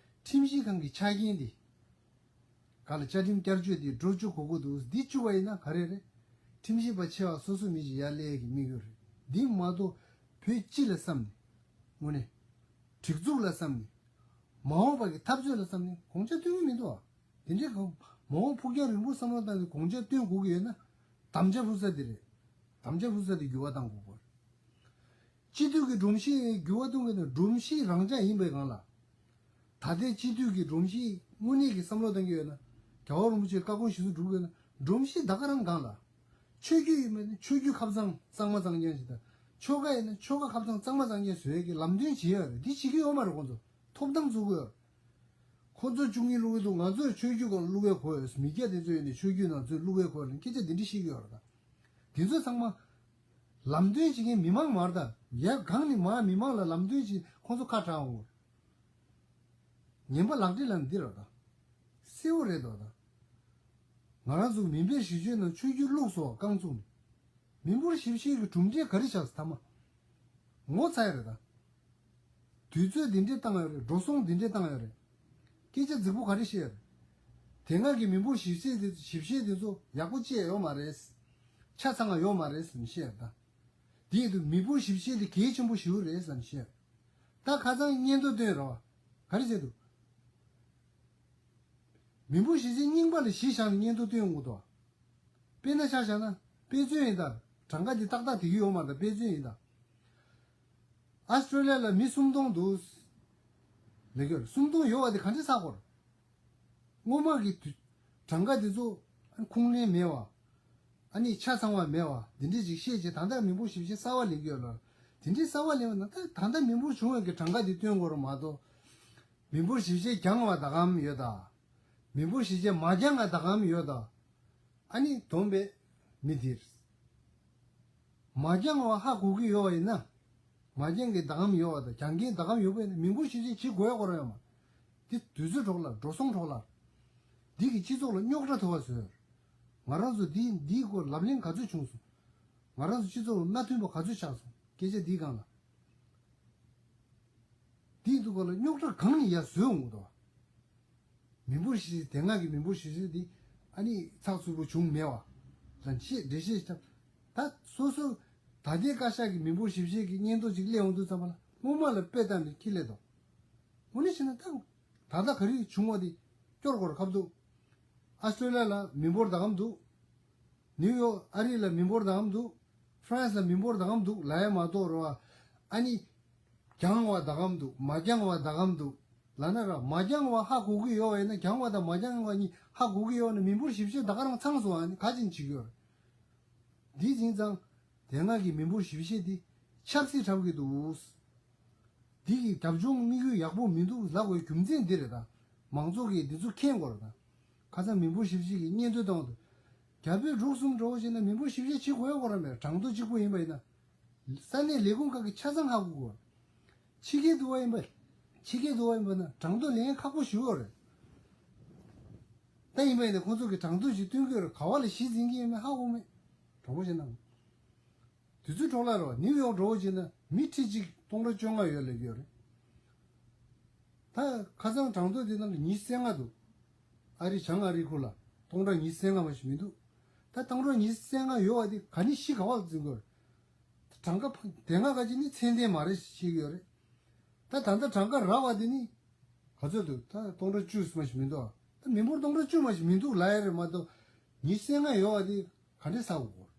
ཁྲིམས་ཞིབ་ཁང་གི་ཆ་རྐྱེན་དེ། ག་ལ་བཅའ་ཁྲིམས་བསྐྱར་བཅོས་དེ་འགྲོ་བཅུག་དགོས་ཀྱི་འདུག་འདི་བཅུག་པ་ཡིན་ན་ག་རེ་རེད། ཁྲིམས་ཞིབ་པ་ཆེ་བ་སོ་སོ་མི་ཞིག་ཡར་སླེབས་ཀྱི་དམིགས་ཡུལ་རེད། འདི་མ་གཏོགས་བོད་སྤྱི་ལ་བསམ་ནས། དངོས་གནས། སྒྲིག་འཛུགས་ལ་བསམ་ནས། མ་འོངས་པ་གི་འཐབ་རྩོད་ལ་བསམ་ནས་དགོངས་འཆར་བཏོན་གྱི་མི་འདུག་ཨ། དེ་འདྲའི་གང་མ་འོངས་ཕུགས་རྒྱང་རིང་པོ་བསམ་བློ་བཏང་ནས་དགོངས་འཆར་བཏོན་དགོས་ཀྱི་ཡོད་ན། དམ་བཅའ་ཕུལ་ས་དེ་རེད། དམ་བཅའ་ཕུལ་ས་དེ་འགྱུར་བ་གཏང་དགོས་པ་རེད། སྤྱི་འཐུས་ཀྱི་སྒྲོམ་གཞི་འགྱུར་བ་གཏོང་གི་ན་སྒྲོམ་གཞི་རང་འཇགས་ཡིན་པའི་སྒང་ལ། ད་ལྟའི་སྤྱི་འཐུས་ཀྱི་སྒྲོམ་གཞི་དངོས་གནས་ཀྱི་བསམ་བློ་གཏང་གི་ཡོད་ན། རྒྱལ་བ་རིན་པོ་ཆེའི་བཀའ་དགོངས་གཞིར་བཟུང་སྒྲུབ་དགོས་ན་སྒྲོམ་གཞི་ད་ག་རང་སྒང་ལ། ཆོས་བརྒྱུད་ཡིན་པ་ནི་ཆོས་བརྒྱུད་ཁ་བཟང་གཙང་མ་གཙང་རྐྱང་ཞིག་དང་ ཆོལ་ཁ་ཡིན་ན་ཆོལ་ཁ་ཁ་བྱང་གཙང་མ་གཙང་རྐྱང་བཟོ་ཡས་ཀྱི་ལམ་སྟོན་བྱེད་ཡོད་རེད། འདི་བྱེད་ཀྱི་ཡོད་མ་རེད། ཁོང་ཚོ་ཐོབ་ཐང་བཙུགས་ཀྱི་ཡོད་རེད། ཁོ་ཚོ་བཅུ་གཉིས་བླུག་གི་འདུག་ང་ཚོས་ཆོས་བརྒྱུད་སྒང་བླུག་ཡས་གོ་ཡོད། མི་སྐྱ་དེ་ཚོ་ཡོད་ནས་ཆོས་བརྒྱུད་ནང་ཚོས་བླུག་ཡས་གོ་ཡོད་ལ་སྐད་ཆ་འདི་འདྲ་བཤད་ཀྱི་ཡོད་རེད་ད། འདི་ཚོ་ཚང་མ་ལམ་སྟོན་བྱེད་མཁན་མི་མང་མ་རེད་ད། ཡ་གང་ནས་མར་མི་མང་ལ་ལམ་སྟོན་བྱེད་ཁོང་ཚོ་ཁ་གྲག་འོང་། ངན་པ་ལག་འབྲེལ་ལ་འདི་རེད་ད། གསལ་བོ་རེད་དོ་ད། ང་རང་ཚོ་མི་འབོར་བཞི་བཅུའི་ནང་ཆོས་བརྒྱུད་བླུགས་སོ་རྐང་བཙུགས་ནས། མི་འབོར་བཞི་བཅུའི་གི་གྲུབ་འབྲས་ག་རེ་ཆགས་སོ་ཐ་མ། ངོ་ཚ་ཡ་རེད་ད། དུས་ཚོད་འདི་འདྲས་བཏང་ཡོད་རེད། འགྲོ་སོང་འདི་འདྲས་བཏང་ཡོད་རེད། སྐད་ཆ་རྫིག་པོ་ག་རེ་བཤད་ཡོད་རེད། དེ་སྔ་གི་མི་འབོར་ཞིབ་བཤེར་དེ་ཞིབ་བཤེར་དེ་ཚོ་ཡག་པོ་བྱས་ཡོད་མ་རེད། ཆ་ཚང་བ་ཡོད་མ་རེད་ཟེར་ནས་བཤད་ཡོད་ད། དེ་ཡིན་དུས་མི་འབོར་ཞིབ་བཤེར་དེ་གལ་ཆེན་པོ་ཞིག་རེད་ཟེར་ནས་བཤད་ཡོད། ད་ཁ་སང་སྙན་ཐོ་བཏོན་རོགས། ག་རེ་བྱས་འདུག་མི་འབོར་ཞིབ་བཤེར་རྙིང་པ་ལ་གཞི་བཞག་ནས་སྙན་ཐོ་བཏོན་ཡོང་གི་འདུག་དཔེར་ན་ཆ་བཞག་ན་དཔེ་མཚོན་ཡིན་ད། གྲངས་ཀ་འདི་ཏག་ཏག་དེ་གི་ཡོད་མ་རེད་ད། དཔེ་མཚོན་ཡིན་ད། ཨ་སི་ཀྲོ་ལི་ཡ་ལ་མི་སུམ་སྟོང་འདུག་ལས་ཀྱི་སུམ་སྟོང་ཡོད་བ་དེ་ག་འདྲས་ཚགས་པར། སྔོན་མ་གི་དུས་གྲངས་ཀ་དེ་ཚོ་ཁུངས་ལེན་མེད་བ། ཨ་ནི་ཆ་ཚང་བ་མེད་བ་འདི་འདྲས་ཅིག་བཤད་རྗེས་ད་ལྟ་མི་འབོར་ཞིབ་བཤེར་གསར་བ་ལེན་གྱི་ཡོད་ལ། དེ་འདྲས་གསར་བ་ལེན་པ་ན་ད་ད་ལྟ་མི་འབོར་བྱུང་བའི་གི་གྲངས་ཀ་དེ་སྟོན་དགོས་རེད་མ་གཏོགས། མི་འབོར་ཞིབ་བཤེར་འགྱངས་བ་ད་གམ་ཡོད་ད། མི་འབོར་ཞིབ་བཤེར་མ་འགྱངས་བ་ད་གམ་ཡོད་ད། ཨ་ནི་བསྡོམས་པས་མི་འདིར། མ་འགྱངས་བ་ཧ་གོ་གི་ཡོད་པ་ཡིན་ན། མ་འགྱངས་ཀྱི་ད་གམ་ཡོད་པ་དང་འགྱངས་ཀྱི་ད་གམ་ཡོད་པ་ཡིན་ན་མི་འབོར་ཞིབ་བཤེར་བྱེད་དགོས་ཡ་གོ་ར་ཡོད་མ། འདི་དུས་ཚོད་འཕྲོ་བརླག་འགྲོ་སོང་འཕྲོ་བརླག་འདི་གི་སྤྱི་ཚོགས་ལ་རྙོག་དྲ་ཐུག་པ་བཟོས། ང་རང་ཚོ་འདི་འདིའི་སྐོར་ལབ་གླེང་ག་ཚོད་བྱུང་སོང་། ང་རང་ཚོ་སྤྱི་ཚོགས་ལ་མ་མཐུན་པ་ག་ཚོད་ཆགས་སོང་སྐད་ཆ་འདིའི་སྒང་ལ། དེའི་འདུག་ག་ལ་རྙོག་དྲ་གང་ནས་ཡར་བཟོས་འོང་གི་འདུག་མི་འབོར་ཞིབ་དེ་སྔ་གི་མི་འབོར་ཞིབ་བཤེར་དེ་ཨ་ནི་ཚགས་ཚུད་པོ་བྱུང་མེད་བ། ལ་ཆེས་འགྲེལ་བཤད་བྱ། ད་སོ་སོ་ད་ལྟའི་བཀའ་ཤག་གི་མི་འབོར་ཞིབ་བཤེར་གྱི་སྙན་ཐོ་ཅིག་སླེབས་འོང་དུས་ཙམ་པ་ལ་སྔོན་མ་ལ་དཔེ་བལྟས་ནས་ཁྱི་ལས་དོ། དངོས་གནས་བྱས་ན་ད་ད་ལྟ་ག་རེ་བྱུང་བ་དེ་སྐྱོར་དགོས་ར་ཁབ་འདུག་ཨ་སི་ཀྲོ་ལི་ཡ་ལ་མི་འབོར་ད་གམ་འདུག་ནིའུ་ཡོག་ཨ་རི་ལ་མི་འབོར་ད་གམ་འདུག་ཧྥ་རན་སི་ལ་མི་འབོར་ད་གམ་འདུག་ལ་ཡ་མ་གཏོགས་རོ། ཨ་ནི། འགྱངས་བ་ད་གམ་འདུག་མ་འགྱངས་བ་ད་གམ་འདུག་ལ་ན་ར་མ་འགྱངས་བ་ཧ་གོ་གི་ཡོད་བས་ན་འགྱངས་བ་དང་མ་འགྱངས་བ་གཉིས་ཧ་གོ་གི་ཡོད་ན་མི་འབོར་ཞིབ་བཤེར་ད་ག་རང་ཚང་སོང་ཨ་ནི་ག་ཅིན་བྱེད་ཀྱི་ཡོད་རེད། འདི་ཡིན་ཙང་དེ་སྔ་གི་མི་འབོར་ཞིབ་བཤེར་འདི་ཆབ་སྲིད་འཁྲབ་གི་འདུག་འདི་གི་རྒྱབ་ལྗོངས་དམིགས་ཡུལ་ཡག་པོ་མི་འདུག་ལབ་དགོས་རྒྱུ་མཚན་འདི་རེད་ད། མང་ཚོགས་ཀྱིས་འདི་ཚོ་མཁྱེན་དགོས་རེད་ད། ཁ་སང་མི་འབོར་ཞིབ་བཤེར་གྱི་སྙན་ཐོ་བཏང་འདུག་རྒྱ་བོད་འབྲུག་གསུམ་འགྲོ་བ་བྱས་ན་མི་འབོར་ཞིབ་བཤེར་བྱེད་དགོས་ཡ་གོ་ར་མེད་གྲངས་ཐོ་གཅིག་པོ་ཡིན་པ་ཡིན་ན། ས་གནས་ལས་ཁུངས་ཁག་གི་ཆ་ཚང་ཧ་གོ་དགོས། ཕྱི་རྒྱལ་དུ་བ་ཡིན་པ། ཕྱི་རྒྱལ་དུ་བ་ཡིན་པ་ན་གྲངས་ཐོ་ལེན་ཁག་པོ་ཞུ་ཡོད་རེད། ད་ཡིན་པ་ཡིན་ན་ཁོང་ཚོ་གི་གྲངས་ཐོ་ཞིག་སྟོན་གྱི་ཡོད་རེད་ག་བ་ལ་གཞི་འཛིན་གྱི་ཡོད་མེད་ཧ་གོ་མེད། དྲང་པོ་བཤད་ན། དུས་ཚོད་འཕྲོ་བརླག་རོ་ནིའུ་ཡོག་འགྲོ་བ་བྱས་ན་མི་ཁྲི་གཅིག་སྟོང་ཕྲག་བཅོ་ལྔ་ཡོད་ལབ་ཀྱི་ཡོད་རེད། ད་ཁ་སང་གྲངས་ཐོ་དེ་ནང་ལ་ཉི་ཤུ་རྩ་ལྔ་འདུག་ཨ་རི་བྱང་ཨ་རི་ཁུལ་ལ་སྟོང་ཕྲག་ཉི་ཤུ་རྩ་ལྔ་མ་ཞིག་མི་འདུག་ད་སྟོང་ཕྲག་ཉི་ཤུ་རྩ་ལྔ་ཡོད་བ་དེ་ག་ནི་ཤི་ག་བ་འཛིན་དགོས་རེད། གྲངས་ཀ་དེ་སྔ་ག་ཅིག་ནི་ཚད་ལྡན་མ་རེད་ཤེས་ཀྱི་ཡོད་རེད། ད་ད་ལྟ་གྲངས་ཀ་རག་བ་དེ་ནི་ག་ཚོད་འདུག་ད་སྟོང་ཕྲག་བཅུ་མ་ཞིག་མི་འདུག་ད་མི་འབོར་སྟོང་ཕྲག་བཅུ་མ་ཞིག་མི་འདུག་ལབ་ཡ་རེད་མ་གཏོགས་ཉི་ཤུ་རྩ་ལྔ་ཡོད་བ་དེ་ག་འདྲས་ཧ་གོ་དགོས་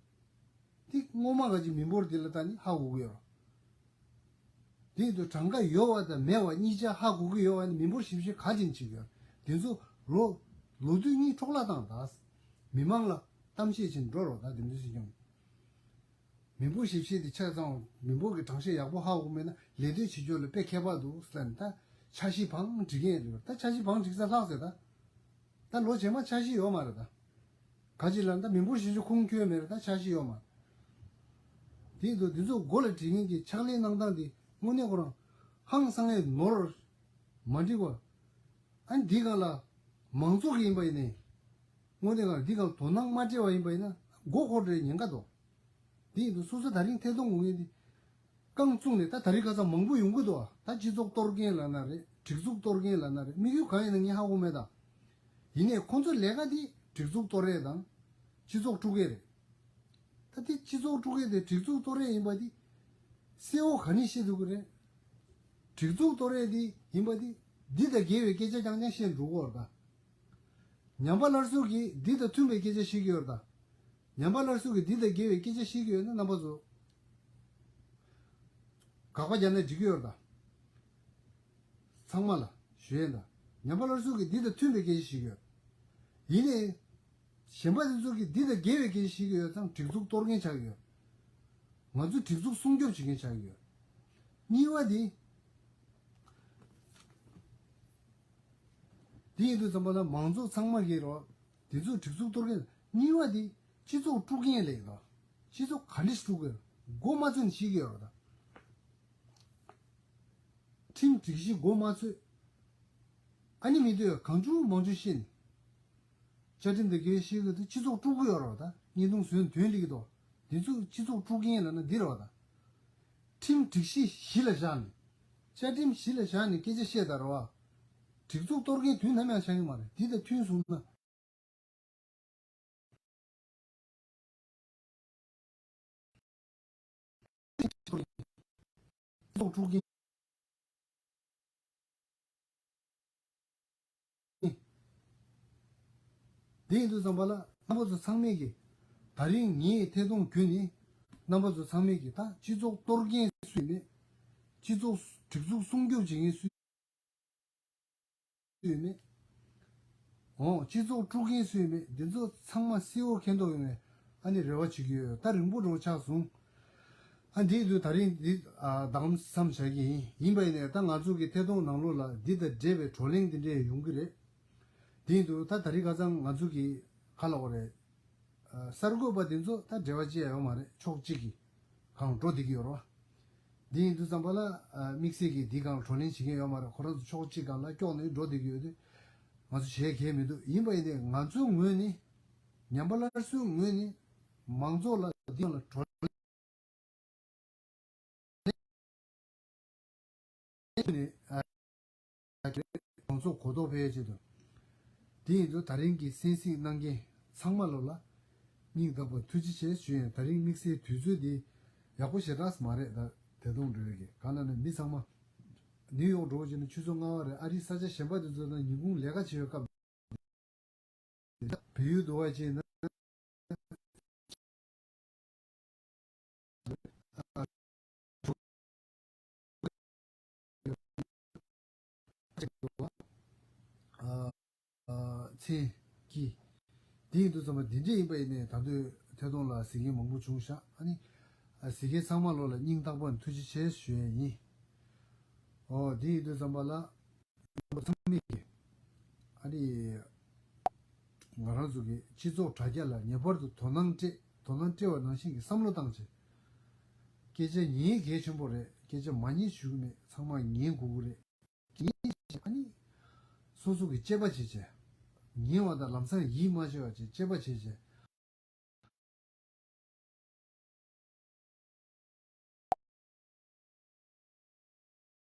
རེད། དེ་སྔོན་མ་ག་ཅིག་མི་འབོར་དེ་ལ་ད་ནི་ཧ་གོ་གི་ཡོད་རེད། དེ་ཡིན་དུས་གྲངས་ཀ་ཡོད་བ་དང་མེད་བ་གཉིས་ཆ་ཧ་གོ་གི་ཡོད་བ་ནི་མི་འབོར་ཞིབ་བཤེར་ག་ཅིག་བྱེད་ཀྱི་ཡོད། དེ་ཚོ་ལོ་ལོ་དུས་གཉིས་འཕྲོ་བརླག་བཏང་ད། མི་མང་ལ་གཏམ་བཤད་བྱེད་འགྲོ་རོགས་ད་དེ་འདྲ་ཞིག་ཀྱང་། མི་འབོར་ཞིབ་བཤེར་དེ་ཆ་ཚང་མི་འབོར་གྱི་གྲངས་བཤེར་ཡག་པོ་ཧ་གོ་མེད་ན་ལས་དོན་བྱེད་རྒྱུ་ལ་དཔེ་ཁྱད་པར་འདུག་ཟེར་ནས་ད་འཆར་གཞི་བང་སྒྲིག་གི་ཡོད་རེད། ད་འཆར་གཞི་བང་སྒྲིག་ས་ལྷག་ཟེར་ད། ད་ལོ་རྗེས་མ་འཆར་གཞི་ཡོད་མ་རེད་ད། ག་ཅི་ལ་ད་མི་འབོར་ཞིབ་བཤེར་ཁུངས་འཁྱོལ་མེད་རེད་ད་འཆར་གཞི་ཡོད་མ་རེད། དེ་ཡིན་དུས་འདི་ཚོ་མགོ་ལ་སྒྲིག་མཁན་གྱི་ཕྱག་ལས་གནང་སྟངས་དེ་དངོས་གནས་ཁོ་རང་ཧང་སང་ངེ་ནོར་མ་འགྲིག་པ། ཨ་ནི་འདི་སྒང་ལ་མང་ཚོགས་ཀྱི་ཡིན་པ་ཡིན་ནའི། དངོས་གནས་ཁོ་རང་འདི་སྒང་ལ་དོ་སྣང་མ་སྤྲད་པ་ཡིན་པ་ཡིན་ན་མགོ་འཁོར་འདྲའི་ཉེན་ཁ་འདུག་དེ་ཡིན་དུས་སོ་སོ་ད་རིང་ཐད་གཏོང་དགོས་མཁན་དེ། རྐང་བཙུགས་ནས་ད་ད་རེས་ཁ་སང་མང་པོ་ཡོང་གི་འདུག་ད་སྤྱི་ཚོགས་གཏོར་མཁན་ལབ་ན་རེད། སྒྲིག་འཛུགས་གཏོར་མཁན་ལབ་ན་རེད། དམིགས་ཡུལ་གང་ཡིན་ན་ངས་ཧ་གོ་མེད་ད། ཡིན་ནའི་ཁོང་ཚོ་ལས་ཀ་དེ་སྒྲིག་འཛུགས་གཏོར་ཡས་དང་། སྤྱི་ཚོགས་དཀྲུག་ཡས་རེད། ད་དེ་སྤྱི་ཚོགས་དཀྲུག་ཡས་དེ་སྒྲིག་འཛུགས་གཏོར་ཡས་ཡིན་པ་དེ། གསལ་བོ་ག་ནས་ཤེས་ཐུབ་ཀྱི་རེད། སྒྲིག་འཛུགས་གཏོར་ཡས་དེ་ཡིན་པ་དེ། འདི་དང་འགལ་བའི་སྐད་ཆ་རྐྱང་རྐྱང་བཤད་འགྲོ་གི་ཡོད་རེད་ད། ཉམས་པ་སླར་གསོ་གིས་འདི་དང་མཐུན་པའི་སྐད་ཆ་བཤད་ཀྱི་ཡོད་རེད་ད། ཉམས་པ་སླར་གསོ་གིས་འདི་དང་འགལ་བའི་སྐད་ཆ་བཤད་ཀྱི་ཡོད་ན་རྣམ་པ་ཚོ། དགག་པ་རྒྱག་ན་འགྲིག་གི་ཡོད་རེད་ད། ཚང་མ་ལ་ཞུ་ཡས་ད། ཉམས་པ་སླར་གསོ་གིས་འདི་དང་མཐུན་པའི་སྐད་ཆ་བཤད་ཀྱི་ཡོད། ཡིན་ནའི། གཞན་པ་དེ་ཚོ་གིས་འདི་དང་འགལ་བའི་སྐད་ཆ་བཤད་ཀྱི་ཡོད་ཙང་སྒྲིག་འཛུགས་གཏོར་མཁན་ཆགས་ཀྱི་ཡོད། ང་ཚོ་སྒྲིག་འཛུགས་སྲུང་སྐྱོབ་བྱེད་མཁན་ཆགས་ཀྱི་ཡོད། གཉིས་པ་དེ། དེ་ཡིན་དུས་ཙམ་པ་ལ་མང་ཚོགས་ཚང་མ་གིས་རོ། དེ་ཚོ་སྒྲིག་འཛུགས་གཏོར་མཁན། གཉིས་པ་དེ་སྤྱི་ཚོགས་དཀྲུག་མཁན་ལས་ཀྱི་དོ། སྤྱི་ཚོགས་ག་འདྲ་ཞིག་དཀྲུག་གི་ཡོད། མགོ་མ་ཚོས་ནས་ཤེས་ཀྱི་ཡོད་རེད་ད། ཁྲིམས་སྒྲིག་གཞི་མགོ་མ་ཚོས། ཨ་ནི་མི་འདོད་གང་བྱུང་མང་བྱུང་བཤད་ནས། བཅའ་ཁྲིམས་དེ་གའི་བཤད་གི་འདུག་སྤྱི་ཚོགས་དཀྲུག་གི་ཡོད་རེད་ད། བརྙན་ཐུང་བཟོས་ནས་དོན་སླེབས་ཀྱི་འདུག་དེ་ཚོ་སྤྱི་ཚོགས་དཀྲུག་མཁན་ལབ་ན་འདི་རེད་བ་ད། ཁྲིམས་སྒྲིག་གཞི་གཞི་ལ་བཞག་ནས། བཅའ་ཁྲིམས་གཞི་ལ་བཞག་ནས་སྐད་ཆ་བཤད་ད་རེད་བ། སྒྲིག་འཛུགས་གཏོར་མཁན་དུས་ནམ་ཡང་ཆགས་ཀྱི་མ་རེད། འདི་དང་མཐུན་སོང་ན། སྲོག་འཕྲོག་གིན། དེ་ཡིན་དུས་ཙམ་པ་ལ་རྣམ་པ་ཚོ་ཚང་མས་ཀྱིས། ད་རིང་ངས་ཐད་གཏོང་བརྒྱུད་ནས་རྣམ་པ་ཚོ་ཚང་མས་ཀྱིས་ད་སྤྱི་ཚོགས་གཏོར་མཁན་སུ་ཡིན་མེད། སྤྱི་ཚོགས་སྒྲིག་འཛུགས་སྲུང་སྐྱོབ་བྱེད་མཁན་སུ་ཡོད་མེད། འོ། སྤྱི་ཚོགས་དཀྲུག་མཁན་སུ་ཡོད་མེད། འདི་ཚོ་ཚང་མ་གསལ་བོ་མཁྱེན་རྟོགས་ཡོང་བའི་ཨ་ནི་རེ་བ་བྱེད་ཀྱི་ཡོད། ད་རིང་པོ་འགྲོ་ཆགས་སོང་། ཨ། འདི་ཡིན་དུས་ད་རིང་འདི། ཨ། བདག་བསམ་བྱ་གི་ཡིན། ཡིན་པ་ཡིན་ནའི་ད་ང་ཚོ་གི་ཐད་གཏོང་ནང་ལོགས་ལ་འདི་དང་འབྲེལ་བའི་བགྲོ་གླེང་འདི་འདྲས་ཡོང་གི་རེད། འདི་ཡིན་དུས་ད་ད་རིང་ཁ་སང་ང་ཚོ་གི་ག་ལབ་དགོས་རེད། ཨ། གསར་འགོད་པ་འདི་ཚོ་ད་འབྲེལ་བ་ཅི་ཡང་ཡོད་མ་རེད། ཕྱོགས་གཅིག་གི་སྒང་འགྲོ་བསྡད་ཀྱི་ཡོད་རེད་བ། འདི་ཡིན་དུས་ཙམ་པ་ལ། ཨ། དམིགས་བསལ་གྱིས་འདི་སྒང་ལ་བགྲོ་གླེང་བྱེད་མཁན་ཡོད་མ་རེད། ཁོ་རང་ཚོ་ཕྱོགས་གཅིག་སྒང་ལ་ཀྱོག་ནས་འགྲོ་བསྡད་ཀྱི་ཡོད་དུས། ང་ཚོ་བྱེད་གལ་མི་འདུག་ཡིན་པ་ཡིན་ནའི་ང་ཚོའི་ངོས་ནས། ཉམས་པ་སླར་གསོའི་ངོས་ནས་མང་ཚོགས་ལ་འདི་སྒང་ལ་བགྲོ་གླེང་ནས། ཨ། མང་ཚོགས་གོ་རྟོགས་འཕེལ་ཡའི་ཆེད་དུ། དེ་ཡིན་དུས་ད་རིང་གི་གསན་གཟིགས་གནང་མཁན་ཚང་མ་ལོ་ལ་སྙིང་ཐག་པ་ཐུགས་རྗེ་ཆེ་ཞུ་ཡིན། ད་རིང་དམིགས་བསལ་དུས་ཚོད་འདི་ཡག་པོ་ཞེ་དྲག་མ་རེད། ད་དེ་དུང་འགྲོ་ཡོད་ཀྱི་གང་ལ་ནི་མི་ཚང་མ་ནིའུ་ཡོག་འགྲོ་བ་བྱས་ན་ཆུ་ཚོད་ལྔ་པ་རེད། ཨ་རིའི་ས་ཆ་གཞན་པ་དེ་ཚོ་ན་ཉིན་གུང་ལས་ཀ་བྱེད་པའི་སྐབས། བལ་ཡུལ་དུ་བ་བྱས་ན། ཨ། ཨ། མཚན་གྱི། དེ་ཡིན་དུས་ཙམ་པ་འདི་འདྲས་ཡིན་པ་ཡིན་ནའི་ད་དུང་ཐད་གཏོང་ལ་གཟིགས་མཁན་མང་པོ་བྱུང་ཤག་ཨ་ནི། ཨ། གཟིགས་མཁན་ཚང་མ་ལོ་ལ་སྙིང་ཐག་པ་ནས་ཐུགས་རྗེ་ཆེ་ཞུ་ཡས་ཡིན། ཨོ། དེ་ཡིན་དུས་ཙམ་པ་ལ། ཚང་མས་ཀྱི། ཨ་ནི། ང་རང་ཚོ་གི་སྤྱི་ཚོགས་དྲ་རྒྱ་ལ་ངེས་པར་དུ་དོ་སྣང་སྤྲད། དོ་སྣང་སྤྲད་པ་ནང་བཞིན་གྱི་བསམ་བློ་བཏང་བྱས། སྐད་ཆ་ཉན་གལ་ཆེན་པོ་རེད། སྐད་ཆ་མ་ཉན་ཞུ་གི་མེད། ཚང་མ་ཉན་དགོས་ཀྱི་རེད། ཉན་བྱས་ཨ་ནི། སོ་སོ་གི་དཔྱད་པ་བྱེད་བྱས། ཉན་པ་དང་ལམ་སང་ཡིད་མ་ཆེས་པ་བྱས་དཔྱད་པ་བྱེད་བྱས།